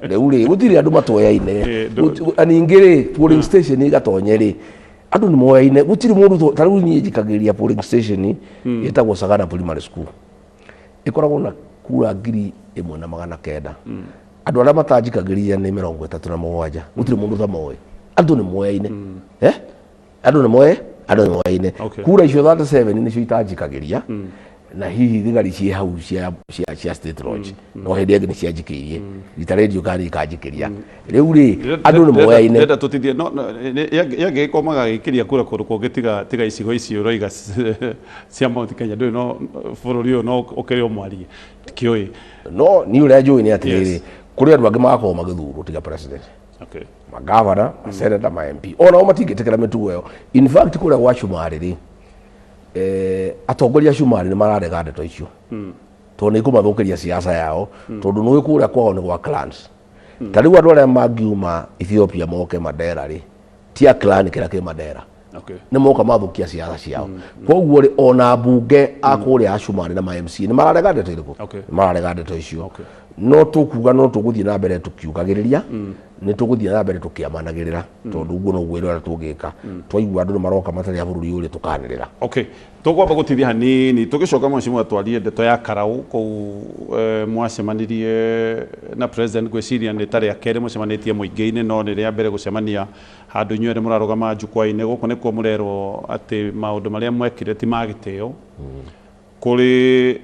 Rĩu rĩ, gũtirĩ andũ matoyaine. Na ningĩ rĩ, polling station Gatonye rĩ, andũ nĩ moyaine, gũtirĩ mũndũ. Ta rĩu niĩ njikagĩria polling station ĩtagwo Sagana Primary School, ĩkoragwo na kura 1900. Andũ arĩa matanjikagĩria nĩ 37. Gũtirĩ mũndũ ũtamoĩ, andũ nĩ moyaine. Andũ nĩ moe, andũ nĩ moyaine. Kura icio 37 nĩcio itanjikagĩria, na hihi thigari ciĩ hau cia State Lodge, no hĩndĩ ĩngĩ nĩ cianjikĩirie rita rĩndiũ kana ikanjikĩria. Rĩu rĩ, andũ nĩ moyaine. Ndĩrenda tũtithie no yangĩgĩkorwo magagĩkĩria kura kũndũ kũngĩ tiga icigo icio ũroiga cia Mount Kenya, ndũĩ no bũrũri ũyũ no ũkĩrĩ o mwarie, ndikĩũĩ. No niĩ ũrĩa njũĩ nĩ atĩrĩrĩ, kũrĩ andũ angĩ magakorwo magĩthurwo tiga president, magavana, maseneta, ma MP, onao matingĩtĩkĩra mĩtugo ĩyo. In fact, kũrĩa gwa Cumarĩ rĩ, atongoria a Cumarĩ nĩ mararega ndeto icio tondũ nĩ ikũmathũkĩria siasa yao, tondũ nĩ kũrĩa kwao nĩ gwa clans. Ta rĩu andũ arĩa mangiuma Ethiopia moke Mandera rĩ, ti a clan kĩrĩa kĩ Mandera, nĩ moka mathũkia siasa ciao. Koguo rĩ, ona mbunge a kũrĩa a Cumarĩ na ma MC nĩ mararega ndeto irĩkũ? Nĩ mararega ndeto icio. No tũkuga no tũgũthiĩ na mbere tũkiugagĩrĩria, nĩ tũgũthiĩ na mbere tũkĩamanagĩrĩra, tondũ ũguo noguo wĩra ũrĩa tũngĩka. Twaigua andũ nĩ maroka matarĩ a bũrũri ũyũ rĩ, tũkanĩrĩra. Okay, tũkwamba gũtithia hanini, tũgĩcoka mheshimiwa twarie ndeto ya karau kũu. Mwacemanirie na president, ngwĩciria nĩ ta rĩa kerĩ mũcemanĩtie mũingĩ-inĩ, no nĩ rĩa mbere gũcemania handũ inyuĩ erĩ mũrarũgama jukwaa-inĩ. Gũkũ nĩkuo mũrerwo atĩ maũndũ marĩa mwekire ti ma gĩtĩo kũrĩ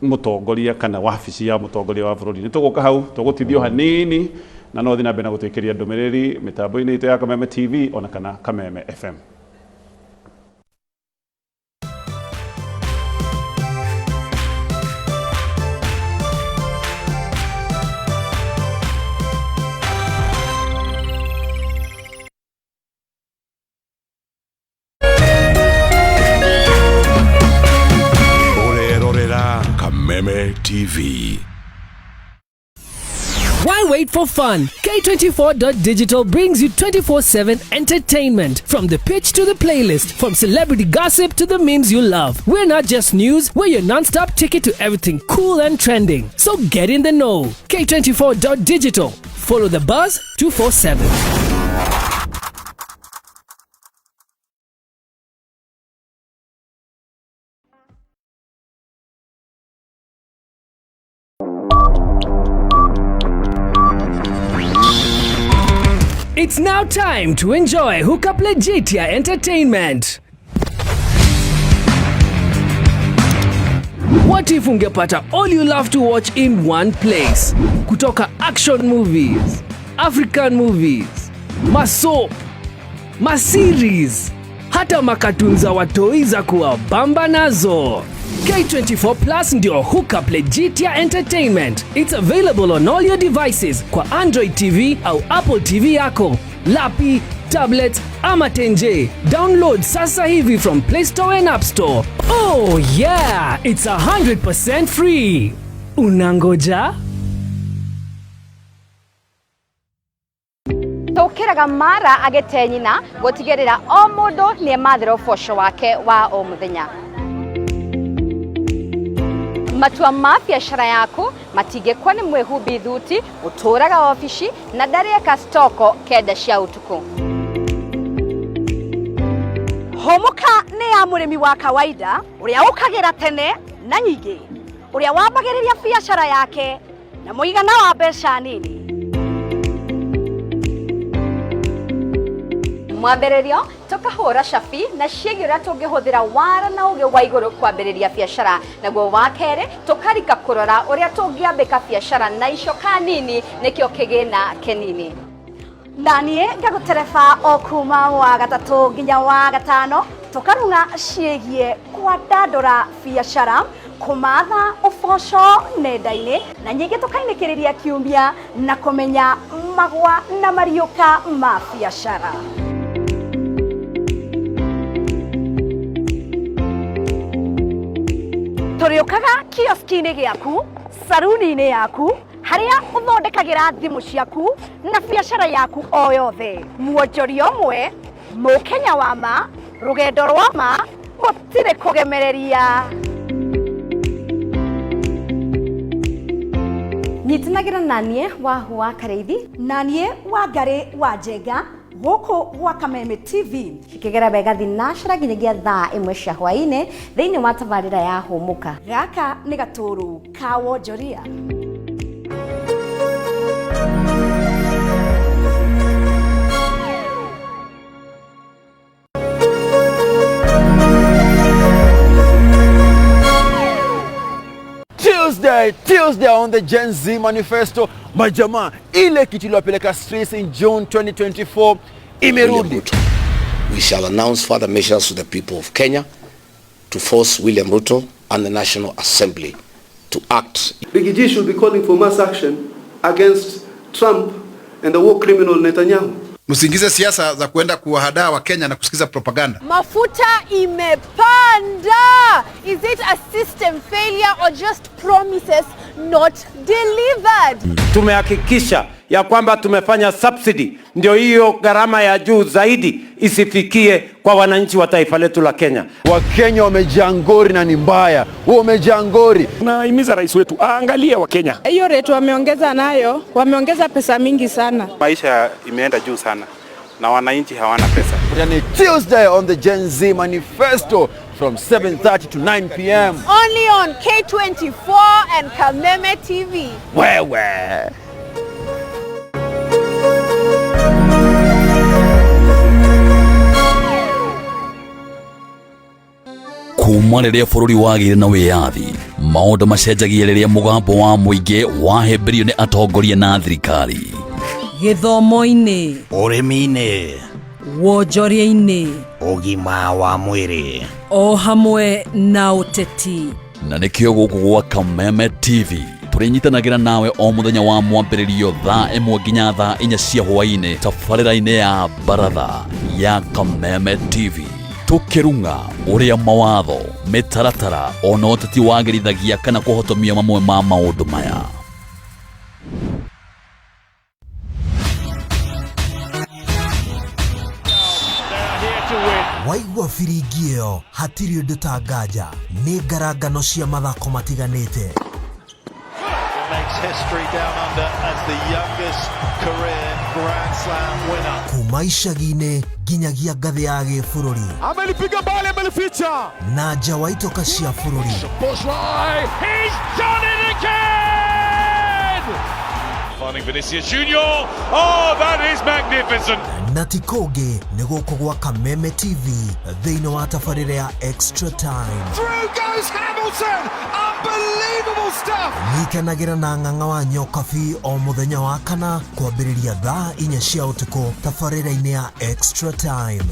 mũtongoria kana wabici ya mũtongoria wa bũrũri. Nĩ tũgũka hau tũgũtithio hanini, na no thiĩ na mbere na gũtwĩkĩria ndũmĩrĩri mĩtambo-inĩ itũ ya Kameme TV ona kana Kameme FM. Ũrerorera Kameme TV. Why wait for fun? K24.digital brings you 24/7 entertainment. From the pitch to the playlist, from celebrity gossip to the memes you love. We're not just news, we're your non-stop ticket to everything cool and trending. So get in the know. K24.digital. Follow the buzz 247. It's now time to enjoy Hookup Legitia Entertainment. What if ungepata all you love to watch in one place? Kutoka action movies, African movies, masoap, maseries, hata makatun za watoi za kuwabamba nazo. K24 Plus ndio hookup Legitia Entertainment. It's available on all your devices kwa Android TV au Apple TV yako, lapi, tablet ama tenje. Download sasa hivi from Play Store and App Store. Oh yeah, it's 100% free. Unangoja? Tũkĩraga mara agĩte nyina gũtigĩrĩra o mũndũ nĩ emathĩra ũboco wake wa o mũthenya. Matua ma biacara yaku matingĩkwa nĩ mwĩhumbi thuti ũtũraga obici na ndarĩ eka stoko 9 cia ũtukũ. Hũmũka nĩ ya mũrĩmi wa kawaida ũrĩa ũkagĩra tene na nyingĩ, ũrĩa wambagĩrĩria biacara yake na mũigana wa mbeca nini. Mwambĩrĩrio tũkahũra cabi na ciĩgiĩ ũrĩa tũngĩhũthĩra wara na ũgĩ wa igũrũ kwambĩrĩria biacara. Naguo wa kerĩ tũkarika kũrora ũrĩa tũngĩambĩka biacara na icoka nini nĩkĩo kĩgĩna kĩnini. Na niĩ ngagũtereba o kuma wa gatatũ nginya wa gatano, tũkarung'a ciĩgiĩ kwandandũra biacara, kũmatha ũboco nenda-inĩ, na nyingĩ tũkainĩkĩrĩria kiumia na kũmenya magwa na mariũka ma biacara. Tũrĩũkaga kioski-inĩ gĩaku, saruni-inĩ yaku, harĩa ũthondekagĩra thimũ ciaku na biacara yaku o yothe. Mwonjoria ũmwe, mũkenya wa ma, rũgendo rwa ma, gũtirĩ kũgemereria. Nyitanagĩra na niĩ Wahu wa Karĩithi, na niĩ Wangarĩ wa Njenga, gũkũ gwa Kameme TV. Cikĩgera wega thinacara nginyagia thaa 1 cia hwaĩ-inĩ thĩinĩ wa tabarĩra ya Hũmũka. Gaka nĩ gatũrũ ka wonjoria. Tuesday on the Gen Z Manifesto, majamaa, ile kitu iliwapeleka streets in June 2024 imerudi. We shall announce further measures to the people of Kenya to force William Ruto and the National Assembly to act. Biggie G should be calling for mass action against Trump and the war criminal Netanyahu. Msiingize siasa za kuenda kuwahadaa wa Kenya na kusikiza propaganda. Mafuta imepanda. Is it a system failure or just promises not delivered? Tumehakikisha ya kwamba tumefanya subsidy, ndio hiyo gharama ya juu zaidi isifikie kwa wananchi wa taifa letu la Kenya. Wakenya wamejaa ngori na ni mbaya. Wao wamejaa ngori. Nahimiza rais wetu aangalie Wakenya. Hiyo rate wameongeza nayo, wameongeza pesa mingi sana. Maisha imeenda juu sana na wananchi hawana pesa. Yani Tuesday on the Gen Z Manifesto from 7:30 to 9 p.m. Only on K24 and Kameme TV. Wewe. Kuma rĩrĩa bũrũri wagĩire na wĩyathi, maũndũ macenjagia rĩrĩa mũgambo wa mũingĩ wahĩmbĩrio nĩ atongoria na thirikari. Gĩthomo-inĩ, ũrĩmi-inĩ, wonjoria-inĩ, ũgima wa mwĩrĩ, o hamwe na ũteti. Na nĩkĩo gũkũ gwa Kameme TV tũrĩnyitanagĩra nawe o mũthenya wa mwambĩrĩrio thaa 1 nginya thaa 4 cia hwaĩ-inĩ tabarĩra-inĩ ya Baratha ya Kameme TV. Tukirunga uria mawatho mitaratara ona ũteti wagĩrithagia kana kũhotomia mamwe ma maũndũ maya. Waigua biringi ĩyo hatirĩ ũndũ ta nganja nĩ ngarangano cia mathako matiganĩte. Kuma icagi-inĩ nginyagia ngathĩ ya gĩbũrũri. Amelipiga bali, amelificha. Na nja wa itoka cia bũrũri. He's done it again! Finding Vinicius Junior. Oh, that is magnificent. Na ti kũngĩ nĩ gũkũ gwa Kameme TV thĩinĩ wa tabarĩra ya Extra Time. Through goes Hamilton! Unbelievable stuff! Nyitanagĩra na ng'ang'a wa Nyokabi o mũthenya wa kana kwambĩrĩria thaa 4 cia ũtukũ tabarĩra-inĩ ya Extra Time.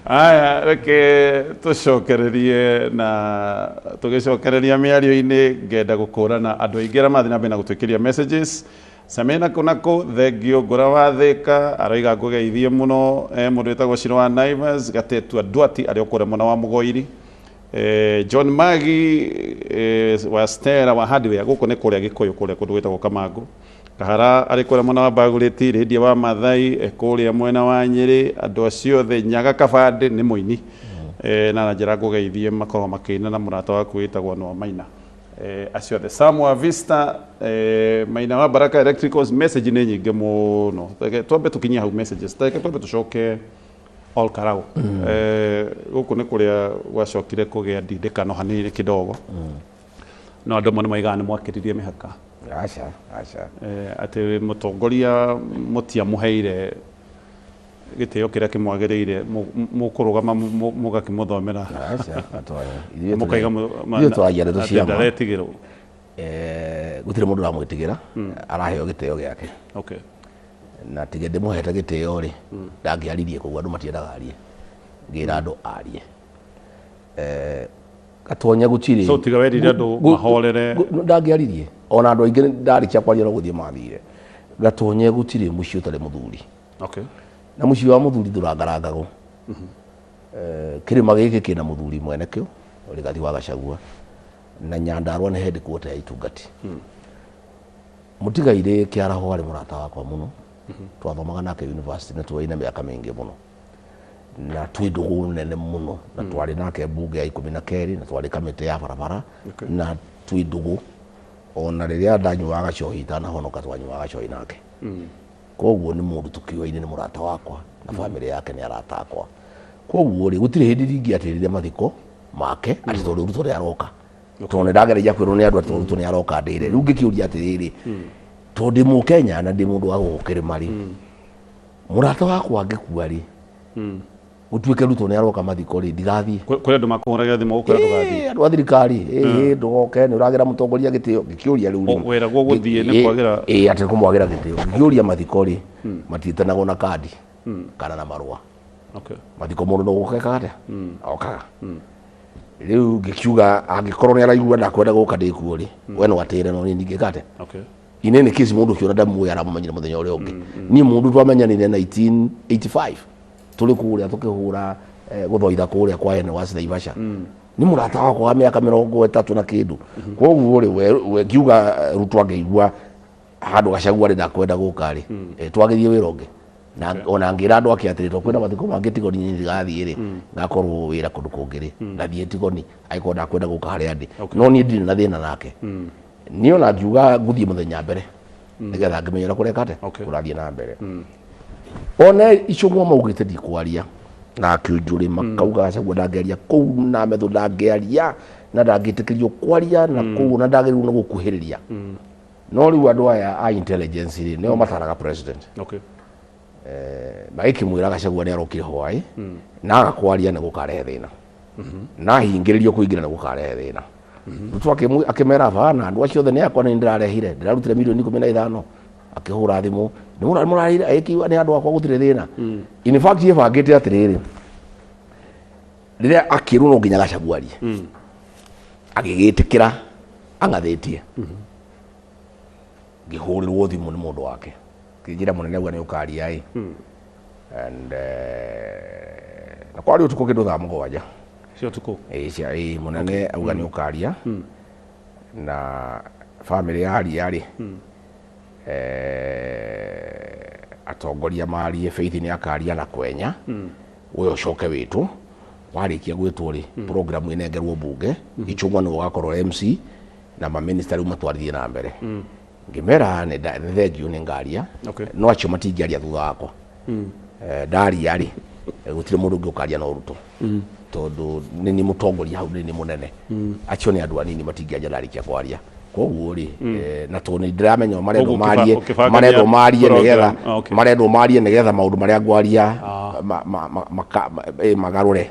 Aya, reke tucokererie na tugicokereria mĩario-inĩ ngenda gũkũrana andũ aingĩ arĩa marathiĩ na mbere na gũtwĩkĩria messages. Samena kunako thengio ngũra wa Thĩka aroiga ngũgeithie mũno, mũndũ wĩtagwo Ciro wa Naivas Gatetua Ndwati arĩ o kũrĩa mwena wa Mũgoiri. John Magi wa Stella wa hardware gũkũ nĩ kũrĩa Gĩkũyũ kũrĩa kũndũ gwĩtagwo Kamangũ. Kahara arĩ kũrĩa mwena wa Bagũrĩti, Lydia wa Mathai kũrĩa mwena wa Nyĩrĩ, andũ acio othe, Nyaga Kabandĩ nĩ mũini na njĩra ngũgeithie makoragwo makĩina na mũrata waku wĩtagwo Noah Maina. Acio othe, Sam wa Vista, Maina wa Baraka Electricals, message nĩ nyingĩ mũno. Reke twambe tũkinyie hau messages, reke twambe tũcoke Ol Kalou. Gũkũ nĩ kũrĩa gwacokire kũgĩa ndindĩkano hanini kidogo. No andũ amwe nĩ moigaga nĩ mwakĩririe mĩhaka. Aca, aca. Atĩ mũtongoria mũtiamũheire gĩtĩo kĩrĩa kĩmwagĩrĩire, mũkũrũgama mũgakĩmũthomera. Aca, Gatonye. Ithuĩ Mũkaiga ithuĩ twaragia ndeto atĩ cia ma. ndaretigĩrwo. Gũtirĩ mũndũ ũramwĩtigĩra, araheo gĩtĩo gĩake. Na tiga ndĩmũhete gĩtĩo rĩ, ndangĩaririe koguo andũ matiendaga arie. Ngĩra andũ arie. Gatonye gũtirĩ. So tiga werire andũ mahorere. Ndangĩaririe. Ona andũ aingĩ ndarĩkia kwaria no gũthiĩ mathire. Gatonye gũtirĩ mũciĩ ũtarĩ mũthuri. Na mũciĩ wa mũthuri ndũrangarangagwo. Kĩrĩma gĩkĩ kĩna mũthuri mwene kĩo, Rigathi wa Gachagua. Na Nyandarua nĩ headquarter ya itungati. Mũtigairĩ Kĩaraho arĩ mũrata wakwa mũno. Twathomaga nake university na tuoine mĩaka mĩingĩ mũno. Na twĩ ndũgũ nene mũno. Na twarĩ nake mbunge ya 12 na twarĩ kamĩtĩ ya barabara. Na twĩ ndũgũ. Ona rĩrĩa ndanyuaga gacohi itanahonoka twanyuaga gacohi nake. Koguo nĩ mũndũ tũkĩoine nĩ mũrata wakwa na famĩlĩ yake nĩ arata akwa. Koguo rĩ gũtirĩ hĩndĩ ndingĩatĩrire mathiko make atĩ tondũ Ruto nĩ aroka. Tondũ nĩ ndageragia kwĩrwo nĩ andũ atĩ Ruto nĩ aroka ndĩre. Rĩu ngĩkĩũria atĩrĩrĩ, tondũ ndĩ mũkenya na ndĩ mũndũ wa gũkũ kĩrĩma rĩ, mũrata wakwa angĩkua rĩ, gũtuĩke Ruto nĩ aroka mathiko rĩ, ndigathiĩ. Kũrĩ andũ makũhũragĩra thimũ gũkwĩra ndũgathiĩ. Andũ a thirikari, ndũgoke nĩ ũragĩra mũtongoria gĩtĩo. Ngĩkĩũria rĩu rĩ, Weragwo gũthiĩ nĩ kwagĩra. Atĩ kũmwagĩra gĩtĩo. Ngĩkĩũria mathiko rĩ, matiĩtanagwo na kandi kana na marũa. Mathiko mũndũ no gũka ekaga atĩa? Okaga. Rĩu ngĩkiuga angĩkorwo nĩ araigua ndakwenda gũka ndĩkuo rĩ, we no atĩre no niĩ ndingĩka atĩa? In any case mũndũ ũcio ona ndamũĩ aramũmenyire mũthenya ũrĩa ũngĩ. Niĩ mũndũ twamenyanire 1985 tũrĩ kũrĩa tũkĩhũra gũthoitha kũrĩa kwa ene wa Naivasha. Nĩ mũrata wakwa wa mĩaka 30 na kĩndũ. Koguo rĩ, we ngiuga Ruto angĩigua handũ Gachagua rĩ ndakwenda gũka rĩ, twagĩrie wĩra ũngĩ. Na ona ngĩra andũ ake atĩrĩ, tondũ kwĩna mathiko mangĩ Tigoni niĩ ndigathiĩ rĩ, ngakorwo wĩra kũndũ kũngĩ rĩ, ngathiĩ Tigoni angĩkorwo ndakwenda gũka harĩa ndĩ. No niĩ ndirĩ na thĩna nake. Niĩ ona ngiuga ngũthiĩ mũthenya mbere nĩgetha ngĩmenye ũrĩa kũreka atĩa, kũrathiĩ na mbere. One Icũng'wa maugĩte ndikwaria na Kĩũnjũrĩ makauga Gachagua ndangĩaria kũu na Methu ndangĩaria na ndangĩtĩkĩrio kwaria na kũu na ndagĩrĩirwo nĩ gũkuhĩrĩria. No rĩu andũ aya a intelligence rĩ nĩo mataraga president. Magĩkĩmwĩra Gachagua nĩ arokire hwaĩ na aga kwaria nĩ gũkarehe thĩna na ahingĩrĩrio kũingĩra nĩ gũkarehe thĩna. Ruto akĩmera bana andũ acio othe nĩ akwa nĩ ndĩrarehire ndĩrarutire milioni 15 akĩhũra thimũ nĩ mũrarehire agĩkiuga nĩ andũ akwa gũtirĩ thĩna. In fact ĩbangĩte atĩrĩrĩ rĩrĩa akĩrwo no nginya Gachagua arie agĩgĩtĩkĩra ang'athĩtie ngĩhũrĩrwo thimũ nĩ mũndũ wake kĩnjĩra mũnene auga nĩ ũkaria ĩ and na kwarĩ ũtukũ kĩndũ thaa 7 cia ũtukũ ĩ cia ĩ mũnene auga nĩ ũkaria na famĩlĩ yaria rĩ atongoria marie Faith nĩ akaria na kwenya we ũcoke wĩtwo warĩkia gwĩtwo rĩ program ĩnengerwo mbunge Ichung'wa nĩwe ũgakorwo MC na maminista rĩu matwarithie na mbere ngĩmera nĩ thengiũ nĩ ngaria no acio matingĩaria thutha wakwa ndaria rĩ gũtirĩ mũndũ ũngĩ ũkaria no Ruto tondũ nĩ niĩ mũtongoria hau nĩ niĩ mũnene acio nĩ andũ anini matingĩaria ndarĩkia kwaria koguo rĩ na tondũ nĩ ndĩramenya marendwo Koguo marie ũkĩbanga marendwo nĩa marie nĩgetha program, okay. marendwo marie nĩgetha maũndũ marĩa ngwaria magarũre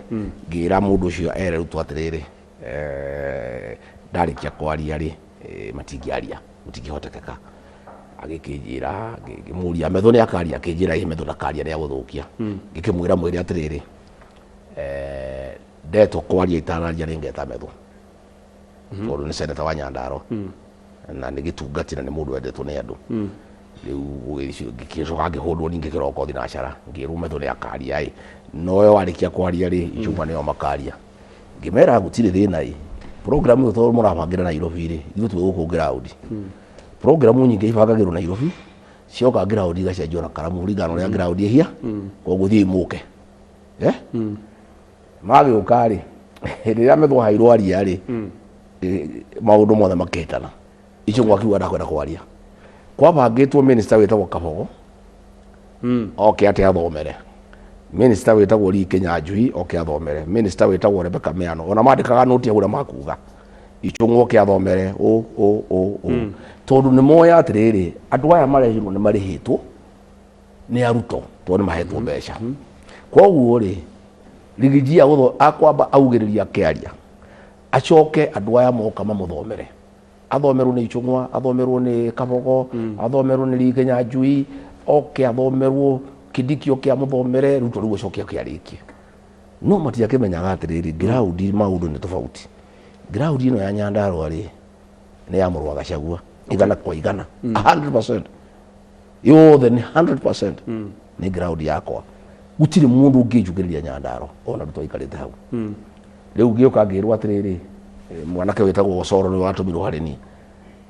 ngĩra mũndũ ũcio ere Ruto atĩrĩrĩ ndarĩkia kwaria rĩ matingĩaria gũtingĩhotekeka agĩkĩnjĩra ngĩmũria Methu nĩ akaria akĩnjĩra ĩ Methu ndakaria nĩ agũthũkia ngĩkĩmwĩra mwĩre atĩrĩrĩ ndetwo kwaria itanaria nĩ ngeta Methu tondũ nĩ seneta wa Nyandarua na nĩ gĩtungati na nĩ mũndũ wendetwo nĩ andũ rĩu ngĩcoka ngĩhũndwo ningĩ kĩroko thinacara ngĩrwo Methu nĩ akaria ĩ no we warĩkia kwaria rĩ Ichung'wa nĩo makaria. Ngĩmera gũtirĩ thĩna ĩ, program ĩyo tondũ mũrabangĩra Nairobi rĩ, ithuĩ twĩ gũkũ ground. Program nyingĩ ibangagĩrwo Nairobi, cioka ground igacenjio na karamu kũringana na ũrĩa ground ĩhia, koguo thiĩi mũke. Eh? Magĩũka rĩ, hĩndĩ ĩrĩa Methu aheirwo aria rĩ, maũndũ mothe makĩhĩtana. Ichung'wa akiuga ndakwenda kwaria. Kwabangĩtwo minister wĩtagwo Kabogo oke atĩ athomere. Minister wĩtagwo Lee Kinyanjui oke athomere. Minister wĩtagwo Rebecca Miano ona mandĩkaga nũti hau ũrĩa makuga. Ichung'wa oke athomere ũ ũ ũ ũ. Tondũ nĩ moĩ atĩrĩrĩ, andũ aya marehirwo nĩ marĩhĩtwo nĩ arutwo tondũ nĩ mahetwo mbeca. Koguo rĩ, Rigiji akwamba augĩrĩria akĩaria, acoke andũ aya moka mamũthomere. Athomerwo nĩ Ichung'wa, athomerwo nĩ Kabogo, athomerwo nĩ Lee Kinyanjui, oke athomerwo Kindiki oke amũthomere, Ruto rĩu acoke oke arĩkie. No matiakĩmenyaga atĩrĩrĩ, ground maũndũ nĩ tofauti. Ground ĩno ya Nyandarua rĩ, nĩ ya mũrũ wa Gachagua, igana kwa igana, 100%. Yothe nĩ 100% nĩ ground yakwa. Gũtirĩ mũndũ ũngĩnjugĩrĩria Nyandarua, ona Ruto aikarĩte hau. Rĩu ngĩũka ngĩrwo atĩrĩrĩ, mwanake wĩtagwo Osoro nĩwe watũmirwo harĩ niĩ.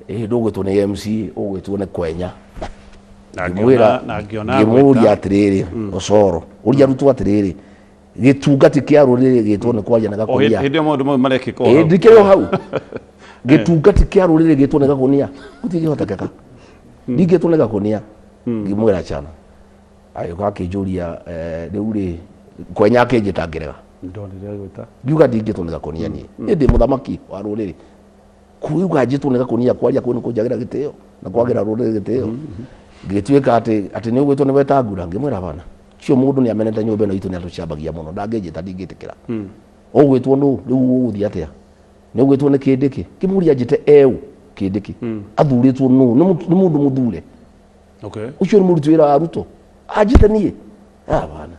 Ĩ ndũgwĩtwo nĩ MC, ũgwĩtwo nĩ Kwenya. Na Ngĩmwĩra, ngĩona- na ngĩona ngĩmũria gwĩta. atĩrĩrĩ, Osoro, ũria arutwo atĩrĩrĩ, gĩtungati kĩa rũrĩrĩ gĩtwo nĩ kwaria na O gakũnia. hĩndĩ ĩyo maũndũ mau marekĩka o Ĩ hau. ndikĩrĩ o hau. Gĩtungati kĩa rũrĩrĩ gĩtwo nĩ gakũnia. Gũtingĩhotekeka. Ndingĩtwo nĩ gakũnia. Ngĩmwĩra chana. Agĩũka akĩnjũria, rĩu rĩ, Kwenya akĩnjĩta ngĩrega. Ndonire agĩta. Ngiuga ndingĩtwo nĩ gakũnia niĩ. Niĩ ndĩ mũthamaki wa rũrĩrĩ. Kuuga njĩtwo nĩ gakũnia kwaria kũu nĩ kũnjagĩra gĩtĩo na kwagĩra rũrĩrĩ gĩtĩo. Ngĩtuĩka atĩ atĩ nĩ ũgwĩtwo nĩ Wetangula. Ngĩmwĩra bana. Ũcio mũndũ nĩ amenete nyũmba ĩno itũ nĩ atũcambagia mũno. Ndangĩnjĩta ndingĩtĩkĩra. Ũgwĩtwo nũ? Rĩu ũgũthiĩ atĩa? Nĩ ũgwĩtwo nĩ Kĩndĩkĩ? Ngĩmũria anjĩte eũ Kĩndĩkĩ. Athurĩtwo nũ? Nĩ mũndũ mũthure. Ũcio nĩ mũruti wĩra wa Ruto. Anjĩte niĩ? Hapana.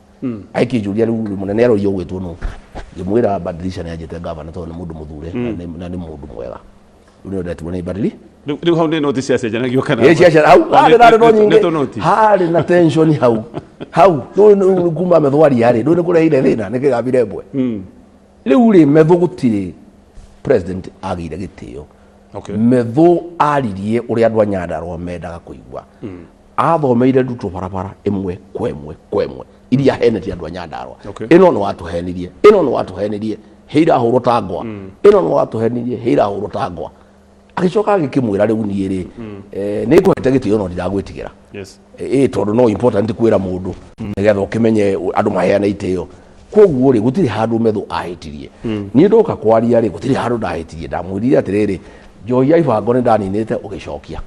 Agĩkĩnjũria rĩu mũnene aroria ũgwĩtwo nũ? Ngĩmwĩra Badilisha nĩ anjĩte ngavana tondũ nĩ mũndũ mũthure na nĩ mũndũ mwega. Rĩu nĩo ndetirwo nĩ Badili. Rĩu hau nĩ noti ciacenjanagio kana? Ĩ ciacenjanagio. Hau harĩ na ndeto Nĩ nyingĩ. tũnoti. Harĩ na tension hau. Hau ndũĩ nĩ kuma Methu aria rĩ, ndũĩ nĩ kũrehire thĩna nĩ kĩgambire mbwe. Rĩu rĩ Methu gũtirĩ president agĩire gĩtĩo. Methu aririe ũrĩa andũ a Nyandarua mendaga kũigua. Athomeire Ruto barabara ĩmwe kwa ĩmwe kwa ĩmwe iria ahenetie andũ a Nyandarua. Ĩno nĩ watũhenirie, ĩno nĩ watũhenirie, hĩ irahũrwo ta ngwa. Ĩno nĩ watũhenirie, hĩ irahũrwo ta ngwa. Agĩcoka agĩkĩmwĩra rĩu niĩ rĩ, nĩ ngũhete gĩtĩo no ndiragwĩtigĩra. Ĩ tondũ no important kwĩra mũndũ nĩgetha ũkĩmenye andũ maheane itĩo. Koguo rĩ gũtirĩ handũ Methu ahĩtirie. Niĩ ndoka kwaria rĩ gũtirĩ handũ ndahĩtirie. Ndamwĩrire atĩrĩrĩ, njohi ya ibango nĩ ndaninĩte ũgĩcokia.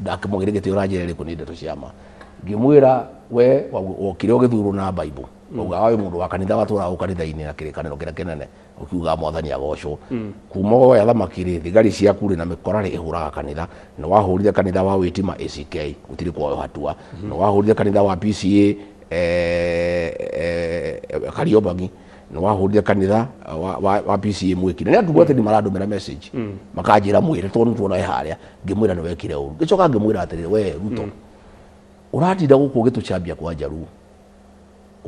Ndakĩmũgĩre gĩtĩo na njĩra ĩrĩkũ nĩ ndeto cia ma. Ngĩmwĩra we wokire ũgĩthurwo na Bible. Waugaga wĩ mũndũ wa kanitha watũraga gũkũ kanitha-inĩ na kĩrĩkanĩro kĩrĩa kĩnene ũkiugaga mwathani agocwo. Kuma woya thamaki rĩ thigari ciaku rĩ na mĩkora rĩ ĩhũraga kanitha. Nĩ wahũrire kanitha wa Witima ACK gũtirĩ kwoywo hatua. Nĩ wahũrire kanitha wa PCA Kariobangi. Nĩ wahũrire kanitha wa PCA Mwĩki. Na nĩ andũ atĩ marandũmĩra message makanjĩra mwĩre tondũ nĩ tuona e harĩa. Ngĩmwĩra nĩ wekire ũru. Ngĩcoka ngĩmwĩra atĩrĩrĩ we Ruto ũratinda gũkũ ũgĩtũcambia kwa Njaruo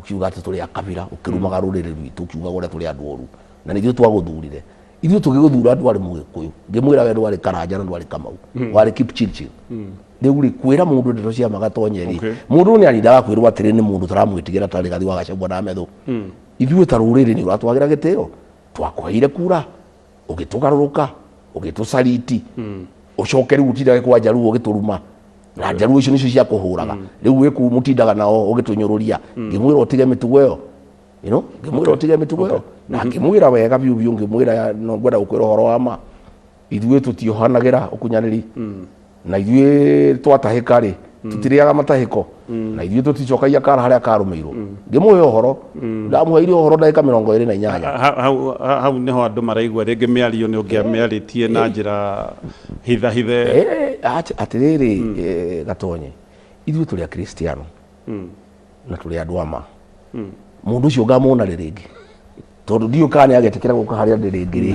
ũkiuga atĩ tũrĩ a kabira ũkĩrumaga rũrĩrĩ rwitũ ũkiugaga ũrĩa tũrĩ andũ oru na nĩ ithuĩ twagũthurire. Ithuĩ tũgĩgũthura ndwarĩ mũgĩkũyũ. Ngĩmwĩra we ndwarĩ Karanja na ndwarĩ Kamau. Warĩ Kipchirchir. Rĩu rĩ kwĩra mũndũ ndeto cia magatonye rĩ mũndũ nĩ arindaga kwĩrwo atĩrĩ nĩ mũndũ tũramwĩtigĩra ta Rigathi wa Gachagua na Methu. Ithuĩ ta rũrĩrĩ nĩ ũratwagĩra gĩtĩo. Twakũheire kura ũgĩtũgarũrũka ũgĩtũcariti ũcoke rĩu ũtindage kwa Njaruo ũgĩtũruma na Njaruo icio nĩcio ciakũhũraga. Rĩu wĩ kũu mũtindaga nao ũgĩtũnyũrũria. Ngĩmwĩra ũtige mĩtugo ĩyo. You know, ngĩmwĩra ũtige mĩtugo ĩyo. Na ngĩmwĩra wega biũ biũ ngĩmwĩra no ngwenda gũkwĩra ũhoro wa ma. Ithuĩ tũtiohanagĩra ũkunyanĩri. Na ithuĩ twatahĩka rĩ tũtirĩaga matahĩko. Na ithuĩ tũticokagia kara harĩa karũmĩirwo. Ngĩmũhe ũhoro. Ndamũheire ũhoro ndagĩka mĩrongo ĩrĩ na inyanya. Hau nĩho andũ maraigua rĩngĩ mĩario nĩ ũngĩamĩarĩtie na njĩra hithahithe. Atĩrĩrĩ, Gatonye, ithuĩ tũrĩ Akristiano na tũrĩ andũ a ma. Mũndũ ũcio ngamuona rĩ rĩngĩ tondũ ndiũĩ kana nĩ agetĩkĩra gũka harĩa ndĩ rĩngĩ rĩ.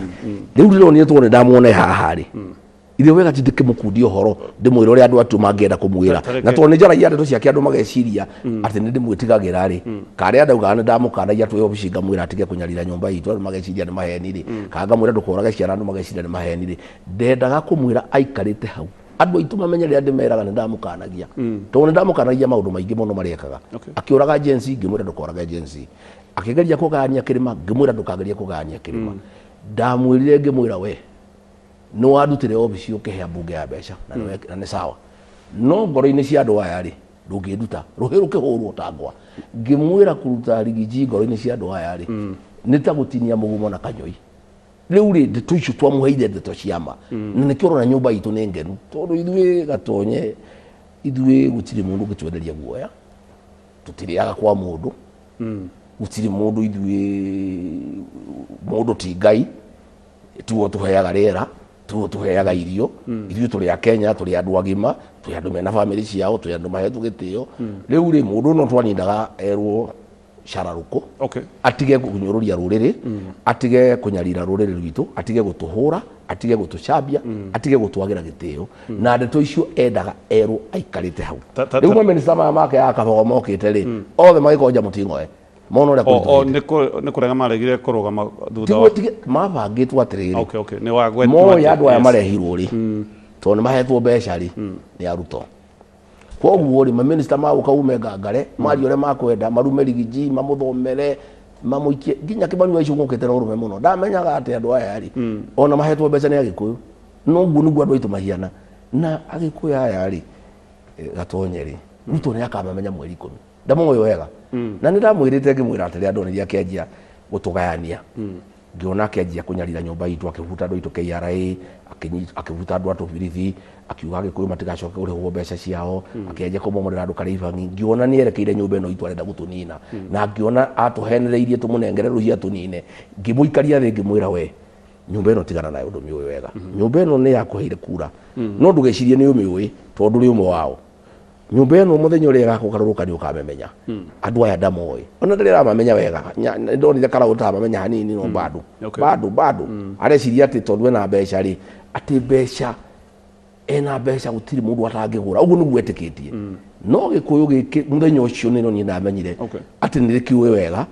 Rĩu ndĩronire tondũ nĩ ndamuona haha rĩ. Ithe wega ti ndĩkĩmũkundia ũhoro ndĩmwĩre ũrĩa andũ atu mangĩenda kũmwĩra. Na tondũ nĩ njaragia ndeto ciake andũ mageciria atĩ nĩ ndĩmwĩtigagĩra rĩ, karĩa ndaugaga nĩ ndamũkanagia twĩ obici ngamwĩra atige kũnyarira nyũmba itũ andũ mageciria nĩ maheni rĩ, kana ngamwĩra ndũkorage ciana andũ mageciria nĩ maheni rĩ, ndendaga kũmwĩra aikarĩte hau andũ aitũ mamenye rĩrĩa ndĩmeraga nĩ ndamũkanagia, tondũ nĩ ndamũkanagia maũndũ maingĩ mũno marĩa ekaga. Akĩũraga Gen Z, ngĩmwĩra ndũkorage Gen Z. Akĩgeria kũgayania kĩrĩma, ngĩmwĩra ndũkagerie kũgayania kĩrĩma. Ndamwĩrire ngĩmwĩra we nĩ wandutire obici ũkĩhe ambunge ya mbeca na nĩ na nĩ sawa, no ngoro-inĩ cia andũ aya rĩ, ndũngĩnduta rũhĩ rũkĩhũrwo ta ngwa. Ngĩmwĩra kũruta rigiji ngoro-inĩ cia andũ aya rĩ, nĩ ta gũtinia mũgumo na kanyoi. Rĩu rĩ, ndeto icio twamũheire ndeto cia ma, na nĩkĩo ũrona nyũmba itũ nĩ ngenu, tondũ ithuĩ gatonye ithuĩ gũtirĩ mũndũ ũngĩtwenderia guoya, tũtirĩaga kwa mũndũ, gũtirĩ mũndũ, ithuĩ mũndũ ti Ngai, tiwe ũtũheaga rĩera, tiwe ũtũheaga irio. Ithuĩ tũrĩ a Kenya, tũrĩ andũ agima, tũrĩ andũ mena bamĩrĩ ciao, tũrĩ andũ mahetwo gĩtĩo. Rĩu rĩ, mũndũ no twanindaga erwo cararũkũ atige kũnyũrũria rũrĩrĩ, atige kũnyarira rũrĩrĩ rwitũ, atige gũtũhũra, atige gũtũcambia, atige gũtwagĩra gĩtĩo. Na ndeto icio endaga erwo aikarĩte hau. Rĩu mamĩnĩsta maya make ya kabogo mokĩte rĩ, othe magĩkonja mũting'oe mona ũrĩa O kũritũhĩte. Nĩ kũrega maregire kũrũgama thutha wa Mabangĩtwo atĩrĩrĩ, Okay. Nĩ wagwetwo moĩ andũ aya marehirwo rĩ, tondũ nĩ mahetwo mbeca rĩ, nĩ arutwo. Koguo rĩ, mamĩnĩsta magũka ume ngangare marie ũrĩa makwenda, marume rigiji, mamũthomere, mamũikie nginya Kĩmani wa Icũng'wa okĩte na ũrũme mũno. Ndamenyaga atĩ andũ aya rĩ, ona mahetwo mbeca nĩ Agĩkũyũ. No ũguo nĩguo andũ aitũ mahiana. Na Agĩkũyũ aya rĩ, gatonye rĩ, Ruto nĩ akamamenya mweri 10. Ndamũĩ wega. Na nĩ ndamwĩrĩte ngĩmwĩra atĩrĩ, andũ akĩanjia gũtũgayania, ngĩona akĩanjia kũnyarira nyũmba itũ, akĩbuta andũ aitũ KRA, akĩbuta andũ a tũbirithi, akiuga Agĩkũyũ matigacoke kũrĩhwo mbeca ciao, akĩanjia kũmomorera andũ Karĩibangi. Ngĩona nĩ erekeire nyũmba ĩno itũ, arenda gũtũnina. Na ngĩona atũhenereirie tũmũnengere rũhia tũnine. Ngĩmũikaria thĩ ngĩmwĩra, we nyũmba ĩno tigana nayo, ndũmĩũĩ wega. Nyũmba ĩno nĩ yakũheire kura, no ndũgecirie nĩ ũmĩũĩ tondũ ũrĩ ũmwe wao. Nyũmba ĩno mũthenya ũrĩa ĩgakũgarũrũka nĩ ũkamĩmenya. Andũ aya ndamoĩ, ona ndĩrĩ aramamenya wega. Nĩ ndonire karau ũtaramamenya hanini, no bado bado bado areciria atĩ tondũ ena mbeca rĩ, atĩ mbeca ena mbeca gũtirĩ mũndũ atangĩgũra. Ũguo nĩguo etĩkĩtie. No Gĩkũyũ gĩkĩ mũthenya ũcio nĩ niĩ ndamenyire atĩ nĩ rĩkĩũĩ wega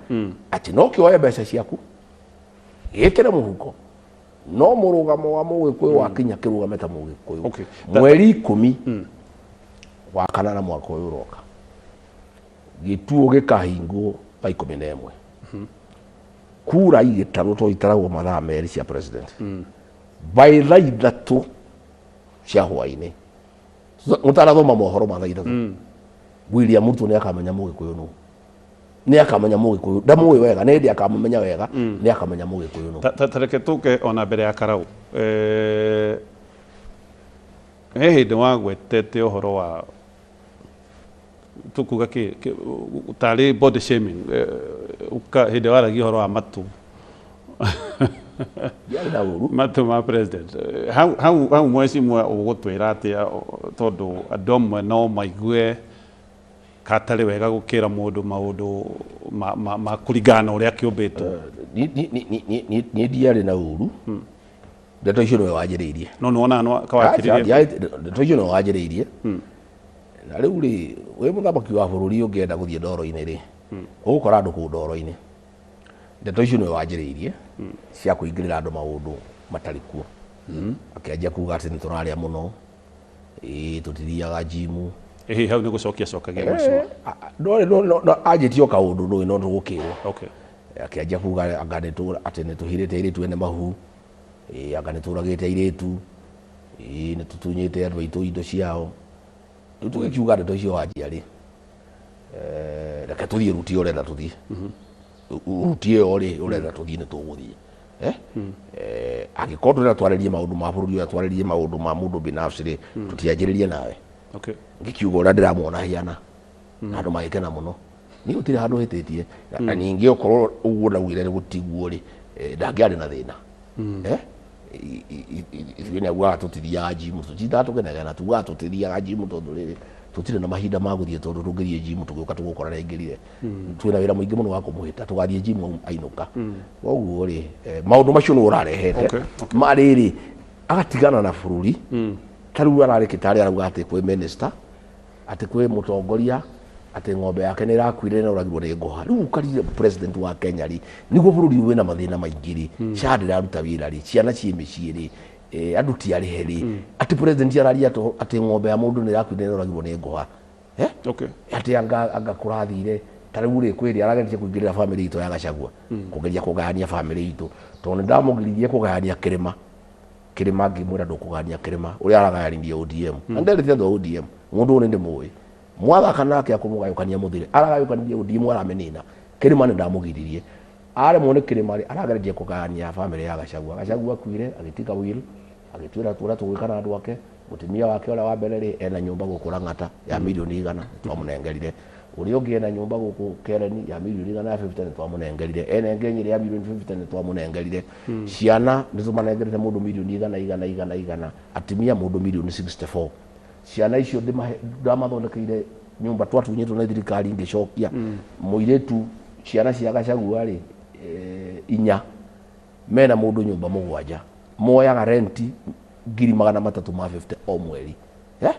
atĩ no kĩoe mbeca ciaku gĩkĩre mũhuko, no mũrũgamo wa Mũgĩkũyũ wakinya kĩrũgame ta Mũgĩkũyũ. Mweri 10 wa kanana mwaka ũyũ ũroka, gĩtuo gĩkahingwo thaa 11, kura igĩtarwo, tondũ itaragwo mathaa 2 cia president, by thaa 3 cia hwainĩ mũtarathoma mohoro ma thaa 3, William Ruto nĩ akamenya Mũgĩkũyũ nũ, nĩ akamenya Mũgĩkũyũ. Ndamũĩ wega, nĩ hĩndĩ akamũmenya wega, nĩ akamenya Mũgĩkũyũ nũ. Ta reke tũke ona mbere ya karau. He hĩndĩ wagwetete ũhoro wa tũkuga kĩ tarĩ body shaming, hĩndĩ waragia ũhoro wa matũ. Ndiarĩ na ũru. Matũ ma president. Hau hau hau mwecimwa ũgũtwĩra atĩa, tondũ andũ amwe no maigue katarĩ wega gũkĩra mũndũ maũndũ ma kũringana na ũrĩa kĩũmbĩtwo? Niĩ ndiarĩ na ũru. Ndeto icio nĩwe wanjĩrĩirie. No nĩ wonaga no kawakĩrĩrie. Ndeto icio nĩwe wanjĩrĩirie. Na rĩu rĩ, wĩ mũthamaki wa bũrũri, ũngĩenda gũthiĩ ndoro-inĩ rĩ, ũgũkora andũ kũu ndoro-inĩ. Ndeto icio nĩwe wanjĩrĩirie cia kũingĩrĩra andũ maũndũ matarĩ kuo. Akĩanjia kuga atĩ nĩ tũrarĩa mũno, ĩĩ tũtithiaga njimu. Ĩhĩ, hau nĩ gũcokia cokagia mheshimiwa. No anjĩtie o kaũndũ ndũĩ no tũgũkĩrwo. Akĩanjia kuga anga atĩ nĩ tũhirĩte airĩtu ene mahu, ĩĩ anga nĩ tũragĩte airĩtu, ĩĩ nĩ tũtunyĩte andũ aitũ indo ciao. Rĩu tũgĩkiuga ndeto icio wanjia rĩ, reke tũthiĩ ruti ĩyo ũrenda tũthiĩ. Ruti ĩyo rĩ ũrenda tũthiĩ nĩ tũgũthiĩ. Angĩkorwo tũrenda twarĩrie maũndũ ma bũrũri ũyũ, twarĩrie maũndũ ma mũndũ binafsi rĩ, tũtianjĩrĩrie nawe. Ngĩkiuga ũrĩa ndĩramuona hiana, na andũ magĩkena mũno. Niĩ gũtirĩ handũ hĩtĩtie. Na ningĩ okorwo ũguo ndaugire nĩ gũtiguo rĩ, ndangĩarĩ na thĩna. Ithuĩ nĩ augaga tũtithiaga njimu, tũtindaga tũkĩnegena, tugaga tũtithiaga njimu tondũ rĩrĩ tũtirĩ na mahinda ma gũthiĩ, tondũ tũngĩthiĩ njimu tũgĩũka tũgũkora nĩ aingĩrire. Twĩna wĩra mũingĩ mũno wa kũmũhĩta, tũgathiĩ njimu ainũka. Koguo rĩ, maũndũ macio nĩ ũrarehete. Ma rĩrĩ, Agatigana na bũrũri. Ta rĩu ararĩ kĩtarĩ arauga atĩ kwĩ minister, atĩ kwĩ mũtongoria, atĩ ng'ombe yake nĩ ĩrakuire na ũragirwo nĩ ngũha. Rĩu ũkarire president wa Kenya rĩ, nĩguo bũrũri ũyũ wĩna mathĩna maingĩ rĩ, SHA ndĩraruta wĩra rĩ, ciana ciĩ mĩciĩ rĩ, andũ ti arĩhe rĩ, atĩ president araria atĩ ng'ombe ya mũndũ nĩ ĩrakuire na ũragirwo nĩ ngũha. Eh? Okay. Atĩ anga kũrathire ta rĩu rĩ, kwĩ rĩ arageretie kũingĩrĩra famĩlĩ itũ ya Gachagua, kũgeria kũgayania famĩlĩ itũ, tondũ nĩ ndamũgiririe kũgayania kĩrĩma. Kĩrĩma ngĩmwĩra ndũkũgayania kĩrĩma ũrĩa aragayanirie ODM. Na nderĩte andũ a ODM, mũndũ ũyũ nĩ ndĩmũĩ, mwathaka nake akũmũgayũkania mũthire, aragayũkanirie ODM aramĩnina. Kĩrĩma nĩ ndamũgiririe, aremwo nĩ kĩrĩma rĩ, arageretie kũgayania famĩlĩ ya Gachagua. Gachagua akuire agĩtiga will, agĩtwĩra ũrĩa tũgwĩka na andũ ake. Mũtumia wake ũrĩa wa mbere rĩ, ena nyũmba gũkũ Lang'ata ya mirioni 100, twamũnengerire. Ũrĩa ũngĩ ena nyũmba gũkũ Kereni ya mirioni 150, nĩ twamũnengerire. Ena ĩngĩ Nyĩrĩ ya mirioni 50, nĩ twamũnengerire. Ciana nĩ tũmanengerete mũndũ mirioni 100 igana igana igana, atumia mũndũ mirioni 64. Ciana icio ndamathondekeire nyũmba twatunyĩtwo nĩ thirikari ngĩcokia. Mũirĩtu, ciana cia Gachagua rĩ, inya mena mũndũ nyũmba mũgwanja, moyaga renti 350,000 o mweri. Eh?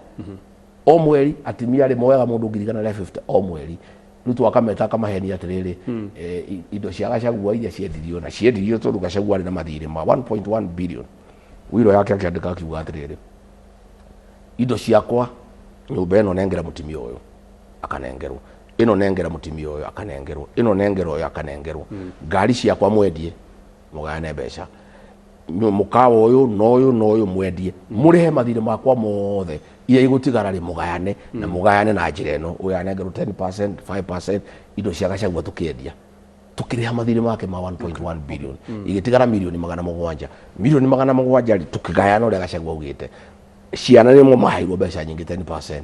O mweri. Atumia rĩ, moyaga mũndũ 150,000 o mweri. Rĩu twakameta akamahenia atĩrĩrĩ, indo cia Gachagua iria ciendirio, na ciendirio tondũ Gachagua arĩ na mathirĩ ma 1.1 billion. Wiro yake akĩandĩka akiuga atĩrĩrĩ, indo ciakwa, nyũmba ĩno nengera mũtumia ũyũ, akanengerwo ĩno, nengera mũtumia ũyũ, akanengerwo ĩno, nengera ũyũ, akanengerwo. Ngari ciakwa mwendie mũgayane mbeca. Mũkawa ũyũ na ũyũ na ũyũ mwendie mũrĩhe mathirĩ makwa mothe, iria igũtigara rĩ, mũgayane na mũgayane na njĩra ĩno, ũyũ anengerwo 10%, 5%. Indo cia Gachagua tũkĩendia, tukĩrĩha mathirĩ make ma 1.1 billion, igĩtigara mirioni 700. Mirioni 700 rĩ, tũkĩgayana ũrĩa Gachagua augĩte. Ciana nĩmo maheirwo mbeca nyingĩ, 10%.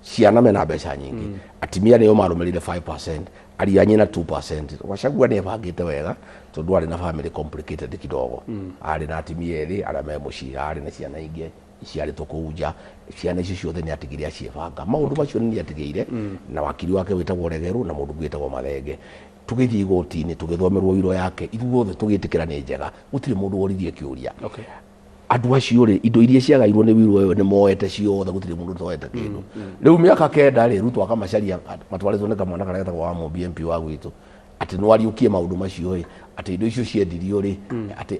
Ciana mena mbeca nyingĩ. Atimia nĩo marũmĩrĩire 5%, aria nyina 2%. Gachagua nĩ ebangĩte wega tondũ arĩ na family complicated kidogo. Arĩ na atimia erĩ arĩa me mũciĩ, arĩ na ciana ingĩ iciarĩtwo kũu nja. Ciana icio ciothe nĩ atigire aciĩbanga maũndũ macio, nĩ atigĩire na wakiri wake wĩtagwo Regeru na mũndũ ũngĩ wĩtagwo Mathenge. Tũgĩthiĩ igoti-inĩ, tũgĩthomerwo iro yake, ithuothe tũgĩtĩkĩra nĩ njega, gũtirĩ mũndũ woririe kĩũria. Andũ acio rĩ, indo iria ciagairwo nĩ wiru ĩyo nĩ moete ciothe, gũtirĩ mũndũ ũtoete kĩndũ. Rĩu mĩaka 9 rĩ, Ruto akamacaria matwarĩtwo nĩ kamwana karĩa getagwo wa Mũmbi, MP wa gwitũ, atĩ no ariũkie maũndũ macio ĩ, atĩ indo icio ciendirio rĩ,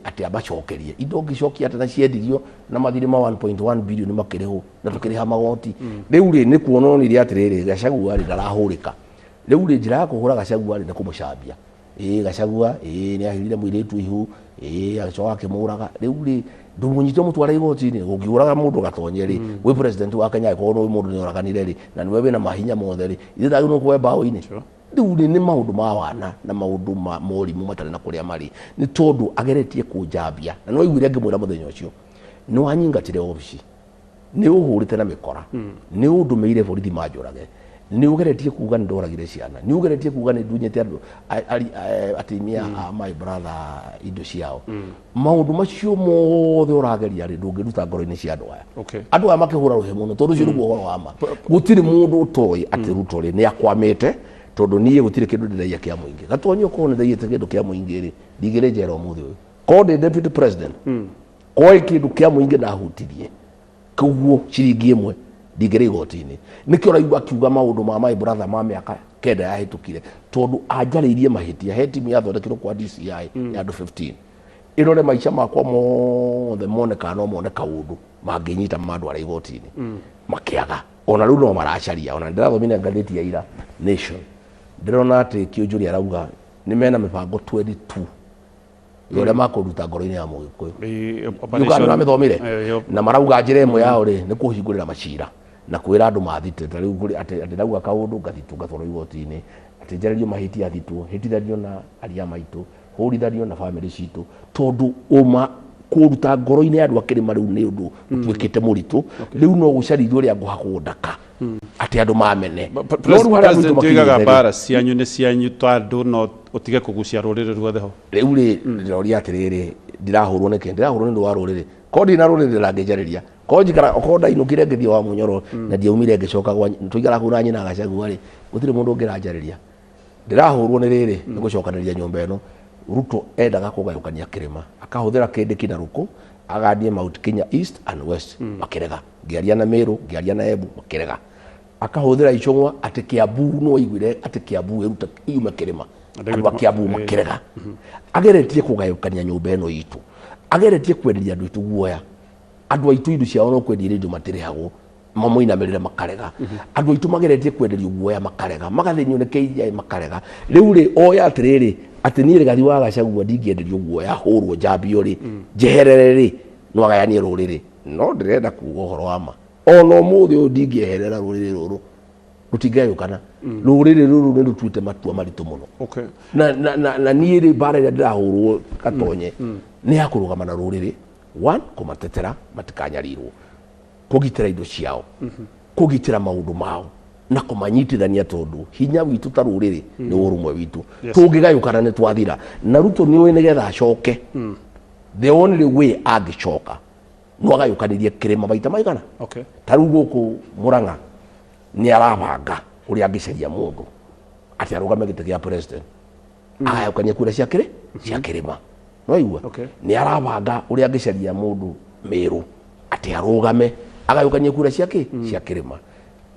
atĩ amacokerie indo. Ũngĩcokia atĩ na ciendirio na mathirĩ ma 1.1 billion makĩrĩhwo na tũkĩrĩha magoti? Rĩu rĩ, nĩ kuona onire atĩrĩrĩ, Gachagua rĩ, ndarahũrĩka. Rĩu rĩ, njĩra ya kũhũra Gachagua rĩ, nĩ kũmũcambia. Ĩĩ, Gachagua ĩĩ nĩ ahirire mũirĩtu ihu, ĩĩ agĩcoka akĩmũraga. Rĩu rĩ, ndũmũnyite ũmũtware igoti-inĩ. Ũngĩũraga mũndũ gatonye rĩ, wĩ president wa Kenya, angĩkorwo nĩ mũndũ nĩ oraganire rĩ, na nĩwe wĩna mahinya mothe rĩ, ithe ndagĩrĩirwo nĩ kuoya mbaũ-inĩ. Rĩu rĩ, nĩ maũndũ ma wana na maũndũ ma morimũ matarĩ na kũrĩa marĩ, nĩ tondũ ageretie kũnjambia. Na nĩ waiguire ngĩmwĩra mũthenya ũcio, nĩ wanyingatire obici, nĩ ũhũrĩte na mĩkora, nĩ ũndũmĩire borithi manjũrage, nĩ ũgeretie kuga nĩ ndoragire ciana, nĩ ũgeretie kuga nĩ ndunyĩte andũ atimia a my brother indo ciao. Maũndũ macio mothe ũrageria rĩ, ndũngĩruta ngoro-inĩ cia andũ aya. Andũ aya makĩhũra rũhĩ mũno, tondũ ũcio nĩguo ũhoro wa ma. Gũtirĩ mũndũ ũtoĩ atĩ Ruto rĩ, nĩ akwamĩte, tondũ niĩ gũtirĩ kĩndũ ndĩraiya kĩa mũingĩ. Gatonyi, okorwo nĩ ndaiyĩte kĩndũ kĩa mũingĩ rĩ, ndingĩrĩ njera ũmũthĩ ũyũ. Korwo ndĩ deputy president, koĩ kĩndũ kĩa mũingĩ ndahutirie koguo ciringi 1, ndingĩrĩ igoti-inĩ. Nĩkĩo ũraigua akiuga maũndũ ma my brother ma mĩaka 9 yahĩtũkire, tondũ anjarĩirie mahĩtia. He timu yathondekirwo kwa DCI ya andũ 15 ĩrore maica makwa mothe, mone kana no mone kaũndũ mangĩnyita mandware igoti-inĩ. Makĩaga. Ona rĩu no maracaria. Ona ndĩrathomire ngathĩti ya ira, Nation, ndĩrona atĩ Kĩũnjũri arauga nĩ mena mĩbango 22 ya ũrĩa makũruta ngoro-inĩ ya Mũgĩkũyũ. Uganda nĩmamĩthomire na marauga njĩra ĩmwe yao rĩ, nĩ kũhingũrĩra macira na kwĩra andũ mathite. Ta rĩu kũrĩ atĩ ndauga kaũndũ ngathitwo, ngatwarwo igoti-inĩ, atĩ njarĩrio mahĩtia, thitwo, hĩtithanio na aria maitũ, hũrithanio na bamĩrĩ citũ, tondũ ũma kũruta ngoro-inĩ ya andũ a kĩrĩma rĩu nĩ ũndũ ũtuĩkĩte mũritũ. Rĩu no gũcarithio ũrĩa ngũhakwo ndaka atĩ andũ mamene. No rĩu harĩa andũ President oigaga makinyĩte rĩ, mbara cianyu nĩ cianyu ta andũ, no ũtige kũgucia rũrĩrĩ ruothe ho. Rĩu rĩ, ndĩroria atĩrĩrĩ, ndirahũrwo nĩkĩ? Ndirahũrwo nĩ ũndũ wa rũrĩrĩ? Korwo ndina rũrĩrĩ rangĩnjarĩria, korwo njikara, okorwo ndainũkire ngĩthiĩ wa Mũnyoro na ndiaumire ngĩcoka gwa tũikara kũu na nyina Gachagua rĩ, gũtirĩ mũndũ ũngĩranjarĩria. Ndĩrahũrwo nĩ rĩrĩ, nĩ gũcokanĩrĩria nyũmba ĩno. Ruto endaga kũgayũkania kĩrĩma, akahũthĩra kĩndĩ kina rũkũ. Agandie Mount Kenya East and West, makĩrega. Ngĩaria na Meru, ngĩaria na Embu, makĩrega. Akahũthĩra Icũng'wa atĩ Kiambu, no aiguire atĩ Kiambu ĩruta yume kĩrĩma, andũ a Kiambu makĩrega. Ageretie kũgayũkania nyũmba ĩno itũ, ageretie kwenderia andũ aitũ guoya. Andũ aitũ indo ciao no kwendia indo matirĩhagwo, mamũinamĩrĩre makarega. Andũ aitũ mageretie kwenderio guoya makarega, magathĩnio nĩ KGI makarega. Rĩu rĩ, oya atĩrĩrĩ, atĩ niĩ Rigathi wa Gachagua ndingĩenderio guoya hũrwo njambio rĩ, njeherere rĩ, no agayanie rũrĩrĩ. No ndĩrenda kuga ũhoro wa ma, ona ũmũthĩ ũyũ ndingĩeherera rũrĩrĩ rũrũ, rũtingĩgayũkana. Rũrĩrĩ rũrũ nĩ rũtuĩte matua maritũ mũno. Na niĩ rĩ, mbara ĩrĩa ndĩrahũrwo Gatonye nĩ ya kũrũgama na rũrĩrĩ, one, kũmatetera matikanyarirwo, kũgitĩra indo ciao, kũgitĩra maũndũ mao na kũmanyitithania, tondũ hinya witũ ta rũrĩrĩ nĩ ũrũmwe witũ. Tũngĩgayũkana nĩ twathira. Na Ruto nĩ ũĩ nĩgetha acoke, the only way angĩcoka no agayũkanirie kĩrĩma maita maigana. Ta rĩu gũkũ Murang'a nĩ arabanga ũrĩa angĩcaria mũndũ atĩ arũgame gĩtĩ gĩa president, agayũkania kura cia kĩrĩ cia kĩrĩma, nĩwaigua? Nĩ arabanga ũrĩa angĩcaria mũndũ Mĩrũ atĩ arũgame, agayũkania kura cia kĩ cia kĩrĩma.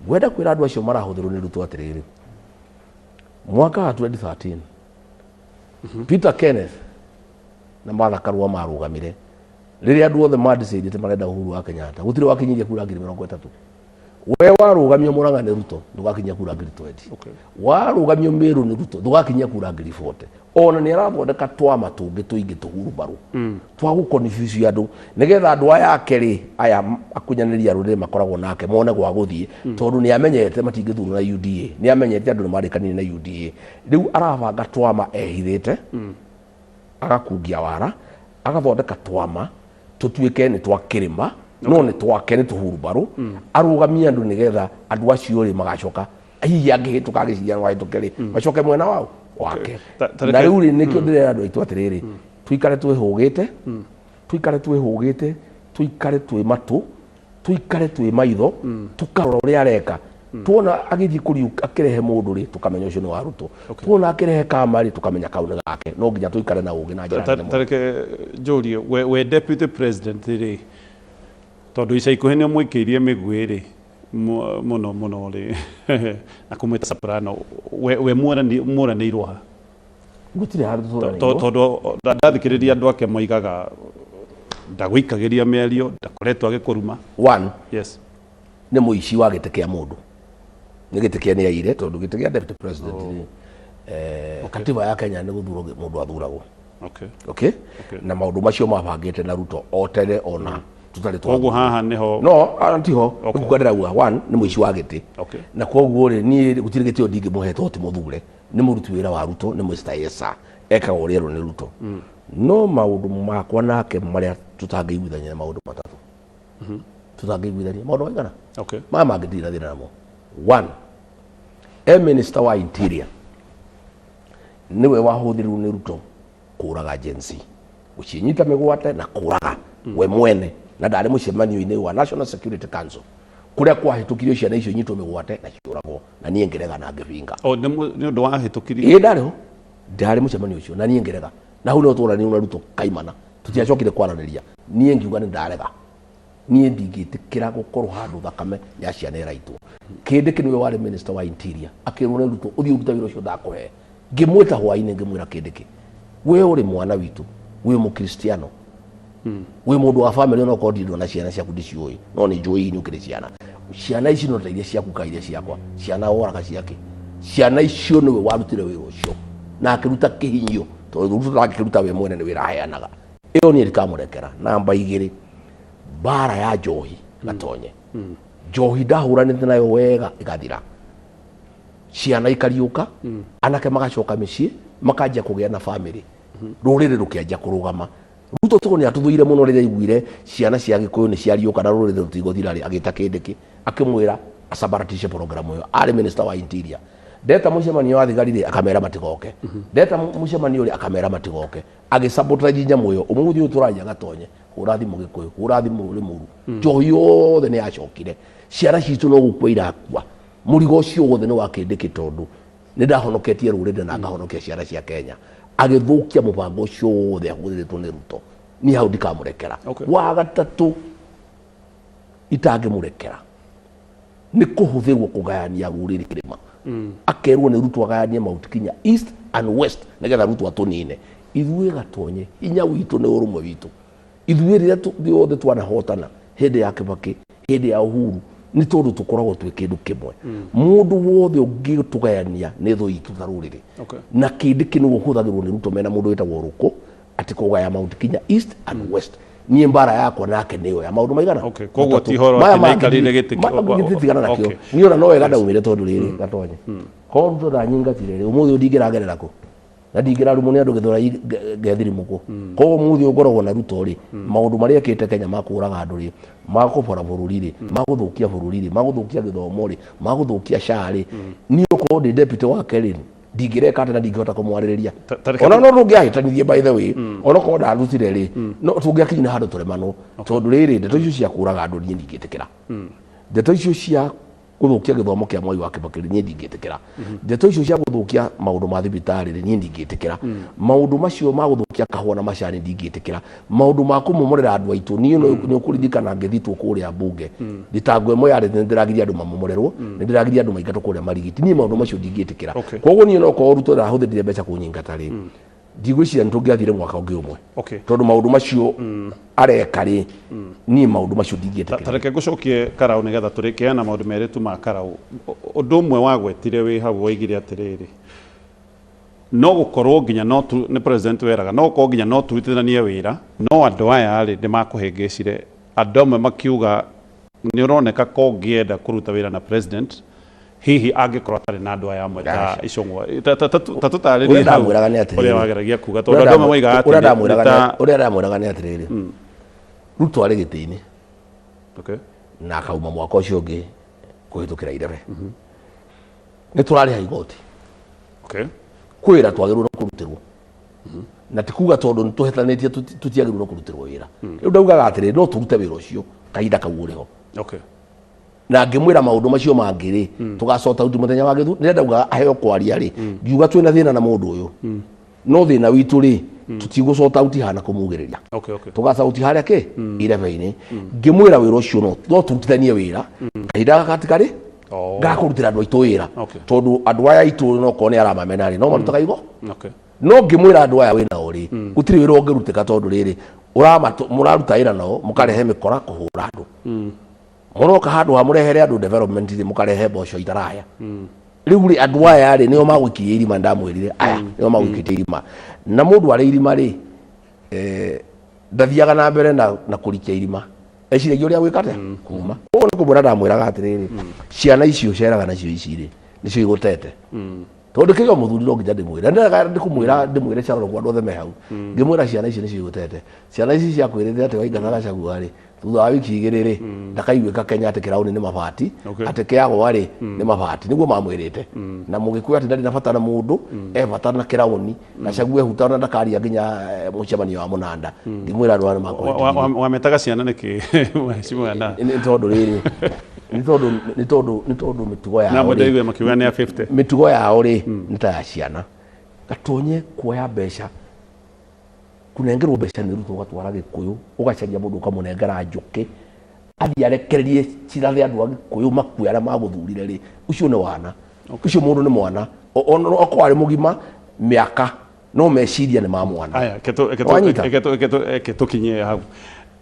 Ngwenda kwĩra andũ acio marahũthĩrwo nĩ Ruto atĩrĩrĩ, mwaka wa 2013 Peter Kenneth na Martha Karua marũgamire rĩrĩa andũ othe mandicĩndĩte marenda Uhuru wa Kenyatta, gũtirĩ wakinyirie kura 30,000. We warũgamio Murang'a nĩ Ruto, ndũgakinyia kura 20,000. Warũgamio Meru nĩ Ruto, ndũgakinyia kura 40,000. Ona nĩ arathondeka twama tũngĩ tũingĩ tũhurubarũ twa gũkonfuse andũ, nĩgetha andũ aya ake rĩ, aya akunyanĩri a rũrĩrĩ makoragwo nake, mone gwa gũthiĩ, tondũ nĩ amenyete matingĩthurwo na UDA, nĩ amenyete andũ nĩ marĩkanire na UDA. Rĩu arabanga twama ehithĩte, agakungia wara, agathondeka twama tũtuĩke nĩ twa kĩrĩma no nĩ twake, nĩ tũhurubarũ, arũgamie andũ nĩgetha andũ acio rĩ magacoka, hihi angĩhĩtũka, agĩciria no ahĩtũke rĩ, macoke mwena wao wake. Na rĩu rĩ, nĩkĩo ndĩrera andũ aitũ atĩrĩrĩ, tũikare twĩhũgĩte, tũikare twĩhũgĩte, tũikare twĩ matũ, tũikare twĩ maitho, tũkarora ũrĩa areka. Tuona agĩthiĩ kũriũ akĩrehe mũndũ rĩ, tũkamenya ũcio nĩ wa Ruto. Tuona akĩrehe kama rĩ, tũkamenya kau nĩ gake. No nginya tũikare na ũgĩ na njĩra nene mũno. Tareke njũrie, we deputy president rĩ, tondũ ica ikuhĩ nĩ ũmũikĩirie mĩguĩ rĩ mũno mũno rĩ, na kũmwĩta soprano, we mũranĩirwo ha? Gũtirĩ handũ tũranĩirwo. Tondũ ndathikĩrĩria andũ ake moigaga ndagũikagĩria mĩario, ndakoretwo agĩkũruma. One, Yes. nĩ mũici wa gĩtĩ kĩa mũndũ, nĩ gĩtĩ kĩa nĩ aire, tondũ gĩtĩ kĩa deputy president rĩ, katiba ya Kenya nĩ gũthurwo mũndũ athuragwo. Okay? Na maũndũ macio mabangĩte na Ruto o tene ona tũtarĩ twa. Koguo haha nĩho. No tiho nĩkuga ndĩrauga, one, nĩ mũici wa gĩtĩ. Na koguo rĩ, niĩ gũtirĩ gĩtĩo ndingĩmũhe tondũ ti mũthure, nĩ mũruti wĩra wa Ruto, nĩ Mr. Yes sir, ekaga ũrĩa erwo nĩ Ruto. No maũndũ makwa nake marĩa tũtangĩiguithania nĩ maũndũ matatũ. Tũtangĩiguithania maũndũ maigana maya mangĩ ndirĩ na thĩna namo. One, e minister wa interior nĩwe wahũthĩrirwo nĩ Ruto kũraga Gen Z, gũcinyita mĩgwate na kũraga we mwene, na ndarĩ mũcemanio-inĩ wa National Security Council kũrĩa kwahĩtũkirio ciana icio inyitwo mĩgwate na ciũragwo, na niĩ ngĩrega na ngĩbinga. O nĩ ũndũ wahĩtũkirio? Ĩĩ, ndarĩ ho, ndarĩ mũcemanio ũcio na niĩ ngĩrega, na hau nĩho twaranĩirio na Ruto kaimana, tũtiacokire kwaranĩria. Niĩ ngiuga nĩ ndarega, niĩ ndingĩtĩkĩra gũkorwo handũ thakame ya ciana ĩraitwo. Kĩndĩkĩ nĩwe warĩ minister wa interior, akĩrwo nĩ Ruto, ũthiĩ ũrute wĩra ũcio ndakũhe. Ngĩmwĩta hwainĩ, ngĩmwĩra, Kĩndĩkĩ, we ũrĩ mwana witũ, wĩ mũkristiano, wĩ mũndũ wa famĩlĩ, ona okorwo ndirĩ ndona ciana ciaku ndiciũĩ, no nĩ njũĩ hihi ũkĩrĩ ciana. Ciana ici no ta iria ciaku ka iria ciakwa? Ciana woraga ciake, ciana icio nĩwe warutire wĩra ũcio na akĩruta kĩhinyio, tondũ Ruto ndangĩkĩruta we mwene, nĩ wĩra aheanaga. Ĩyo niĩ ndikamũrekera. Namba igĩrĩ, mbara ya njohi, Gatonye. Njohi ndahũranĩte nayo wega ĩgathira, ciana ikariũka, anake magacoka mĩciĩ, makanjia kũgĩa na famĩlĩ, rũrĩrĩ rũkĩanjia kũrũgama. Ruto tondũ nĩ atũthũire mũno, rĩrĩa aiguire ciana cia Gĩkũyũ nĩ ciariũka na rũrĩrĩ rũtigũthira rĩ, agĩta Kĩndĩkĩ akĩmwĩra acambaratishe program ĩyo. Arĩ minister wa interior, ndeta mũcemanio wa thigari rĩ, akamera matigoke, ndeta mũcemanio rĩ, akamera matigoke, agĩsabotage nyamũ ĩyo. Ũmũthĩ ũyũ tũraria, Gatonye, hũra thimũ Gĩkũyũ, hũra thimũ Rĩmuru, njohi yothe nĩ yacokire. Ciana citũ no gũkua irakua. Mũrigo ũcio wothe nĩ wa Kĩndĩkĩ, tondũ nĩ ndahonoketie rũrĩrĩ na ngahonokia ciana cia Kenya. Agĩthũkia mũbango ũcio wothe ahũthĩrĩtwo nĩ Ruto. Niĩ hau ndikamũrekera. Wa gatatũ itangĩmũrekera nĩ kũhũthĩrwo kũgayania rũrĩrĩ kĩrĩma. Akerwo nĩ Ruto agayanie Mount Kenya East and West nĩgetha Ruto atũnine. Ithuĩ Gatonye hinya witũ nĩ ũrũmwe witũ. Ithuĩ rĩrĩa othe twanahotana hĩndĩ ya Kibaki, hĩndĩ ya Uhuru, nĩ tondũ tũkoragwo twĩ kĩndũ kĩmwe. Mũndũ wothe ũngĩtũgayania nĩ thũ itũ ta rũrĩrĩ. Na kĩndĩ kĩ nĩwe ũhũthagĩrwo nĩ Ruto mena mũndũ wĩtagwo Rũkũ atĩ kũgaya Mount Kenya East and West. Niĩ mbara yakwa nake nĩyo ya maũndũ maigana? Koguo Matatũ. ti ũhoro Maya atĩ mangĩ nĩaikarĩire gĩtĩ maya tigana nakĩo. Niĩ ona no wega ndaumire tondũ rĩrĩ Gatonye. Korwo Ruto ndanyingatire rĩ, ũmũthĩ ũyũ ndingĩragerera kũ? Na ndingĩrarumwo nĩ andũ Gĩthũrai ngethirimũkwo. Koguo ũmũthĩ ũyũ ngoragwo na Ruto rĩ, maũndũ marĩa ekĩte Kenya ma kũraga andũ rĩ, ma kũbora bũrũri rĩ, ma gũthũkia bũrũri rĩ, ma gũthũkia gĩthomo rĩ, ma gũthũkia SHA rĩ, niĩ okorwo ndĩ deputy wake rĩ, ndingĩreka atĩ na ndingĩhota kũmwarĩrĩria. Ona no tũngĩahĩtanirie by the way, ona okorwo ndarutire rĩ, no tũngĩakinyire handũ tũremanwo, tondũ rĩrĩ ndeto icio cia kũraga andũ niĩ ndingĩtĩkĩra. Ndeto icio cia gũthũkia gĩthomo kĩa Mwai wa Kibaki rĩ, niĩ ndingĩtĩkĩra. Ndeto icio cia gũthũkia maũndũ ma thibitarĩ rĩ, niĩ ndingĩtĩkĩra. Maũndũ macio ma gũthũkia kahũa na macani ndingĩtĩkĩra. Maũndũ ma kũmomorera andũ aitũ, niĩ nĩ ũkũririkana ngĩthitwo kũrĩa mbunge, thitango ĩmwe yarĩ nĩ ndĩragiria andũ mamomorerwo, nĩ ndĩragiria andũ maingatwo kũrĩa Marigiti. Niĩ maũndũ macio ndingĩtĩkĩra. Koguo niĩ no korwo Ruto ndahũthĩrire mbeca kũnyingata rĩ, ndigwĩciria nĩ tũngĩathire mwaka ũngĩ ũmwe. Tondũ maũndũ macio areka rĩ, niĩ maũndũ macio ndingĩtĩkĩra. Ta reke ngũcokie Karau nĩgetha tũrĩkie na maũndũ merĩ tu ma Karau. Ũndũ ũmwe wagwetire wĩ hau woigire atĩrĩrĩ, no gũkorwo nginya no tu, nĩ president weraga, no gũkorwo nginya no tũrutithanie wĩra, no andũ aya rĩ nĩ makũhĩngĩcire. Andũ amwe makiuga nĩ ũroneka ko ũngĩenda kũruta wĩra na president, hihi angĩkorwo atarĩ na andũ aya amwe ta Icũng'wa. Ta tũtarĩrie Ũrĩa hau ndamwĩraga nĩ atĩrĩrĩ. ũrĩa wageragia kuga, tondũ andũ amwe moigaga atĩ Ũrĩa nĩ ndamwĩraga ta ũrĩa ndamwĩraga nĩ atĩrĩrĩ, Ruto arĩ gĩtĩ-inĩ na akauma mwaka ũcio ũngĩ kũhĩtũkĩra irebe. Nĩ tũrarĩha igoti. Kwĩ wĩra twagĩrĩirwo nĩ kũrutĩrwo. Na ti kuga tondũ nĩ tũhĩtanĩtie tũtiagĩrĩirwo nĩ kũrutĩrwo wĩra. Rĩu ndaugaga atĩrĩrĩ, no tũrute wĩra ũcio kahinda kau ũrĩ ho. Na ngĩmwĩra maũndũ macio mangĩ rĩ, tũgacota uti mũthenya wa gĩthu rĩrĩa ndaugaga aheo kwaria rĩ, ngiuga twĩna thĩna na mũndũ ũyũ, no thĩna witũ rĩ, tũtigũcota uti hana kũmugĩrĩria. Tũgacauti harĩa kĩ irebe-inĩ. Ngĩmwĩra wĩra ũcio no tũrutithanie wĩra kahinda gaka gatikarĩ gakũrutĩra andũ aitũ wĩra, tondũ andũ aya aitũ no korwo nĩ aramamena rĩ, no marutaga igo. No ngĩmwĩra andũ aya wĩnao rĩ, gũtirĩ wĩra ũngĩrutĩka tondũ rĩrĩ mũraruta wĩra nao mũkarehe mĩkora kũhũra andũ. Mũroka handũ ha mũrehere andũ development rĩ, mũkarehe mboco itarahĩa. Rĩu rĩ, andũ aya rĩ, nĩo magũikirie irima. Ndamwĩrire aya nĩo magũikĩtie irima, na mũndũ arĩ irima rĩ, ndathiaga na mbere na kũrikia irima, eciragia ũrĩa gwĩka atĩa kuma. Koguo nĩ kũmwĩra ndamwĩraga atĩrĩrĩ, ciana icio ũceraga nacio ici rĩ, nĩcio igũtete, tondũ kĩo mũthuri no nginya ndĩmwĩre. Ndĩrega ndĩkũmwĩra, ndĩmwĩre Charles kwa andũ othe me hau, ngĩmwĩra ciana icio nĩcio igũtete. Ciana ici ciakwĩrĩte atĩ waingata Gachagua rĩ, thutha wa wiki igĩrĩ rĩ, ndakaiguĩka Kenya atĩ kĩraũni nĩ mabati, atĩ kĩagwa rĩ nĩ mabati. Nĩguo mamwĩrĩte na mũgĩkũyũ atĩ ndarĩ na bata na mũndũ, e bata na kĩraũni. Gachagua ehuta ona ndakaria nginya mũcemanio wa mũnanda. Ngĩmwĩra andũ aya nĩ makũhĩtithia. Wametaga ciana nĩkĩ, mheshimiwa? Na Nĩ tondũ rĩrĩ, nĩ tondũ mĩtugo na yao amwe rĩ, ndaigue makiuga nĩ a 50. Mĩtugo yao rĩ nĩ ta ya ciana. Gatonye kuoya mbeca, kũnengerwo mbeca nĩ Ruto, ũgatwara Gĩkũyũ, ũgacaria mũndũ ũkamũnengera njũkĩ athiĩ arekererie cirathe andũ a Gĩkũyũ makue arĩa magũthurire rĩ, ũcio nĩ wana. Ũcio mũndũ nĩ mwana. Okorwo arĩ mũgima mĩaka, no meciria nĩ ma mwana. Aya, Wanyita? Reke tũkinye hau.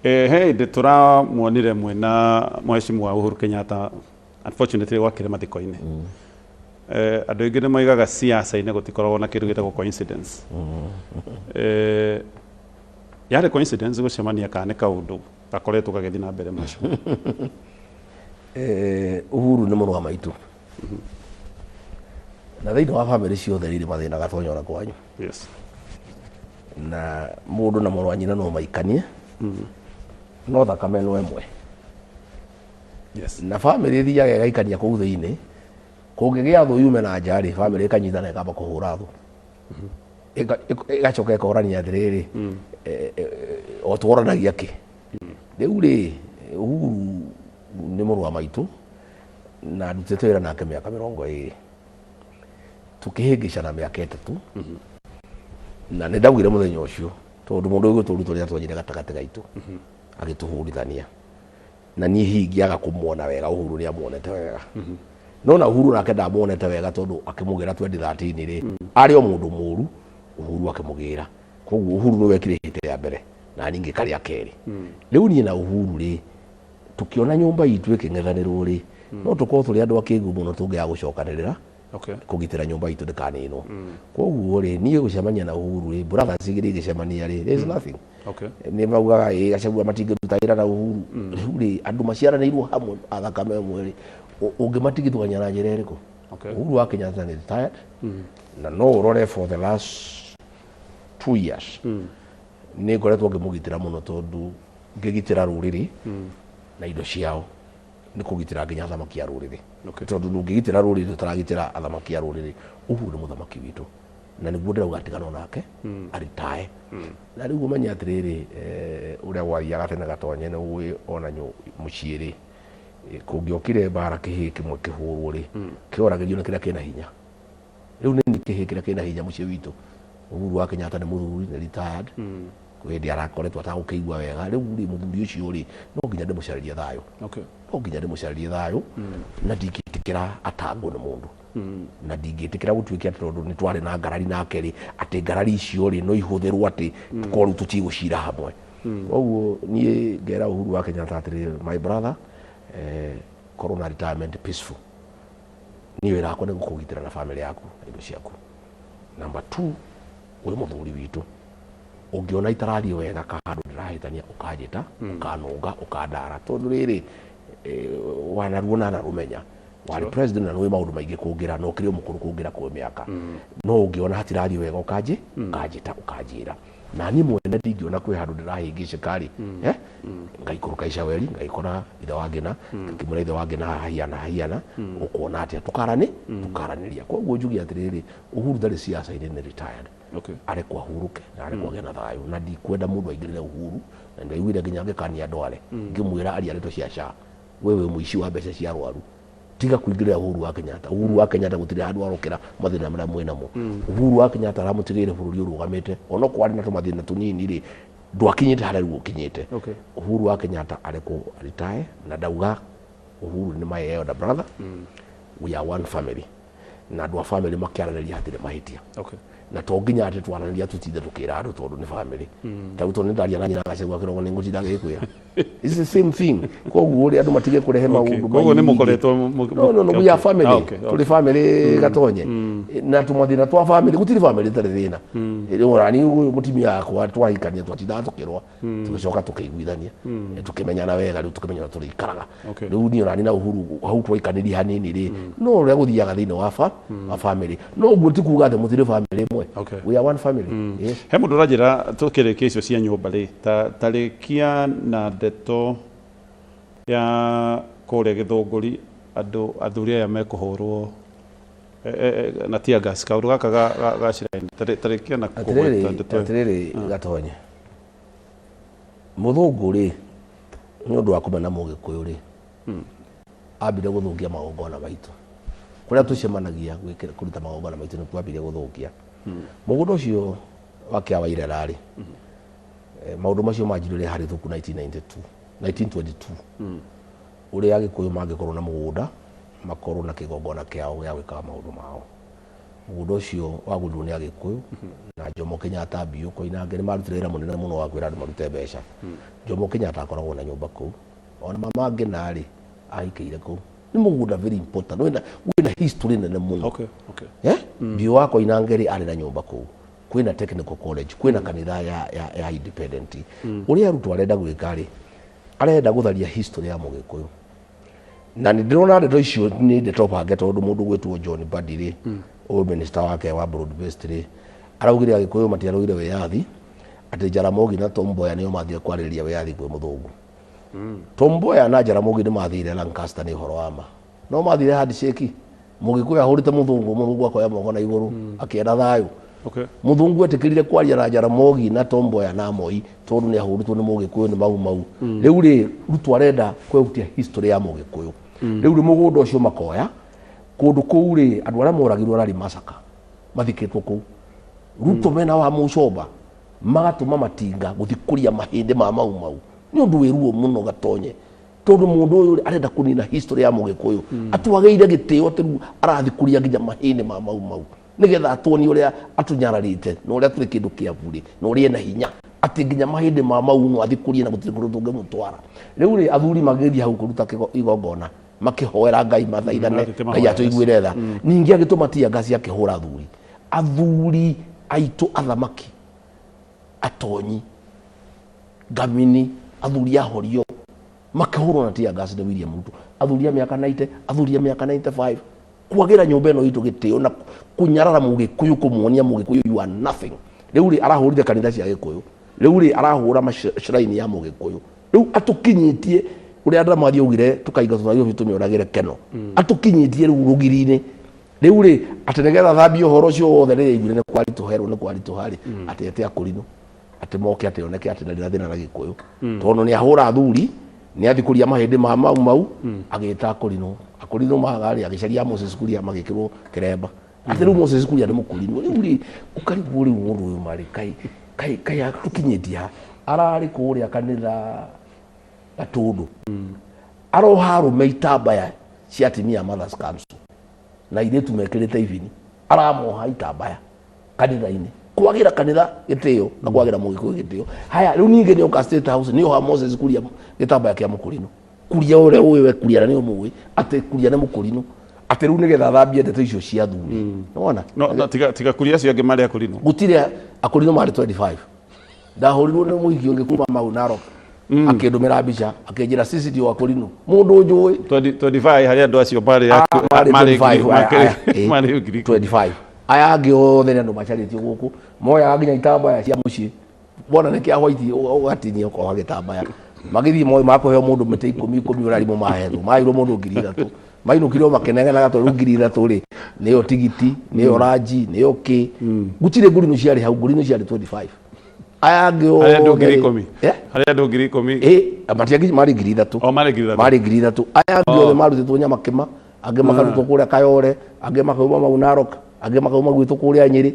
He hĩndĩ tũramuonire mwena mheshimiwa Uhuru Kenyatta, unfortunately gwakĩrĩ mathiko-inĩ. Andũ aingĩ nĩ moigaga siasa-inĩ gũtikoragwo na kĩndũ gĩtagwo coincidence. Yarĩ coincidence gũcemania kana nĩ kaũndũ gakoretwo gagĩthiĩ na mbere, mheshimiwa? Uhuru nĩ mũrũ wa maitũ, na thĩinĩ wa bamĩrĩ ciothe rĩrĩ mathĩna Gatonya ona kwanyu. Na mũndũ na mũrũ wa nyina no maikanie, no thakame no ĩmwe. Na bamĩrĩ ĩthiaga ĩgaikania kũu thĩinĩ, kũngĩgĩa thũ yume na nja rĩ, bamĩrĩ ĩkanyitana ĩkamba kũhũra thũ. Ĩgacoka ĩkorania atĩrĩrĩ, o tworanagia kĩ rĩu rĩ. Uhuru nĩ mũrũ wa maitũ na ndutĩte wĩra nake mĩaka 20, tũkĩhĩngĩcana mĩaka 3, na nĩ ndaugire mũthenya ũcio. Tondũ mũndũ ũgwĩtwo Ruto nĩ atonyire gatagatĩ gaitũ agĩtũhũrithania, na niĩ hihi ingĩaga kũmuona wega, Uhuru nĩ amuonete wega, no na Uhuru nake ndamuonete wega, tondũ akĩmũgĩra 2013 rĩ, arĩ o mũndũ mũru, Uhuru akĩmũgĩra. Koguo Uhuru nĩwe wekire ihĩtia rĩa mbere na niĩ ngĩka rĩa kerĩ. Rĩu niĩ na Uhuru rĩ, tũkĩona nyũmba itũ ĩkĩng'ethanĩrwo rĩ, no tũkorwo tũrĩ andũ akĩgu mũno tũngĩaga gũcokanĩrĩra kũgitĩra nyũmba itũ ndĩkaninwo. Koguo rĩ, niĩ gũcemania na Uhuru rĩ, brothers igĩrĩ igĩcemania rĩ, there is nothing. Nĩ maugaga ĩ Gachagua matingĩruta wĩra na Uhuru. Rĩu rĩ, andũ maciaranĩirwo hamwe a thakame ĩmwe rĩ, ũngĩmatigithũkania na njĩra ĩrĩkũ? Uhuru wa Kenyatta nĩ retired, na no ũrore for the last 2 years nĩ ngoretwo ngĩmũgitĩra mũno, tondũ ngĩgitĩra rũrĩrĩ na indo ciao nĩ kũgitĩra nginya athamaki a rũrĩrĩ, tondũ ndũngĩgitĩra rũrĩrĩ ũtaragitĩra athamaki a rũrĩrĩ. Uhuru nĩ mũthamaki witũ, na nĩguo ndĩrauga atigano nake aritae. Na rĩu ũmenye atĩrĩrĩ, ũrĩa gwathiaga tene, Gatonye, nĩ ũĩ ona mũciĩ rĩ, kũngĩokire mbara, kĩhĩ kĩmwe kĩhũrwo rĩ, kĩoragĩrio nĩ kĩrĩa kĩna hinya. Rĩu nĩ niĩ kĩhĩ kĩrĩa kĩna hinya mũciĩ witũ. Uhuru wa Kenyatta nĩ mũthuri, nĩ retired, kwĩ hĩndĩ arakoretwo atagũkĩigua wega. Rĩu rĩ, mũthuri ũcio rĩ, no nginya ndĩmũcarĩrie thayũ, no nginya ndĩmũcarĩrie thayũ, na ndingĩtĩkĩra atangwo nĩ mũndũ, na ndingĩtĩkĩra gũtuĩke atĩ tondũ nĩ twarĩ na ngarari nake rĩ, atĩ ngarari icio rĩ no ihũthĩrwo atĩ korwo rĩu tũtigũcira hamwe. Koguo niĩ ngera Uhuru wa Kenyatta atĩrĩrĩ, my brother, korwo na retirement peaceful. Niĩ wĩra wakwa nĩ gũkũgitĩra na famĩlĩ yaku na indo ciaku. Number two, wĩ mũthuri witũ, ũngĩona itarathiĩ wega ka handũ ndĩrahĩtania, ũkanjĩta, ũkanũnga, ũkandara, tondũ rĩrĩ wanaruona na rũmenya warĩ president na nĩũĩ maũndũ maingĩ kũngĩra, na ũkĩrĩ o mũkũrũ kũngĩra kwĩ mĩaka. No ũngĩona hatirathiĩ wega, ũkanjĩ ũkanjĩta, ũkanjĩra, na niĩ mwene ndingĩona kwĩ handũ ndĩrahĩngĩcĩka rĩ, ngaikũrũka icaweri, ngaikora ithe wa Ngĩna, ngakĩmwĩra, "Ithe wa Ngĩna, haha hahiana hahiana, ũkuona atĩa?" Tũkarani tũkaranĩria. Koguo njuge atĩrĩrĩ, Uhuru ndarĩ siasa-inĩ, nĩ retired. Arekwo ahurũke na arekwo agĩe na thayũ, na ndikwenda mũndũ aingĩrĩre Uhuru. Na ndaiguire nginya ngĩkania andũ are ngĩmwĩra aria ndeto cia SHA, we wĩ mũici wa mbeca cia arwaru, tiga kũingĩrĩra Uhuru wa Kenyatta. Uhuru wa Kenyatta gũtirĩ handũ arokĩra mathĩna marĩa mwĩ namo. Uhuru wa Kenyatta aramũtigĩire bũrũri ũrũgamĩte, onokorwo arĩ na tũmathĩna tũnini rĩ, ndwakinyĩte harĩa rĩu ũkinyĩte. Uhuru wa Kenyatta arekwo aritae, na ndauga Uhuru nĩ my elder brother, we are one family, na andũ a family makĩaranĩria hatirĩ mahĩtia. Na to nginya atĩ twaranĩria tũtinde tũkĩra andũ, tondũ nĩ family. Ta rĩu tondũ nĩ ndaria na nyina Gachagua kĩroko, nĩ ngũtinda ngĩkwĩra? It's the same thing. Koguo ũrĩa andũ matige kũrehe maũndũ Koguo nĩ maingĩ. mũkoretwo No, we are family. Tũrĩ family, Gatonye, na tũmathĩna twa family, gũtirĩ family ĩtarĩ thĩna. Ũrani ũyũ mũtumia wakwa twahikania twatindaga tũkĩrũa, tũgĩcoka tũkĩiguithania, tũkĩmenyana wega, rĩu tũkĩmenyana tũrĩikaraga. Rĩu niĩ onani na Uhuru hau twaikanĩria hanini rĩ, no ũrĩa gũthiaga thĩinĩ wa fa wa family, no ũguo ti kuga atĩ mũtirĩ family ĩmwe. We are one family, yes. He mũndũ ũranjĩra tũkĩrĩkia icio cia nyũmba rĩ, ta tarĩkia na ndeto ya kũrĩa Gĩthũngũri, andũ athuri aya mekũhũrwo na tear gas, kaũndũ gaka ga shrine, tarĩkia na kũgweta Atĩrĩrĩ, ndeto ĩyo. Atĩrĩrĩ Gatonye, mũthũngũ rĩ, nĩ ũndũ wa kũmena mũgĩkũyũ rĩ, ambire gũthũkia magongona maitũ kũrĩa tũcemanagia kũruta magongona maitũ, nĩkuo ambire gũthũkia mũgũnda ũcio wa kĩa Wairera rĩ. Maũndũ macio manjirire harĩ thũku 1992, 1922, ũrĩa Agĩkũyũ mangĩkorwo na mũgũnda, makorwo na kĩgongona kĩao gĩa gwĩkaga maũndũ mao. Mũgũnda ũcio wagũrirwo nĩ Agĩkũyũ na Jomo Kenyatta, Mbiũ Koinange nĩ marutire wĩra mũnene mũno wa kwĩra andũ marute mbeca. Jomo Kenyatta akoragwo na nyũmba kũu, ona mama Ngina rĩ, ahikĩire kũu. Nĩ mũgũnda very important, wĩna history nene mũno. Eh? Mbiũ wa Koinange rĩ, arĩ na nyũmba kũu, kwĩna technical college, kwĩna kanitha ya independent. Ũrĩa Ruto arenda gwĩka rĩ, arenda gũtharia history ya mũgĩkũyũ, na nĩ ndĩrona ndeto icio nĩ ndeto bange, tondũ mũndũ gwĩtwo John Mbadi rĩ, ũyũ minister wake wa broad based rĩ, araugire Agĩkũyũ matiarũire wĩyathi, atĩ Jaramogi na Tom Mboya nĩo mathire kwarĩrĩria wĩyathi kwĩ mũthũngũ. Tom Mboya na Jaramogi nĩ mathire Lancaster, nĩ ũhoro wa ma, no mathire handshake, mũgĩkũyũ ahũrĩte mũthũngũ, mũthũngũ akoya moko na igũrũ akĩenda thayũ. Mũthũngũ etĩkĩrire kwaria na Jaramogi na Tom Mboya na Moi tondũ nĩ ahũrĩtwo nĩ mũgĩkũyũ, nĩ Mau Mau. Rĩu rĩ, Ruto arenda kwehutia history ya mũgĩkũyũ. Rĩu rĩ, mũgũnda ũcio makoya kũndũ kũu rĩ, andũ arĩa moragirwo rari Masaka mathikĩtwo kũu. Ruto mena wa Mũcomba. Magatũma matinga gũthiĩ kũria mahĩndĩ ma Mau Mau. Nĩ ũndũ wĩ ruo mũno Gatonye, tondũ mũndũ ũyũ rĩ, arenda kũnina history ya Mũgĩkũyũ. Atwagĩire gĩtĩo atĩ rĩu arathiĩ kũria nginya mahĩndĩ ma Mau Mau nĩgetha atuonie ũrĩa atũnyararĩte na ũrĩa tũrĩ kĩndũ kĩa burĩ na ũrĩa ena hinya atĩ nginya mahĩndĩ ma Mau no athiĩ kũria na gũtirĩ kũndũ tũngĩmũtwara. Rĩu rĩ, athuri magĩthiĩ hau kũruta igongona makĩhoera Ngai mathaithane Mathiĩte Ngai mahoya, atũiguĩre tha. Ningĩ agĩtũma tear gas akĩhũra athuri. Athuri aitũ athamaki, atonyi, ngamini, athuri a horio makĩhũrwo na tear gas nĩ William Ruto. Athuri a mĩaka 90, athuri a mĩaka 95 kwagĩra nyũmba ĩno itũ gĩtĩo na kũnyarara Mũgĩkũyũ, kũmuonia Mũgĩkũyũ you are nothing. Rĩu rĩ, arahũrire kanitha cia Gĩkũyũ, rĩu rĩ, arahũra ma shrine ya Mũgĩkũyũ. Rĩu atũkinyĩtie ũrĩa Ndamathi augire tũkaingatwo Nairobi tũmĩũragĩre keno, atũkinyĩtie rĩu rũgiri-inĩ. Rĩu rĩ, atĩ nĩgetha thambie ũhoro ũcio wothe rĩrĩa aiguire nĩ kwaritũherwo nĩ kwaritũha rĩ, atĩ ete akũrinũ atĩ moke atĩ oneke atĩ ndarĩ na thĩna na Gĩkũyũ, tondũ nĩ ahũra athuri, nĩ athiĩ kũria mahĩndĩ ma Mau Mau, agĩta akũrinũ, akũrinũ maga rĩ, agĩcaria Moses Kuria magĩkĩrwo kĩremba atĩ rĩu Moses Kuria nĩ mũkũrinũ. Rĩu rĩ, ũkarigwo rĩu mũndũ ũyũ marĩ kai kai kai atũkinyĩtie ha? Ararĩ kũrĩa kanitha Gatũndũ aroha arũme itambaya cia atumia a Mothers Council na airĩtu mekĩrĩte ibini, aramoha itambaya kanitha-inĩ kwagĩra kanitha gĩtĩo na kwagĩra Mũgĩkũyũ gĩtĩo. Haya, rĩu ningĩ nĩoka State House nĩoha Moses Kuria gĩtambaya kĩa mũkũrinũ. Kuria ũrĩa ũĩ we Kuria na nĩ ũmũĩ atĩ Kuria nĩ mũkũrinũ, atĩ rĩu nĩgetha athambie ndeto icio cia athuri. Nĩwona? No, no, tiga tiga Kuria acio angĩ marĩ akũrinũ. Gũtirĩ akũrinũ, marĩ 25. Ndahũrirwo nĩ mũhiki ũngĩ kuma Mau Narok, akĩndũmĩra mbica akĩnjĩra sisi ndio akũrinũ, mũndũ njũĩ. 25 harĩ andũ acio marĩ marĩ marĩ 25 aya, aya, ĩ, marĩ 10,000. 25. Aya angĩ othe nĩ andũ macarĩtio gũkũ, moyaga nginya itambaya cia mũciĩ, wona nĩ kĩa white ũgatinia ũkoha gĩtambaya, magĩthiĩ moĩ makũheo mũndũ mĩtĩ ikũmi ikũmi ũrĩa arimũ mahetwo, maheirwo mũndũ 3,000, mainũkire o makĩnegenaga tondũ rĩu 3,000 rĩ, nĩyo tigiti, nĩyo ranji, nĩyo kĩ. Gũtirĩ ngũrinũ ciarĩ hau, ngũrinũ ciarĩ 25. Aya angĩ Harĩ andũ othe ngiri rĩ, ikũmi. Eh? Harĩ andũ 10,000. Ĩ, matiangĩ marĩ 3,000. O marĩ 3,000. Marĩ 3,000. Aya angĩ othe marutĩtwo Nyamakĩma, angĩ makarutwo kũrĩa Kayore, angĩ makauma Mau Narok, angĩ makauma gwitũ kũrĩa Nyĩrĩ.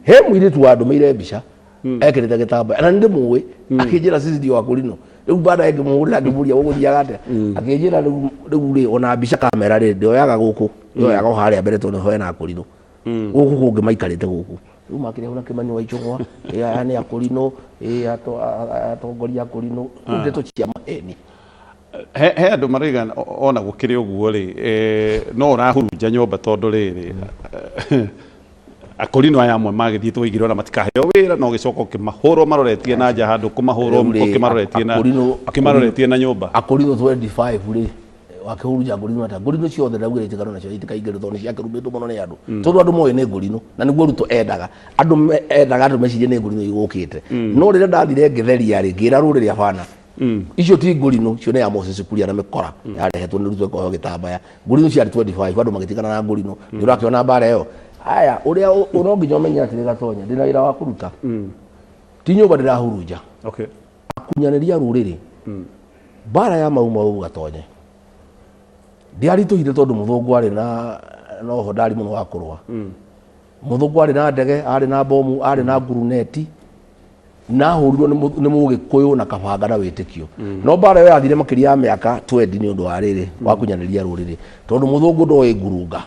He mũirĩtu wandũmĩire mbica ekĩrĩte gĩtambaya na nĩndĩmũĩ, akĩnjĩra sisi ndio akũrinũ. Rĩu baadaye ngĩmũhũrĩra ngĩmũria gũgũthiaga atĩa, akĩnjĩra rĩu rĩu rĩ, ona mbica kamera rĩ, ndĩoyaga gũkũ, ndĩoyaga o harĩa mbere tondũ nĩho hena akũrinũ. Gũkũ kũngĩ maikarĩte gũkũ rĩu makĩrehwo na Kĩmani wa Icũng'wa, ĩ aya nĩ akũrinũ, ĩ atongoria akũrinũ. Rĩu ndeto cia maheni. He andũ maroiga ona gũkĩrĩ ũguo rĩ, no ũrahurunja nyũmba tondũ rĩrĩ akũrinũ aya amwe magĩthiĩ twaigire ona matikaheo wĩra, no ũgĩcoka ũkĩmahũrwo maroretie na nja handũ kũmahũrwo Rĩu rĩ, ũkĩmaroretie na ũkĩmaroretie na nyũmba. Akũrinũ 25 rĩ, wakĩhurunja ngũrinũ atĩa? Ngũrinũ ciothe ndaugire itigano nacio itikaingĩrwo tondũ nĩciakĩrumĩtwo mũno nĩ andũ, tondũ andũ moĩ nĩ ngũrinũ na nĩguo Ruto endaga andũ endaga andũ mecirie nĩ ngũrinũ igũkĩte. No rĩrĩa ndathire ngĩtheria rĩ, ngĩra rũrĩrĩ abana, icio ti ngũrinũ, icio nĩ ya Moses Kuria na mĩkora yarehetwo nĩ Ruto ĩkoheo gĩtambaya. Ngũrinũ ciarĩ 25, andũ magĩtigana na ngũrinũ. Nĩ ũrakĩona mbara ĩyo. Haya, ũrĩa no nginya ũmenye atĩrĩ Gatonya, ndĩna wĩra wa kũruta, ti nyũmba ndĩrahurunja. Akunyanĩria rũrĩrĩ, mbara ya Mau Mau Gatonye ndiaritũhire tondũ mũthũngũ arĩ na noho ndari mũno wa kũrũa. Mũthũngũ arĩ na ndege, arĩ na bomu, arĩ na nguruneti, na ahũrirwo nĩ Mũgĩkũyũ na kabanga na wĩtĩkio. No mbara ĩyo yathire makĩria ya mĩaka 20 nĩ ũndũ wa rĩrĩ wakunyanĩria rũrĩrĩ, tondũ mũthũngũ ndoĩ ngurunga,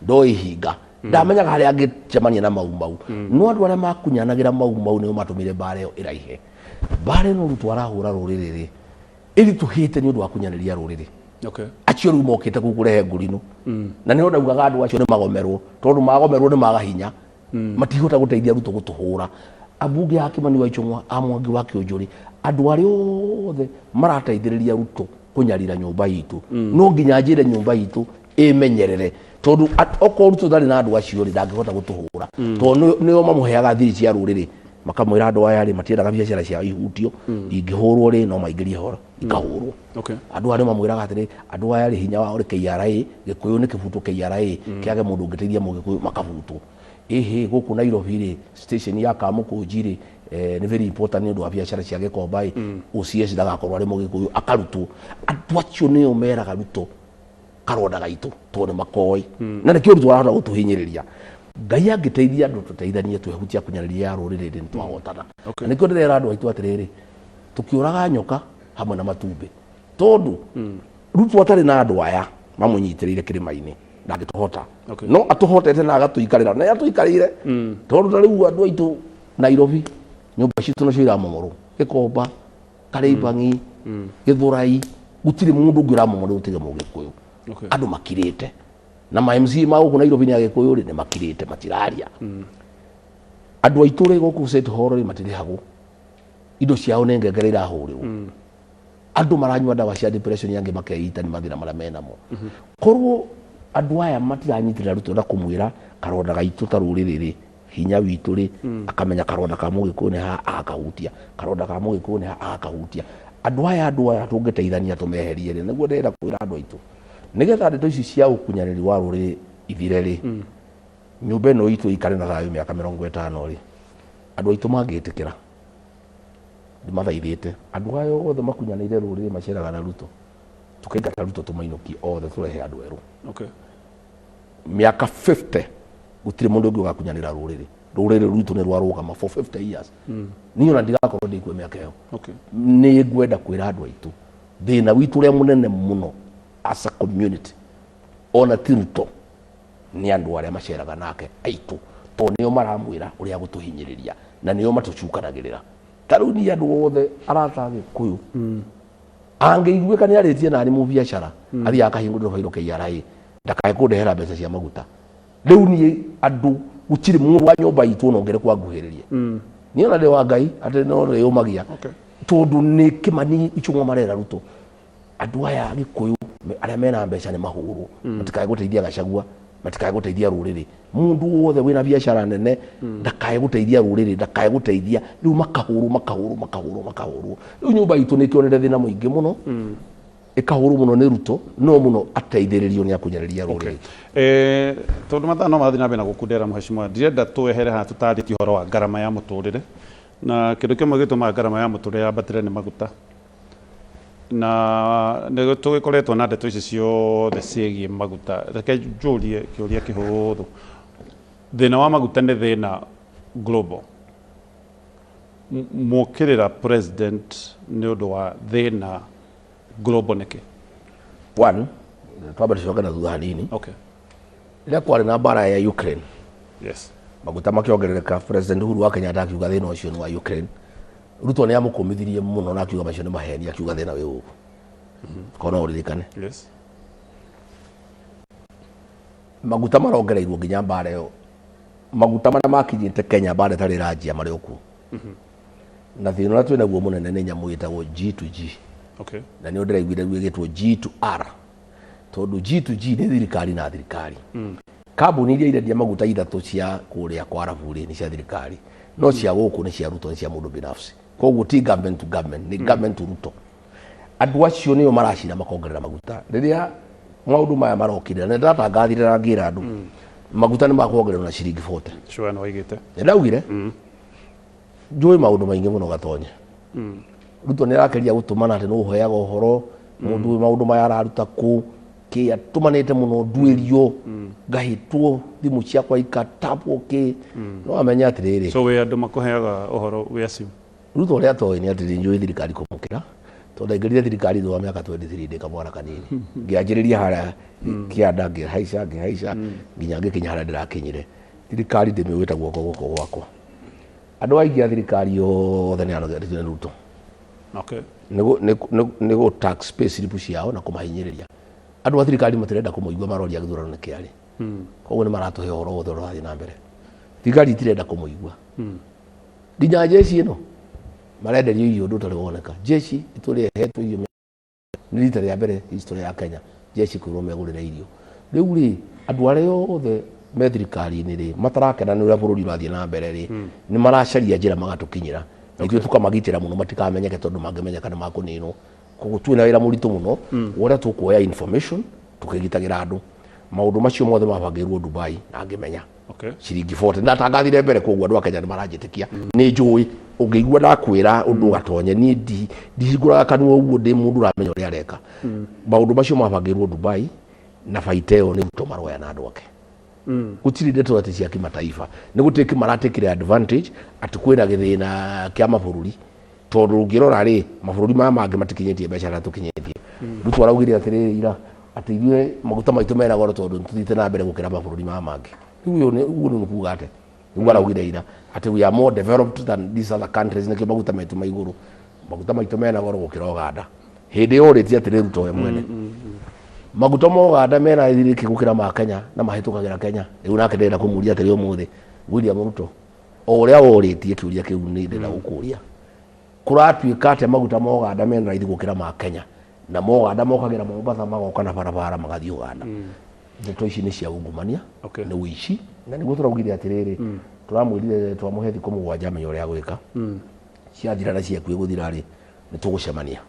ndoĩ ihinga, ndamenyaga harĩa angĩcemania na Mau Mau. No andũ arĩa makunyanagĩra Mau Mau nĩo matũmire mbara ĩyo ĩraihe. Mbara ĩno Ruto arahũra rũrĩrĩ rĩ, ĩritũhĩte nĩ ũndũ wa kunyanĩria rũrĩrĩ. Acio rĩu mokĩte kũu kũrehe ngũrinũ, na nĩho ndaugaga andũ acio nĩ magomerwo, tondũ magomerwo nĩ maga hinya, matihota gũteithia Ruto gũtũhũra. Ambunge a Kĩmani wa Ichung'wa, a Mwangi wa Kĩũnjũrĩ, andũ arĩa othe marateithĩrĩria Ruto kũnyarira nyũmba itũ, no nginya njĩre nyũmba itũ ĩmenyerere, tondũ okorwo Ruto ndarĩ na andũ acio rĩ, ndangĩhota gũtũhũra, tondũ nĩo mamũheaga thiri cia rũrĩrĩ, makamwĩra andũ aya rĩ matiendaga biacara ciao ihutio, ingĩhũrwo rĩ no maingĩrie horo ikahũrwo. Andũ aya nĩ mamwĩraga atĩrĩ, andũ aya rĩ hinya wao rĩ KRA, Gĩkũyũ nĩ kĩbutwo KRA, kĩage mũndũ ũngĩteithia Mũgĩkũyũ makabutwo. Ĩhĩ gũkũ Nairobi rĩ, station ya Kamũkũnji rĩ, nĩ very important nĩ ũndũ wa biacara cia Gĩkomba ĩ, OCS ndagakorwo arĩ Mũgĩkũyũ akarutwo. Andũ acio nĩo meraga Ruto karonda gaitũ tondũ nĩ makoĩ, na nĩkĩo Ruto arahota gũtũhinyĩrĩria. Ngai angĩteithia andũ tũteithanie twehutia kunyanĩria ya rũrĩrĩ rĩ nĩtwahotana. Na nĩkĩo ndĩrera andũ aitũ atĩrĩrĩ, tũkĩũraga nyoka hamwe na matumbĩ, tondũ Ruto atarĩ na andũ aya mamũnyitĩrĩire kĩrĩma-inĩ ndangĩtũhota. No atũhotete na agatũikarĩra na atũikarĩire, tondũ ta rĩu andũ aitũ Nairobi nyũmba citũ nacio iramomorwo, Gĩkomba, Karĩmbang'i, Gĩthũrai, gũtirĩ mũndũ ũngĩ ũramomorwo tiga Mũgĩkũyũ. Andũ makirĩte na ma MCA ma gũkũ Nairobi nĩ Agĩkũyũ rĩ, nĩ makirĩte matiraria. Andũ aitũ rĩ gũkũ State Hall rĩ matirĩhagwo, indo ciao nĩ ngengere irahũrĩrwo. Andũ maranyua ndawa cia depression, angĩ makeita nĩ mathĩna marĩa menamo. Korwo andũ aya matiranyitĩrĩra Ruto na kũmwĩra karonda gaitũ ta rũrĩrĩ rĩ, hinya witũ rĩ, akamenya karonda ka Mũgĩkũyũ nĩ ha agakahutia, karonda ka Mũgĩkũyũ nĩ ha agakahutia. Andũ aya tũngĩteithania tũmeherie rĩ, nĩguo ndĩrenda kwĩra andũ aitũ, nĩgetha ndeto ici cia ũkunyanĩri wa rũrĩrĩ ithire rĩ, nyũmba ĩno itũ ĩikare na thayũ mĩaka 50 rĩ, andũ aitũ mangĩtĩkĩra, ndĩmathaithĩte andũ aya othe makunyanĩire rũrĩrĩ maceraga na Ruto, tũkaingata Ruto tũmainũkie othe, tũrehe andũ erũ. Mĩaka 50 gũtirĩ mũndũ ũngĩ ũgakunyanĩra rũrĩrĩ. Rũrĩrĩ rwitũ nĩ rwarũgama for 50 years. Niĩ ona ndigakorwo ndĩkuo mĩaka ĩyo. Nĩ ngwenda kwĩra andũ aitũ thĩna witũ ũrĩa mũnene mũno as a community, ona ti Ruto, nĩ andũ arĩa maceraga nake aitũ, tondũ nĩo maramwĩra ũrĩa gũtũhinyĩrĩria na nĩo matũcukanagĩrĩra. Ta rĩu niĩ andũ othe arata Agĩkũyũ angĩiguĩka nĩ arĩtie nani mũbiacara, athiaga akahingũrĩrwo bairo KRA ndakae kũndehera mbeca cia maguta. Rĩu niĩ andũ gũtirĩ mũndũ wa nyũmba itũ ona ũngĩrĩ kwanguhĩrĩria. Niĩ ona ndĩ wa Ngai atĩ no rĩũmagia, tondũ nĩ Kĩmani Ichung'wa marera Ruto, andũ aya Agĩkũyũ arĩa mena mbeca nĩ mahũrwo, matikae gũteithia Gachagua, matikae gũteithia rũrĩrĩ. Mũndũ wothe wĩna biacara nene ndakae gũteithia rũrĩrĩ, ndakae gũteithia. Rĩu makahũrwo, makahũrwo, makahũrwo, makahũrwo. Rĩu nyũmba itũ nĩ ĩkĩonete thĩna mũingĩ mũno, ĩkahũrwo mũno nĩ Ruto, no mũno ateithĩrĩrio nĩ akunyanĩria rũrĩrĩ. Tondũ mathaa no marathiĩ na mbere na gũkundera, mheshimiwa, ndirenda twehere haha tũtarĩtie ũhoro wa ngarama ya mũtũrĩre, na kĩndũ kĩmwe gĩtũmaga ngarama ya mũtũrĩre yambatĩre nĩ maguta, na nĩ tũgĩkoretwo na ndeto ici ciothe ciĩgiĩ maguta. Reke njũrie kĩũria kĩhũthũ, thĩna wa maguta nĩ thĩna global. Mũkĩrĩra president nĩ ũndũ wa thĩna global nĩkĩ? One, twambe tũcoke na thutha hanini. Rĩrĩa kwarĩ na mbara ya Ukraine, maguta makĩongerereka, President Uhuru wa Kenyatta akiuga thĩna ũcio nĩ wa Ukraine. Ruto nĩ amũkũmithirie mũno na akiuga macio nĩ maheni, akiuga thĩna wĩ gũkũ. Korwo no ũririkane. Maguta marongereirwo nginya mbara ĩyo, maguta marĩa makinyĩte Kenya mbara ĩtarĩ ĩranjia marĩ o kuo. Na thĩna ũrĩa twĩ naguo mũnene nĩ nyamũ ĩtagwo G to G. Na nĩyo ndĩraiguire rĩu ĩgĩtwo G to R, tondũ G to G nĩ thirikari na thirikari. Kambuni iria irendia maguta ithatũ cia kũrĩa kwa Arabu rĩ, nĩ cia thirikari, no cia gũkũ nĩ cia Ruto, nĩ cia mũndũ binafsi. Koguo ti government to government, nĩ government to Ruto. Andũ acio nĩo maracira makongerera maguta. Rĩrĩa maũndũ maya marokire, na ndĩratangathire na ngĩra andũ maguta nĩ makuongererwo na ciringi 40. Sure, nĩ waigĩte. Nĩ ndaugire njũĩ maũndũ maingĩ mũno gatonye. Ruto nĩ arakeria gũtũmana atĩ nĩ ũheaga ũhoro mũndũ ũyũ maũndũ maya araruta kũ kĩ, atũmanĩte mũno nduĩrio, ngahĩtwo, thimũ ciakwa ikatapwo kĩ. No amenye atĩrĩrĩ, So wĩ andũ makũheaga ũhoro wĩ acio? Ruto ũrĩa atoĩ nĩ atĩ njũĩ thirikari kũmũkĩra, tondũ ndaingĩrire thirikari thutha wa mĩaka 23 ndĩ kamwana kanini. Ngĩanjĩrĩria harĩa kĩanda, ngĩhaica, ngĩhaica nginya ngĩkinya harĩa ndĩrakinyire. Thirikari ndĩmĩũĩ ta guoko gũkũ gwakwa. Andũ aingĩ a thirikari othe nĩ anogetio nĩ Ruto. Nĩ gũ tax pay slip ciao na kũmahinyĩrĩria. Andũ a thirikari matirenda kũmũigua maroria gĩthurano nĩ kĩarĩ. Koguo nĩ maratũhe ũhoro wothe ũrĩa ũrathiĩ na mbere. Thirikari itirenda kũmũigua. Nginya jeshi ĩno marenderio irio ũndũ ũtarĩ woneka. Jeshi ĩtũrĩ ĩhetwo irio nĩ rita rĩa mbere history ya Kenya, jeshi kwĩrwo megũrĩre irio. Rĩu rĩ, andũ arĩa othe me thirikari-inĩ rĩ, matarakena nĩ ũrĩa bũrũri ũrathiĩ na mbere rĩ, nĩ maracaria njĩra magatũkinyĩra, na ithuĩ tũkamagitĩra mũno matikamenyeke, tondũ mangĩmenyeka nĩ makũninwo. Koguo twĩna wĩra mũritũ mũno wa ũrĩa tũkuoya information tũkĩgitagĩra andũ. Maũndũ macio mothe mabangĩirwo Dubai na ngĩmenya. Ciringi 40 ndatangathire mbere, koguo andũ a Kenya nĩ maranjĩtĩkia, nĩ njũĩ ũngĩigua ndakwĩra ũndũ gatonye, niĩ ndihingũraga kanua ũguo, ndĩ mũndũ ũramenya ũrĩa areka. Maũndũ macio mabangĩirwo Dubai na baita ĩyo nĩ Ruto maroya na andũ ake. Gũtirĩ ndeto atĩ cia kĩmataifa nĩ gũtuĩke maratekire advantage atĩ kwĩna gĩthĩna kĩa mabũrũri, tondũ ũngĩrora rĩ, mabũrũri maya mangĩ matikinyĩtie mbeca arĩa tũkinyĩtie. Ruto araugire atĩrĩrĩ ira atĩ ithuĩ maguta maitũ mena goro tondũ nĩtũthiĩte na mbere gũkĩra mabũrũri maya mangĩ. Rĩu ũyũ ũguo nĩ kuga atĩa? Nĩguo araugire ira atĩ we are more developed than these other countries, nĩkĩo maguta maitũ ma igũrũ, maguta maitũ mena goro gũkĩra Uganda. Hĩndĩ ĩyo ũrĩtie atĩrĩ, Ruto we mwene, maguta ma Uganda mena rĩthirĩki gũkĩra ma Kenya na mahĩtũkagĩra Kenya. Rĩu nake ndĩrenda kũmũria atĩrĩ ũmũthĩ, William Ruto, o ũrĩa worĩtie kĩũria kĩu, nĩ ndĩrenda gũkũria, kũratuĩka atĩa maguta ma Uganda mena raithi gũkĩra ma Kenya, na ma Uganda mokagĩra Mombasa, magoka na barabara magathiĩ Uganda? Ndeto ici nĩ cia ungumania, nĩ ũici, na nĩguo tũraugire atĩrĩrĩ, tũramwĩrire twamũhe thikũ 7 amenye ũrĩa agwĩka. Ciathira na ciakuĩ gũthira rĩ, nĩ tũgũcemania,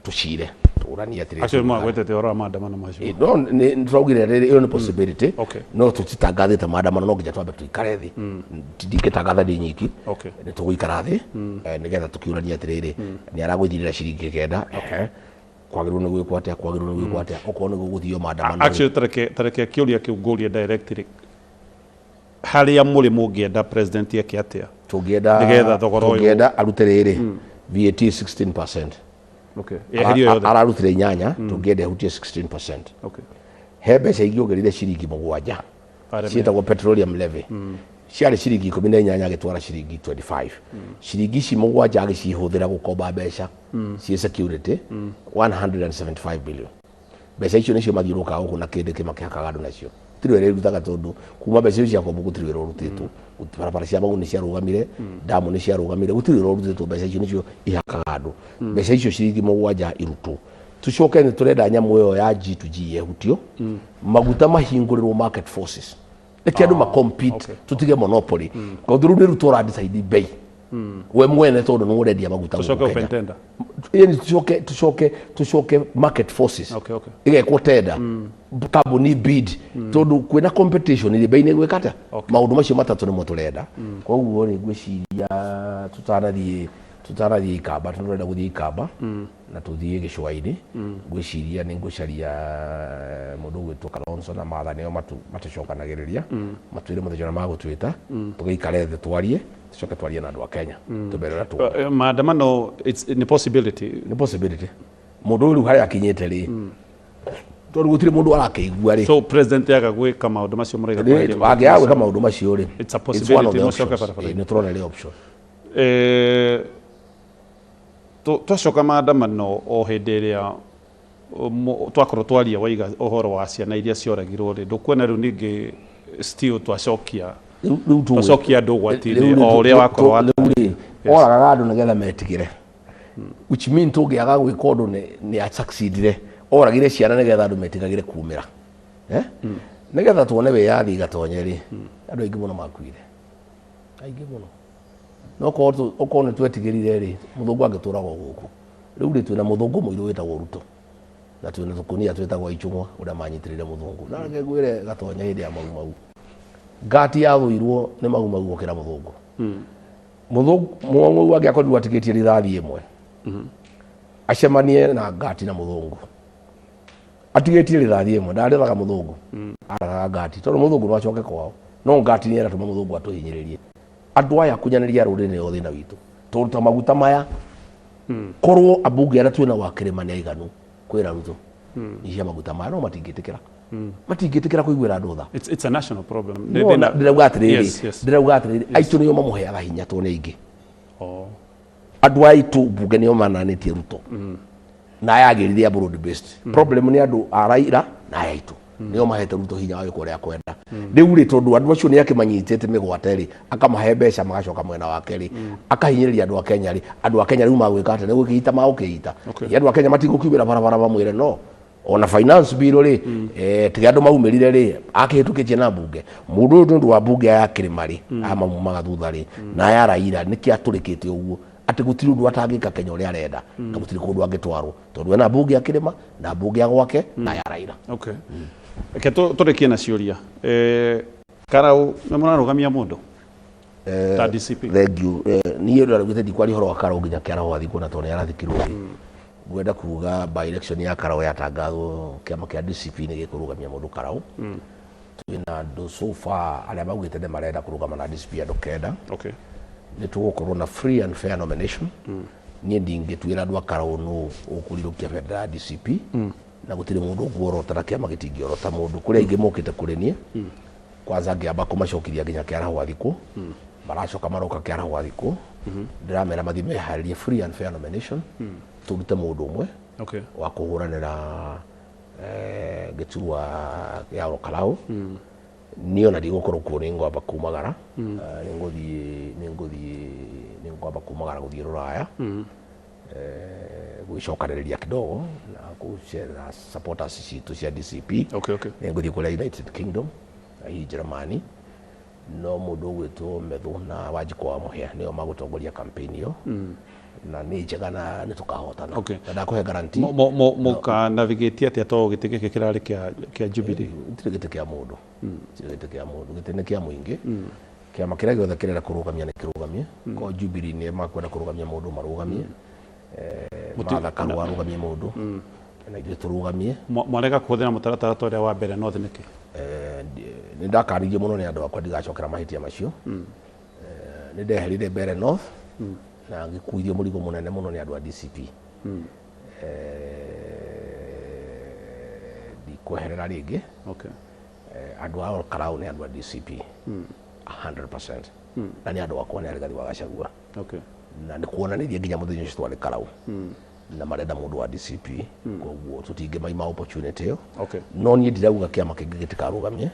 tũcire, tũranie atĩrĩrĩ. Acio magwetete ũhoro wa maandamano macio? No nĩ tũraugire rĩrĩ, ĩyo nĩ possibility, no tũtitangathĩte maandamano, no nginya twambe tũikare thĩ. Ndingĩtangatha ndĩ nyiki. Nĩ tũgũikara thĩ, nĩgetha tũkĩũranie atĩrĩrĩ, nĩ aragũithirĩra ciringi 9, kwagĩrĩirwo nĩ gwĩkwo atĩa, kwagĩrĩirwo nĩ gwĩkwo atĩa, okorwo nĩ gũgũthio maandamano rĩ. Actually, tareke kĩũria kĩu ngũrie directly, harĩa mũrĩ mũngĩenda president eke atĩa? Tũngĩenda nĩgetha thogora ũyũ tũngĩenda arute rĩrĩ, VAT 16%. Yeherio yothe. Ararutire 8, tũngĩenda ehutie 16%. He mbeca ingĩ ongerire ciringi 7 Parliament. ciĩtagwo petroleum levy. Ciarĩ ciringi 18, agĩtwara ciringi 25. Ciringi ici 7 agĩcihũthĩra gũkomba mbeca ciĩ security 175 billion. Mbeca icio nĩcio mathiũrũrũkaga gũkũ na kĩndĩ kĩmakĩhakaga andũ nacio. Gũtirĩ wĩra irutaga, tondũ kuma mbeca icio ciakombwo gũtirĩ wĩra ũrutĩtwo. Barabara cia Magu nĩ ciarũgamire, damu nĩ ciarũgamire, gũtirĩ wĩra ũrutĩtwo. Mbeca icio nĩcio ihakaga andũ. Mbeca icio ciringi 7 irutwo. Tucoke nĩ tũrenda nyamũ ĩyo ya G2G yehutio, maguta mahingũrĩrwo market forces, reke andũ ma compete, tũtige monopoly, tondũ rĩu nĩ Ruto ũra decide bei we mwene, tondũ nĩ ũrendia maguta Tucoke gũkũ open Kenya. tender. Yaani tucoke market forces, igekwo tender, kambuni bid, tondũ kwĩna competition rĩ, bei nĩ ĩgwĩka atĩa? Maũndũ macio matatũ nĩmo tũrenda. Koguo rĩ, ngwĩciria tũtanathiĩ ikamba, tondũ tũrenda gũthiĩ ikamba na tũthiĩ gĩcũa-inĩ, ngwĩciria nĩ ngũcaria mũndũ ũgwĩtwo Kalonzo na Martha, nĩo matũcokanagĩrĩria, matwĩre mũthenya ũrĩa magũtwĩta, tũgĩikare thĩ twarie, tũcoke twarie na andũ a Kenya, tũmere ũrĩa tuona. Maandamano nĩ possibility? Nĩ possibility. Mũndũ ũyũ rĩu harĩa akinyĩte rĩ, tondũ gũtirĩ mũndũ arakĩigua rĩ. So president yaga gwĩka maũndũ macio mũraiga kweheria maũndũ Angĩaga macio. gwĩka maũndũ macio rĩ, It's a it's one of possibility the mũcoke options. barabara. Ĩ, nĩ tũrona ĩrĩ option. Twacoka maandamano, o hĩndĩ ĩrĩa twakorwo twaria waiga ũhoro wa ciana iria cioragirwo rĩ, ndũkuona rĩu ningĩ still twacokia Rĩu twacokia andũ ũgwati-inĩ rĩu rĩ, o ũrĩa wakorwo rĩu rĩ, oragaga andũ nĩgetha metigĩre, which mean tũngĩaga gwĩka ũndũ nĩ asucceedire. Oragire ciana nĩgetha andũ metigagĩre kumĩra, eh? Nĩgetha tuone wĩyathi gatonye rĩ, andũ aingĩ mũno makuire, aingĩ mũno. No okorwo nĩ twetigĩrire rĩ, mũthũngũ angĩtũraga o gũkũ. Rĩu rĩ, twĩna mũthũngũ mũirũ wĩtagwo Ruto, na twĩna tũkũnia twĩtagwo Ichung'wa, ũrĩa manyitĩrĩire mũthũngũ. Na reke ngwĩre gatonye, hĩndĩ ya Mau Mau, ngati yathũirwo nĩ Mau Mau gũkĩra mũthũngũ. Mũthũngũ Mau Mau angĩakorirwo atigĩtie rithathi ĩmwe acemanie na ngati na mũthũngũ atigĩtie rithathi ĩmwe, ndarĩthaga mũthũngũ, arathaga ngati, tondũ mũthũngũ no acoke kwao, no ngati nĩ ĩratũma mũthũngũ atũhinyĩrĩrie. Andũ aya kunyanĩria rũrĩrĩ nĩo thĩna witũ, tondũ ta maguta maya, korwo ambunge arĩa twĩna wa kĩrĩma nĩ aiganu kwĩra Ruto nyihia maguta maya, no matingĩtĩkĩra, matingĩtĩkĩra kũiguĩra andũ tha. It's a national problem. No, ndĩrauga atĩrĩrĩ, ndĩrauga atĩrĩrĩ, aitũ nĩo mamũheaga hinya, tondũ nĩ aingĩ. Andũ aitũ mbunge nĩo mananĩtie Ruto na aya agĩrire a broad based. Problem nĩ andũ a Raila na aya aitũ nĩo mahete Ruto hinya wa gwĩka ũrĩa akwenda. Rĩu rĩ, tondũ andũ acio nĩ akĩmanyitĩte mĩgwate rĩ, akamahe mbeca magacoka mwena wake rĩ, akahinyĩrĩria andũ a Kenya rĩ, andũ a Kenya rĩu magwĩka atĩa? Nĩ gũkĩita magũkĩita. Andũ a Kenya matigũkiumĩra barabara mamwĩre no ona finance bill rĩ, tiga andũ maumĩrire rĩ, akĩhĩtũkĩtie na mbunge. Mũndũ ũyũ nĩ ũndũ wa mbunge aya kĩrĩma rĩ, aya mamumaga thutha rĩ, na aya Raila, nĩkĩ atũrĩkĩte ũguo atĩ gũtirĩ ũndũ atangĩka Kenya ũrĩa arenda, na gũtirĩ kũndũ angĩtwarwo, tondũ ena mbunge ya kĩrĩma na mbunge ya gwake na ya Raila. Okay. Reke tũrĩkie na ciũria. Karau, nĩ mũrarũgamia mũndũ ta DCP? Thank you. Niĩ ndaraugĩte ndikwaria ũhoro wa Karau nginya Kĩaraho athikwo, na tondũ nĩ arathikirwo rĩ, ngwenda kuga by election ya Karau yatangathwo, kĩama kĩa DCP nĩ gĩkũrũgamia mũndũ Karau. Twĩna andũ so far arĩa maugĩte nĩ marenda kũrũgama na DCP andũ kenda. Nĩ tũgũkorwo na free and fair nomination. Niĩ ndingĩtuĩra andũ a Karau nũ ũkũrirũkia bendera ya DCP. Na gũtirĩ mũndũ ũkuorota na kĩama gĩtingĩorota mũndũ. Kũrĩ aingĩ mokĩte kũrĩ niĩ. Kwanza ngĩamba kũmacokiria nginya kĩaraho gwathikwo. Maracoka maroka kĩaraho gwathikwo. Ndĩramera mathiĩ meharĩrie free and fair nomination. Tũrute mũndũ ũmwe wa kũhũranĩra gĩturwa kĩa Ol Kalou. Niĩ ona ndigũkorwo kuo, nĩ ngwamba kumagara. Nĩ ngũthiĩ nĩ ngũthiĩ nĩ ngwamba kumagara gũthiĩ rũraya gwĩcokanĩrĩria kidogo na gũcerera supporters citũ cia DCP. Nĩ ngũthiĩ kũrĩa United Kingdom na hihi Germany, no mũndũ ũgwĩtwo Methu na Wanjikũ wa Mũhĩa nĩo magũtongoria campaign ĩyo. Na nĩ njega na nĩ tũkahotana. Na ndakũhe guarantee. Mũka navigate atĩa to gĩtĩ gĩkĩ kĩrarĩ kĩa Jubilee? Gĩtirĩ gĩtĩ kĩa mũndũ. Gĩtirĩ gĩtĩ kĩa mũndũ, gĩtĩ nĩ kĩa mũingĩ. Kĩama kĩrĩa gĩothe kĩrenda kũrũgamia nĩ kĩrũgamie. Ko Jubilee nĩ makwenda kũrũgamia mũndũ marũgamie. Martha Karua arũgamie mũndũ na ithuĩ tũrũgamie. Mwarega kũhũthĩra mũtaratara ta ũrĩa wa mbere North nĩkĩ? Nĩ ndakanirio mũno nĩ andũ akwa ndigacokera mahĩtia macio. Nĩ ndeherire Mbeere North na ngĩkuithio mũrigo mũnene mũno nĩ andũ a DCP. Ndikweherera rĩngĩ. Andũ a Ol Kalou nĩ andũ a DCP 100% na nĩ andũ akwa, nĩ a Rigathi wa Gachagua. Na nĩ kuonanirie nginya mũthenya ũcio twarĩ Karau na marenda mũndũ wa DCP, koguo tũtingĩmaima opportunity ĩyo. No niĩ ndirauga kĩama kĩngĩ gĩtikarũgamie.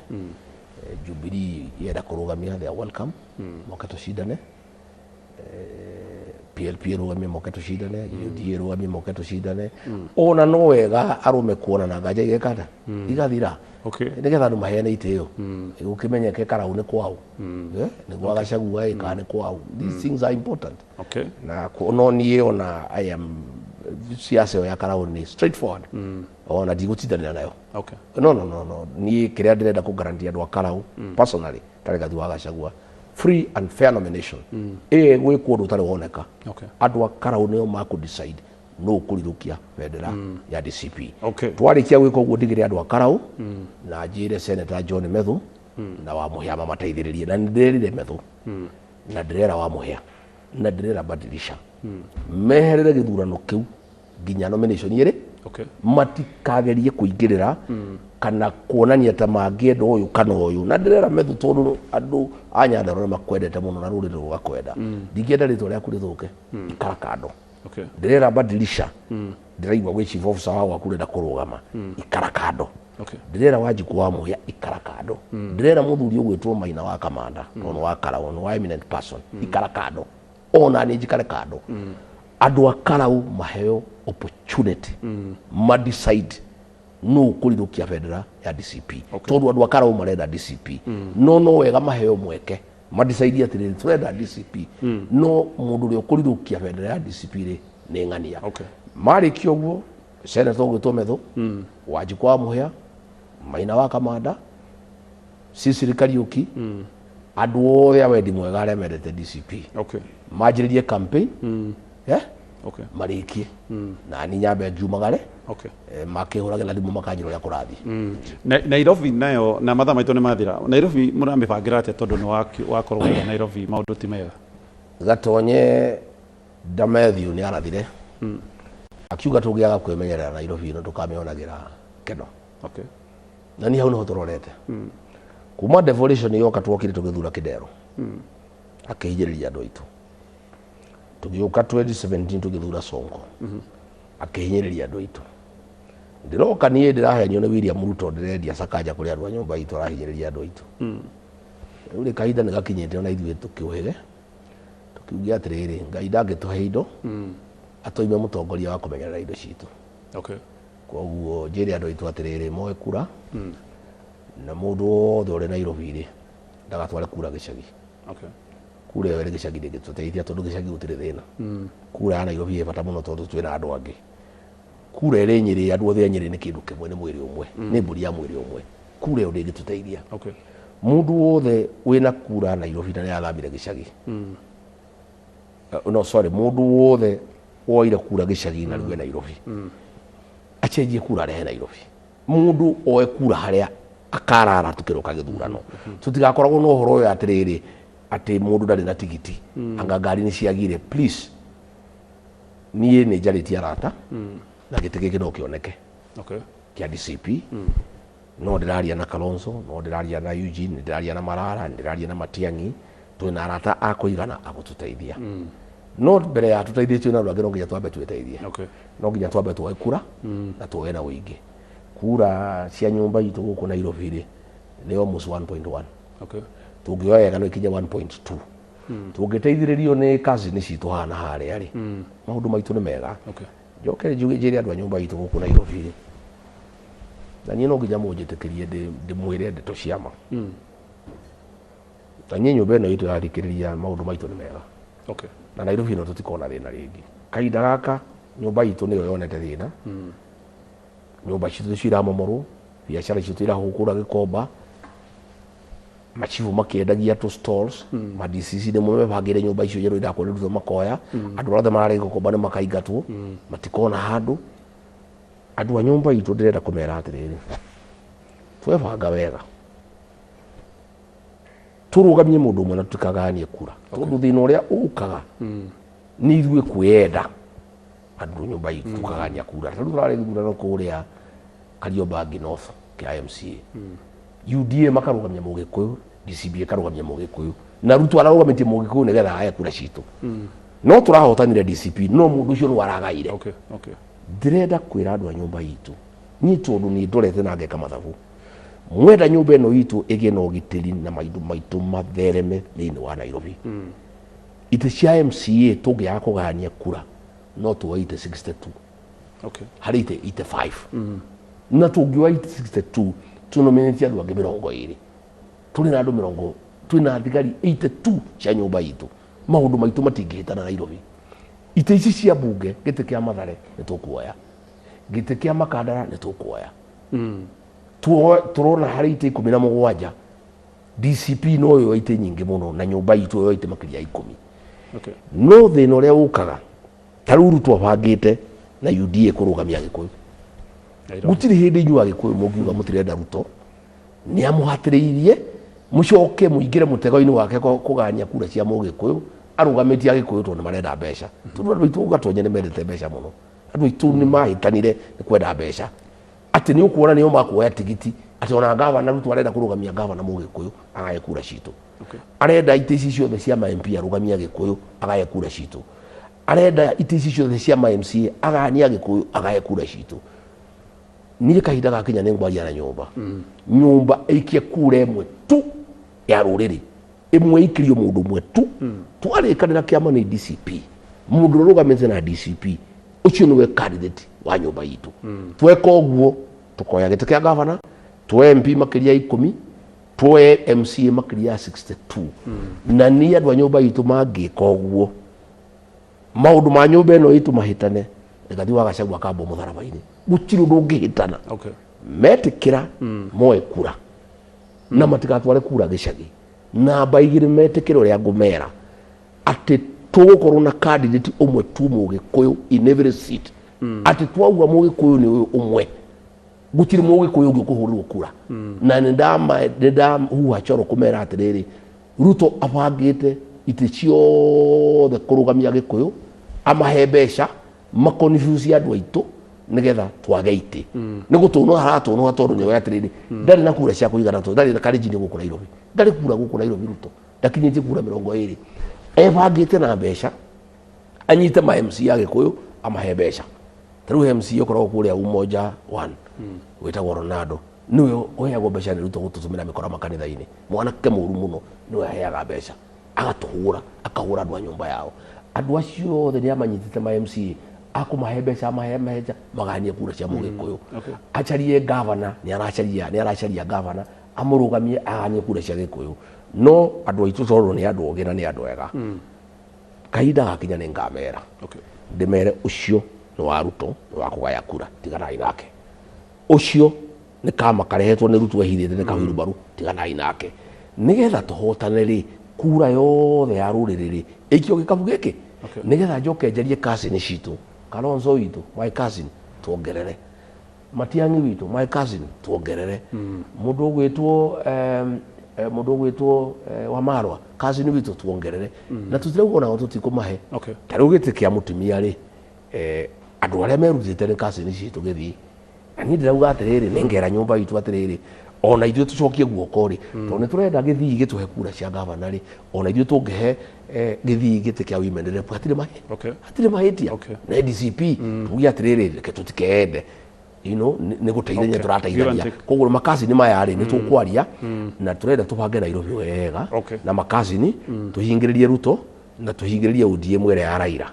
Jubilee yenda kũrũgamia, they are welcome, moke tũcindane. PLP ĩrũgamie, moke tũcindane. UDA ĩrũgamie, moke tũcindane. Ona no wega arũme kuonana nganja igeka atĩa igathira nĩgetha andũ maheane itĩo, gũkĩmenyeke Karau nĩ kwao. Nĩ gwa Gachagua ĩ kana nĩ kwao. These things are important. Na no niĩ ona I am siasa ĩyo ya Karau nĩ straightforward, ona ndigũtindanĩra nayo. No, no, no, no, niĩ kĩrĩa ndĩrenda kũ guarantee andũ a Karau personally ta Rigathi wa Gachagua, free and fair nomination ĩyo ĩgwĩkwo ũndũ ũtarĩ woneka. Andũ a Karau nĩo makũ decide nũ ũkũrirũkia bendera ya DCP. Twarĩkia gwĩka ũguo, ndigĩre andũ a Karau na njĩre Senator John Methu na wa Mũhĩa mamateithĩrĩrie, na nĩndĩrerire Methu na ndĩrera wa Mũhĩa na ndĩrera Badilisha meherere gĩthurano kĩu nginya nomination ĩrĩ. Matikagerie kũingĩrĩra kana kuonania ta mangĩenda ũyũ kana ũyũ. Na ndĩrera Methu, tondũ andũ a Nyandarua nĩ makwendete mũno na rũrĩrĩ rũgakwenda, ndingĩenda rĩtwa rĩaku rĩthũke, ikara kando. Ndĩrera Badilisha, ndĩraigua gwĩ chief officer wa gwaku ũrenda kũrũgama, ikara kando. Ndĩrera Wanjikũ wa Mũhĩa, ikara kando. Ndĩrera mũthuri ũgwĩtwo Maina wa Kamanda, tondũ nĩ wa Karau, nĩ wa eminent person, ikara kando. Ona niĩ njikare kando. Andũ a Karau maheo opportunity ma decide nũ ũkũrirũkia bendera ya DCP, tondũ andũ a Karau marenda DCP. No wega maheo mweke ma decide atĩrĩrĩ, tũrenda DCP, no mũndũ ũrĩa ũkũrirũkia bendera ya DCP rĩ nĩ ng'ania. Marĩkia ũguo, senator ũgwĩtwo Methu, Wanjikũ wa Mũhĩa, Maina wa Kamanda, Cecily Kariuki, andũ othe a wendi mwega arĩa mendete DCP manjĩrĩrie campaign marĩkie na ni nyambe ngiumagare. Makĩhũragĩra thimũ makanjĩra ũrĩa kũrathiĩ. Nairobi nayo, na mathaa maitũ nĩ mathira, Nairobi mũramĩbangĩra atĩa, tondũ nĩ wakorwo waiga Nairobi maũndũ ti mega? Gatonye Damethiũ nĩ arathire akiuga tũngĩaga kwĩmenyerera Nairobi ĩno tũkamĩonagĩra keno. Na niĩ hau nĩho tũrorete. Kuma devolution yoka, twokire tũgĩthura Kĩndero akĩhinyĩrĩria andũ aitũ. Tũgĩũka 2017 tũgĩthura Sonko akĩhinyĩrĩria andũ aitũ. Ndĩroka niĩ ndĩrahenio nĩ William Ruto, ndĩrendia Sakaja kũrĩ andũ a nyũmba itũ, arahinyĩrĩria andũ aitũ. Rĩu rĩ, kahinda nĩ gakinyĩte ona ithuĩ tũkĩũhĩge, tũkiuge atĩrĩrĩ, Ngai ndangĩtũhe indo atũime mũtongoria wa kũmenyerera indo citũ. Koguo njĩre andũ aitũ atĩrĩrĩ, moe kura na mũndũ wothe ũrĩ Nairobi rĩ, ndagatware kura gĩcagi. Kura ĩyo ĩrĩ gĩcagi ndĩngĩtũteithia tondũ gĩcagi gũtirĩ thĩna. Kura ya Nairobi ĩ bata mũno tondũ twĩna andũ angĩ. Kura ĩrĩ Nyĩrĩ, andũ othe a Nyĩrĩ nĩ kĩndũ kĩmwe, nĩ mwĩrĩ ũmwe, nĩ mbũri ya mwĩrĩ ũmwe. Kura ĩyo ndĩngĩtũteithia. Mũndũ wothe wĩna kura Nairobi na nĩathamire gĩcagi, no sorry, mũndũ wothe woire kura gĩcagi na rĩu e Nairobi, acenjie kura arehe Nairobi. Mũndũ oe kura harĩa Akarara tukĩroka gĩthurano tũtigakoragwo na ũhoro ũyũ atĩrĩrĩ atĩ mũndũ ndarĩ na tigiti, anga ngari nĩ ciagire. Please, niĩ nĩ njarĩtie arata na gĩtĩ gĩkĩ no kĩoneke kĩa DCP. No ndĩraria na Kalonzo, no ndĩraria na Eugene, ndĩraria na Marara, ndĩraria na Matiang'i. Twĩna arata a kũigana a gũtũteithia, no mbere ya tũteithĩtio na andũ angĩ no nginya twambe twĩteithie. No nginya twambe tuoe kura na tuoe na ũingĩ. Kura cia nyũmba itũ gũkũ Nairobi rĩ, nĩ almost 1.1. Tũngĩoya wega no ikinye 1.2. Tũngĩteithĩrĩrio nĩ cousin citũ haha na harĩa rĩ, maũndũ maitũ nĩ mega. Njoke njuge njĩre andũ a nyũmba itũ gũkũ Nairobi rĩ, na niĩ no nginya mũnjĩtĩkĩrie ndĩmwĩre ndeto cia ma. Na niĩ nyũmba ĩno itũ yathikĩrĩria, maũndũ maitũ nĩ mega. Na Nairobi ĩno tũtikona thĩna rĩngĩ. Kahinda gaka nyũmba itũ nĩyo yonete thĩna. Nyũmba citũ nĩcio iramomorwo, biacara citũ irahũkũra gĩkomba, machibu makĩendagia tũ stalls, ma DCC nĩmo mebangĩire nyũmba icio njerũ irakwo nĩ Ruto makoya. Andũ arĩa othe mararĩ gĩkomba nĩ makaingatwo, matikona handũ. Andũ a nyũmba itũ ndĩrenda kũmera atĩrĩrĩ, twebanga wega tũrũgamie mũndũ ũmwe na tũtikagayanie kura, tondũ thĩna ũrĩa ũkaga nĩ ithuĩ kwĩyenda andũ nyũmba itũ tũkagania kura. Ta rĩu tũrarĩ gĩthurano kũrĩa Kariobangi North kĩa MCA, UDA makarũgamia mũgĩkũyũ, DCP ĩkarũgamia mũgĩkũyũ, na Ruto ararũgamĩtie mũgĩkũyũ nĩgetha aye kura citũ. No tũrahotanire DCP, no mũndũ ũcio nĩwe aragaire. Ndĩrenda kwĩra andũ a nyũmba itũ, niĩ tondũ niĩ ndorete na ngeka mathabu, mwenda nyũmba ĩno itũ ĩgĩe na ũgitĩri na maindo maitũ mathereme thĩinĩ wa Nairobi, itĩ cia MCA tũngĩaga kũgayania kura no tuoe itĩ 62 harĩ itĩ 85. Na tũngĩoya itĩ 62 tũnominate andũ angĩ 20, tũrĩ na andũ mĩrongo, twĩna thigari 82 cia nyũmba itũ, maũndũ maitũ matingĩhĩtana Nairobi. Itĩ ici cia mbunge, gĩtĩ kĩa Mathare nĩ tũkuoya, gĩtĩ kĩa Makandara nĩ tũkuoya. Tũrona harĩ itĩ 17, DCP no yoe itĩ nyingĩ mũno na nyũmba itũ yoe itĩ makĩria ya 10. No thĩna ũrĩa ũkaga, ta rĩu Ruto abangĩte na UDA kũrũgamia Agĩkũyũ. Gũtirĩ hĩndĩ inyuĩ Agĩkũyũ mũngiuga mũtirenda Ruto, nĩ amũhatĩrĩirie mũcoke mũingĩre mũtego-inĩ wake kũgania kura cia mũgĩkũyũ arũgamĩtie Agĩkũyũ tondũ nĩ marenda mbeca. Tondũ andũ aitũ Gatonye nĩ mendete mbeca mũno. Andũ aitũ nĩ mahĩtanire nĩ kwenda mbeca, atĩ nĩ ũkuona nĩo makuoya tigiti atĩ ona gavana Ruto arenda kũrũgamia gavana mũgĩkũyũ agaye kura citũ. Arenda itĩ ici ciothe cia ma MP arũgamia Gĩkũyũ agaye kura citũ. Arenda itĩ ici ciothe cia ma MCA agania Gĩkũyũ agaye kura citũ. Niĩ kahinda gakinya nĩ ngwaria na nyũmba. Nyũmba ĩikie kura ĩmwe tu ya rũrĩrĩ, ĩmwe ĩikĩrio mũndũ ũmwe tu. Twarĩkanĩra kĩama nĩ DCP, mũndũ ũrĩa ũrũgamĩte na DCP ũcio nĩwe candidate wa nyũmba itũ. Tweka ũguo tũkoya gĩtĩ kĩa gavana, tuoe MP makĩria ya 10, tuoe MCA makĩria ya 62. Na niĩ andũ a nyũmba itũ mangĩka ũguo, maũndũ ma nyũmba ĩno itũ mahĩtane, Rigathi wa Gachagua akambwo mũtharaba-inĩ. Gũtirĩ ũndũ ũngĩhĩtana. Metĩkĩra moe kura na matigatware kura gĩcagi. Namba 2, metĩkĩre ũrĩa ngũmera atĩ tũgũkorwo na candidate ũmwe tu mũgĩkũyũ in every seat, atĩ twauga mũgĩkũyũ nĩ ũyũ ũmwe, gũtirĩ mũgĩkũyũ ũngĩ ũkũhũrĩrwo kura. Na nĩ ndahuha coro kũmera atĩrĩrĩ, Ruto abangĩte itĩ ciothe kũrũgamia Gĩkũyũ, amahe mbeca makonfuse andũ aitũ nĩgetha twage itĩ. Nĩ gũtũnũha aratũnũha tondũ nĩoĩ atĩrĩrĩ, ndarĩ na kura cia kũigana, tondũ ndarĩ na karenjini gũkũ Nairobi, ndarĩ kura gũkũ Nairobi. Ruto ndakinyĩtie kura 20. Ebangĩte na mbeca anyite ma MC a Gĩkũyũ amahe mbeca. Ta rĩu MC ũkoragwo kũrĩa Umoja One wĩtagwo Ronaldo, nĩwe ũheagwo mbeca nĩ Ruto gũtũtũmĩra mĩkora makanitha-inĩ. Mwanake mũru mũno, nĩwe aheaga mbeca agatũhũra, akahũra andũ a nyũmba yao. Andũ acio othe nĩ amanyitĩte ma MCA akũmahe mbeca, amahe mbeca maganie kura cia mũgĩkũyũ. Acarie gavana, nĩ aracaria, nĩ aracaria gavana amũrũgamie aganie kura cia Gĩkũyũ. No andũ aitũ tondũ nĩ andũ ogĩ na nĩ andũ ega, kahinda gakinya nĩ ngamera, ndĩmere ũcio nĩ wa Ruto, nĩ wa kũgaya kura, tiganai nake. Ũcio nĩ kama karehetwo nĩ Ruto ehithĩte nĩ kahuirubaru, tiganai nake. Nĩgetha tũhotane rĩ, kura yothe ya rũrĩrĩ rĩ ĩikio gĩkabu gĩkĩ, nĩgetha njoke njarie cousin citũ, Kalonzo witũ, my cousin, tuongerere. Matiang'i witũ, my cousin, tuongerere. Mũndũ ũgwĩtwo mũndũ ũgwĩtwo Wamarwa, cousin witũ, tuongerere. Na tũtirauga onao tũtikũmahe. Ta rĩu gĩtĩ kĩa mũtumia rĩ, andũ arĩa merutĩte nĩ cousin citũ gĩthiĩ. Na niĩ ndĩrauga atĩrĩrĩ, nĩ ngera nyũmba itũ atĩrĩrĩ, ona ithuĩ tũcokie guoko rĩ, tondũ nĩ tũrenda gĩthii gĩtũhe kura cia gavana rĩ, ona ithuĩ tũngĩhe gĩthii gĩtĩ kĩa women rep, hatirĩ mahe hatirĩ mahĩtia. Na DCP tuge atĩrĩrĩ, reke tũtikeende, nĩ gũteithania tũrateithania. Give and take. Koguo makazini maya rĩ, nĩ tũkwaria na tũrenda tũbange Nairobi wega na makazini, tũhingĩrĩrie Ruto na tũhingĩrĩrie ODM ĩrĩa ya Raila.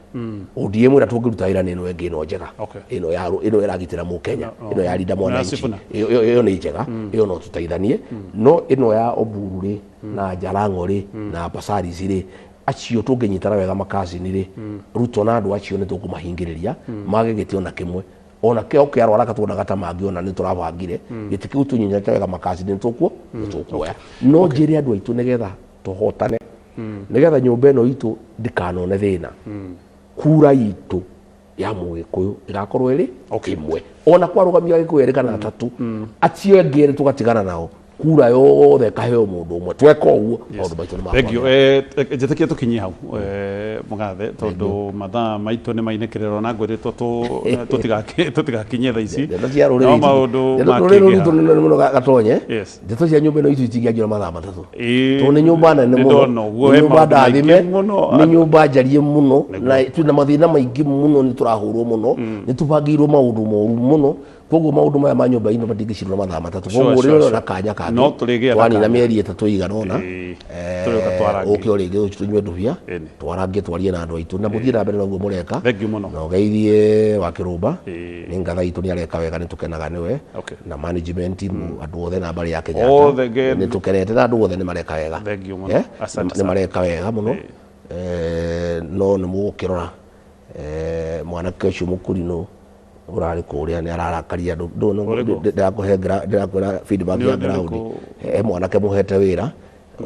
ODM ĩrĩa tũngĩruta wĩra nĩ ĩno ĩngĩ, ĩno njega, ĩno ya ĩno ĩragitĩra mũkenya, ĩno ya Linda Ĩno ya Mwananchi. Sifuna. Ĩyo nĩ njega, ĩyo no tũteithanie. No ĩno ya Oburu rĩ, na Jalango rĩ, na Pasaris rĩ, acio tũngĩnyitana wega makazini rĩ, Ruto na andũ acio nĩ tũkũmahingĩrĩria mage gĩtĩ ona kĩmwe, ona kĩo kĩa rwaraka tuonaga ta mangĩona nĩ tũrabangire gĩtĩ kĩu. Tũnyitete wega makazini, nĩ tũkuo nĩ tũkuoya. No njĩre andũ aitũ, nĩgetha tũhotane, nĩgetha nyũmba ĩno itũ ndĩkanone thĩna, kura itũ ya mũgĩkũyũ ĩgakorwo ĩrĩ ĩmwe. Ona kwarũgamia gĩkũyũ erĩ kana atatũ, acio angĩ erĩ tũgatigana nao, kura yothe ĩkaheo mũndũ ũmwe. Tweka ũguo, maũndũ maitũ nĩ Thank you. makwagĩra. Njĩtĩkie tũkinyie hau, mũgathe, tondũ mathaa maitũ nĩ mainĩkĩrĩrwo na ngwĩrĩtwo tũtigakinyie thaa ici. Ndeto cia rũrĩrĩ No maũndũ ndeto rũrĩrĩ makĩingĩha. rwitũ nĩ mũno gatonye. Ndeto cia nyũmba ĩno itũ itingĩanjĩra mathaa 3, tondũ nĩ nyũmba nene Nĩ mũno, ndona ũguo, nĩ he nyũmba maũndũ maingĩ ndathime, mũno. nĩ nyũmba njarie mũno, na twĩna mathĩna maingĩ mũno, nĩ tũrahũrwo mũno, nĩ tũbangĩirwo maũndũ moru mũno. Koguo maũndũ maya ma nyũmba ino matingĩcirwo na mathaa 3. Koguo rĩrĩa na kanya kangĩ No tũrĩgĩa na twanina kanya. mĩeri 3 ĩigana ũna, Tũrĩũka twarangie. Ũke o rĩngĩ tũnyue ndubia, twarangie, twarie na andũ aitũ, na mũthiĩ na mbere na ũguo mũreka. Thank you mũno. Na ũgeithie wa kĩrũmba, nĩ ngatha itũ, nĩ areka wega, nĩ tũkenaga nĩwe na management team, andũ othe na mbarĩ ya Kenyatta. Othe nĩ tũkenete na andũ othe nĩ mareka wega. Thank you mũno. Asante Nĩ sana. mareka wega mũno. No nĩ mũgũkĩrora mwanake ũcio mũkũrinũ ũrarĩ kũrĩa nĩ ararakaria andũ. Ũrĩkũ? Ndĩrakũhe ndĩrakwĩra feedback Nĩ ya ũrĩkũ? ground. He mwanake mũhete wĩra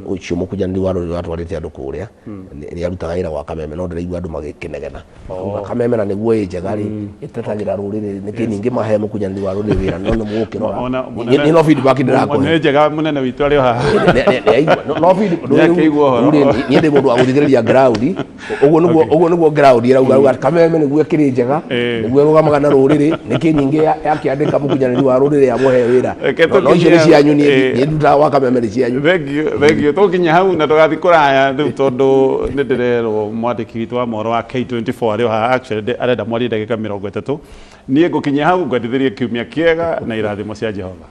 ũcio mũkunyanĩri wa rũrĩrĩ watwarĩte andũ kũrĩa, nĩ arutaga wĩra gwa Kameme, no ndĩraigua andũ magĩkĩnegena. Auga Kameme na nĩguo ĩ njega rĩ, ĩtetagĩra rũrĩrĩ nĩkĩ ningĩ mahe mũkunyanĩri wa rũrĩrĩ wĩra? No nĩ mũgũkĩrora. Nĩ no feedback ndĩrakũhe. Nĩ njega, mũnene witũ arĩ o haha. Nĩ aigua. No Nĩ akĩigua ũhoro. Rĩu rĩ, niĩ ndĩ mũndũ wa gũthikĩrĩria ground. Ũguo nĩguo ũguo nĩguo ground ĩrauga, rauga Kameme nĩguo ĩkĩrĩ njega, nĩguo ĩrũgamaga na rũrĩrĩ, nĩkĩ nyingĩ yakĩandĩka mũkunyanĩri wa rũrĩrĩ yamũhe wĩra? Reke No icio nĩ tũkinye- cianyu, niĩ niĩ ndutaga gwa Kameme, nĩ cianyu. Thank you, thank you. Tũkinye hau na tũgathiĩ kũraya rĩu, tondũ nĩ ndĩrerwo mwandĩki witũ wa mohoro wa K24 arĩ o haha. Actually arenda mwarie ndagĩka 30. Niĩ ngũkinyia hau, ngwendithĩrie kiumia kĩega na irathimo cia Jehova.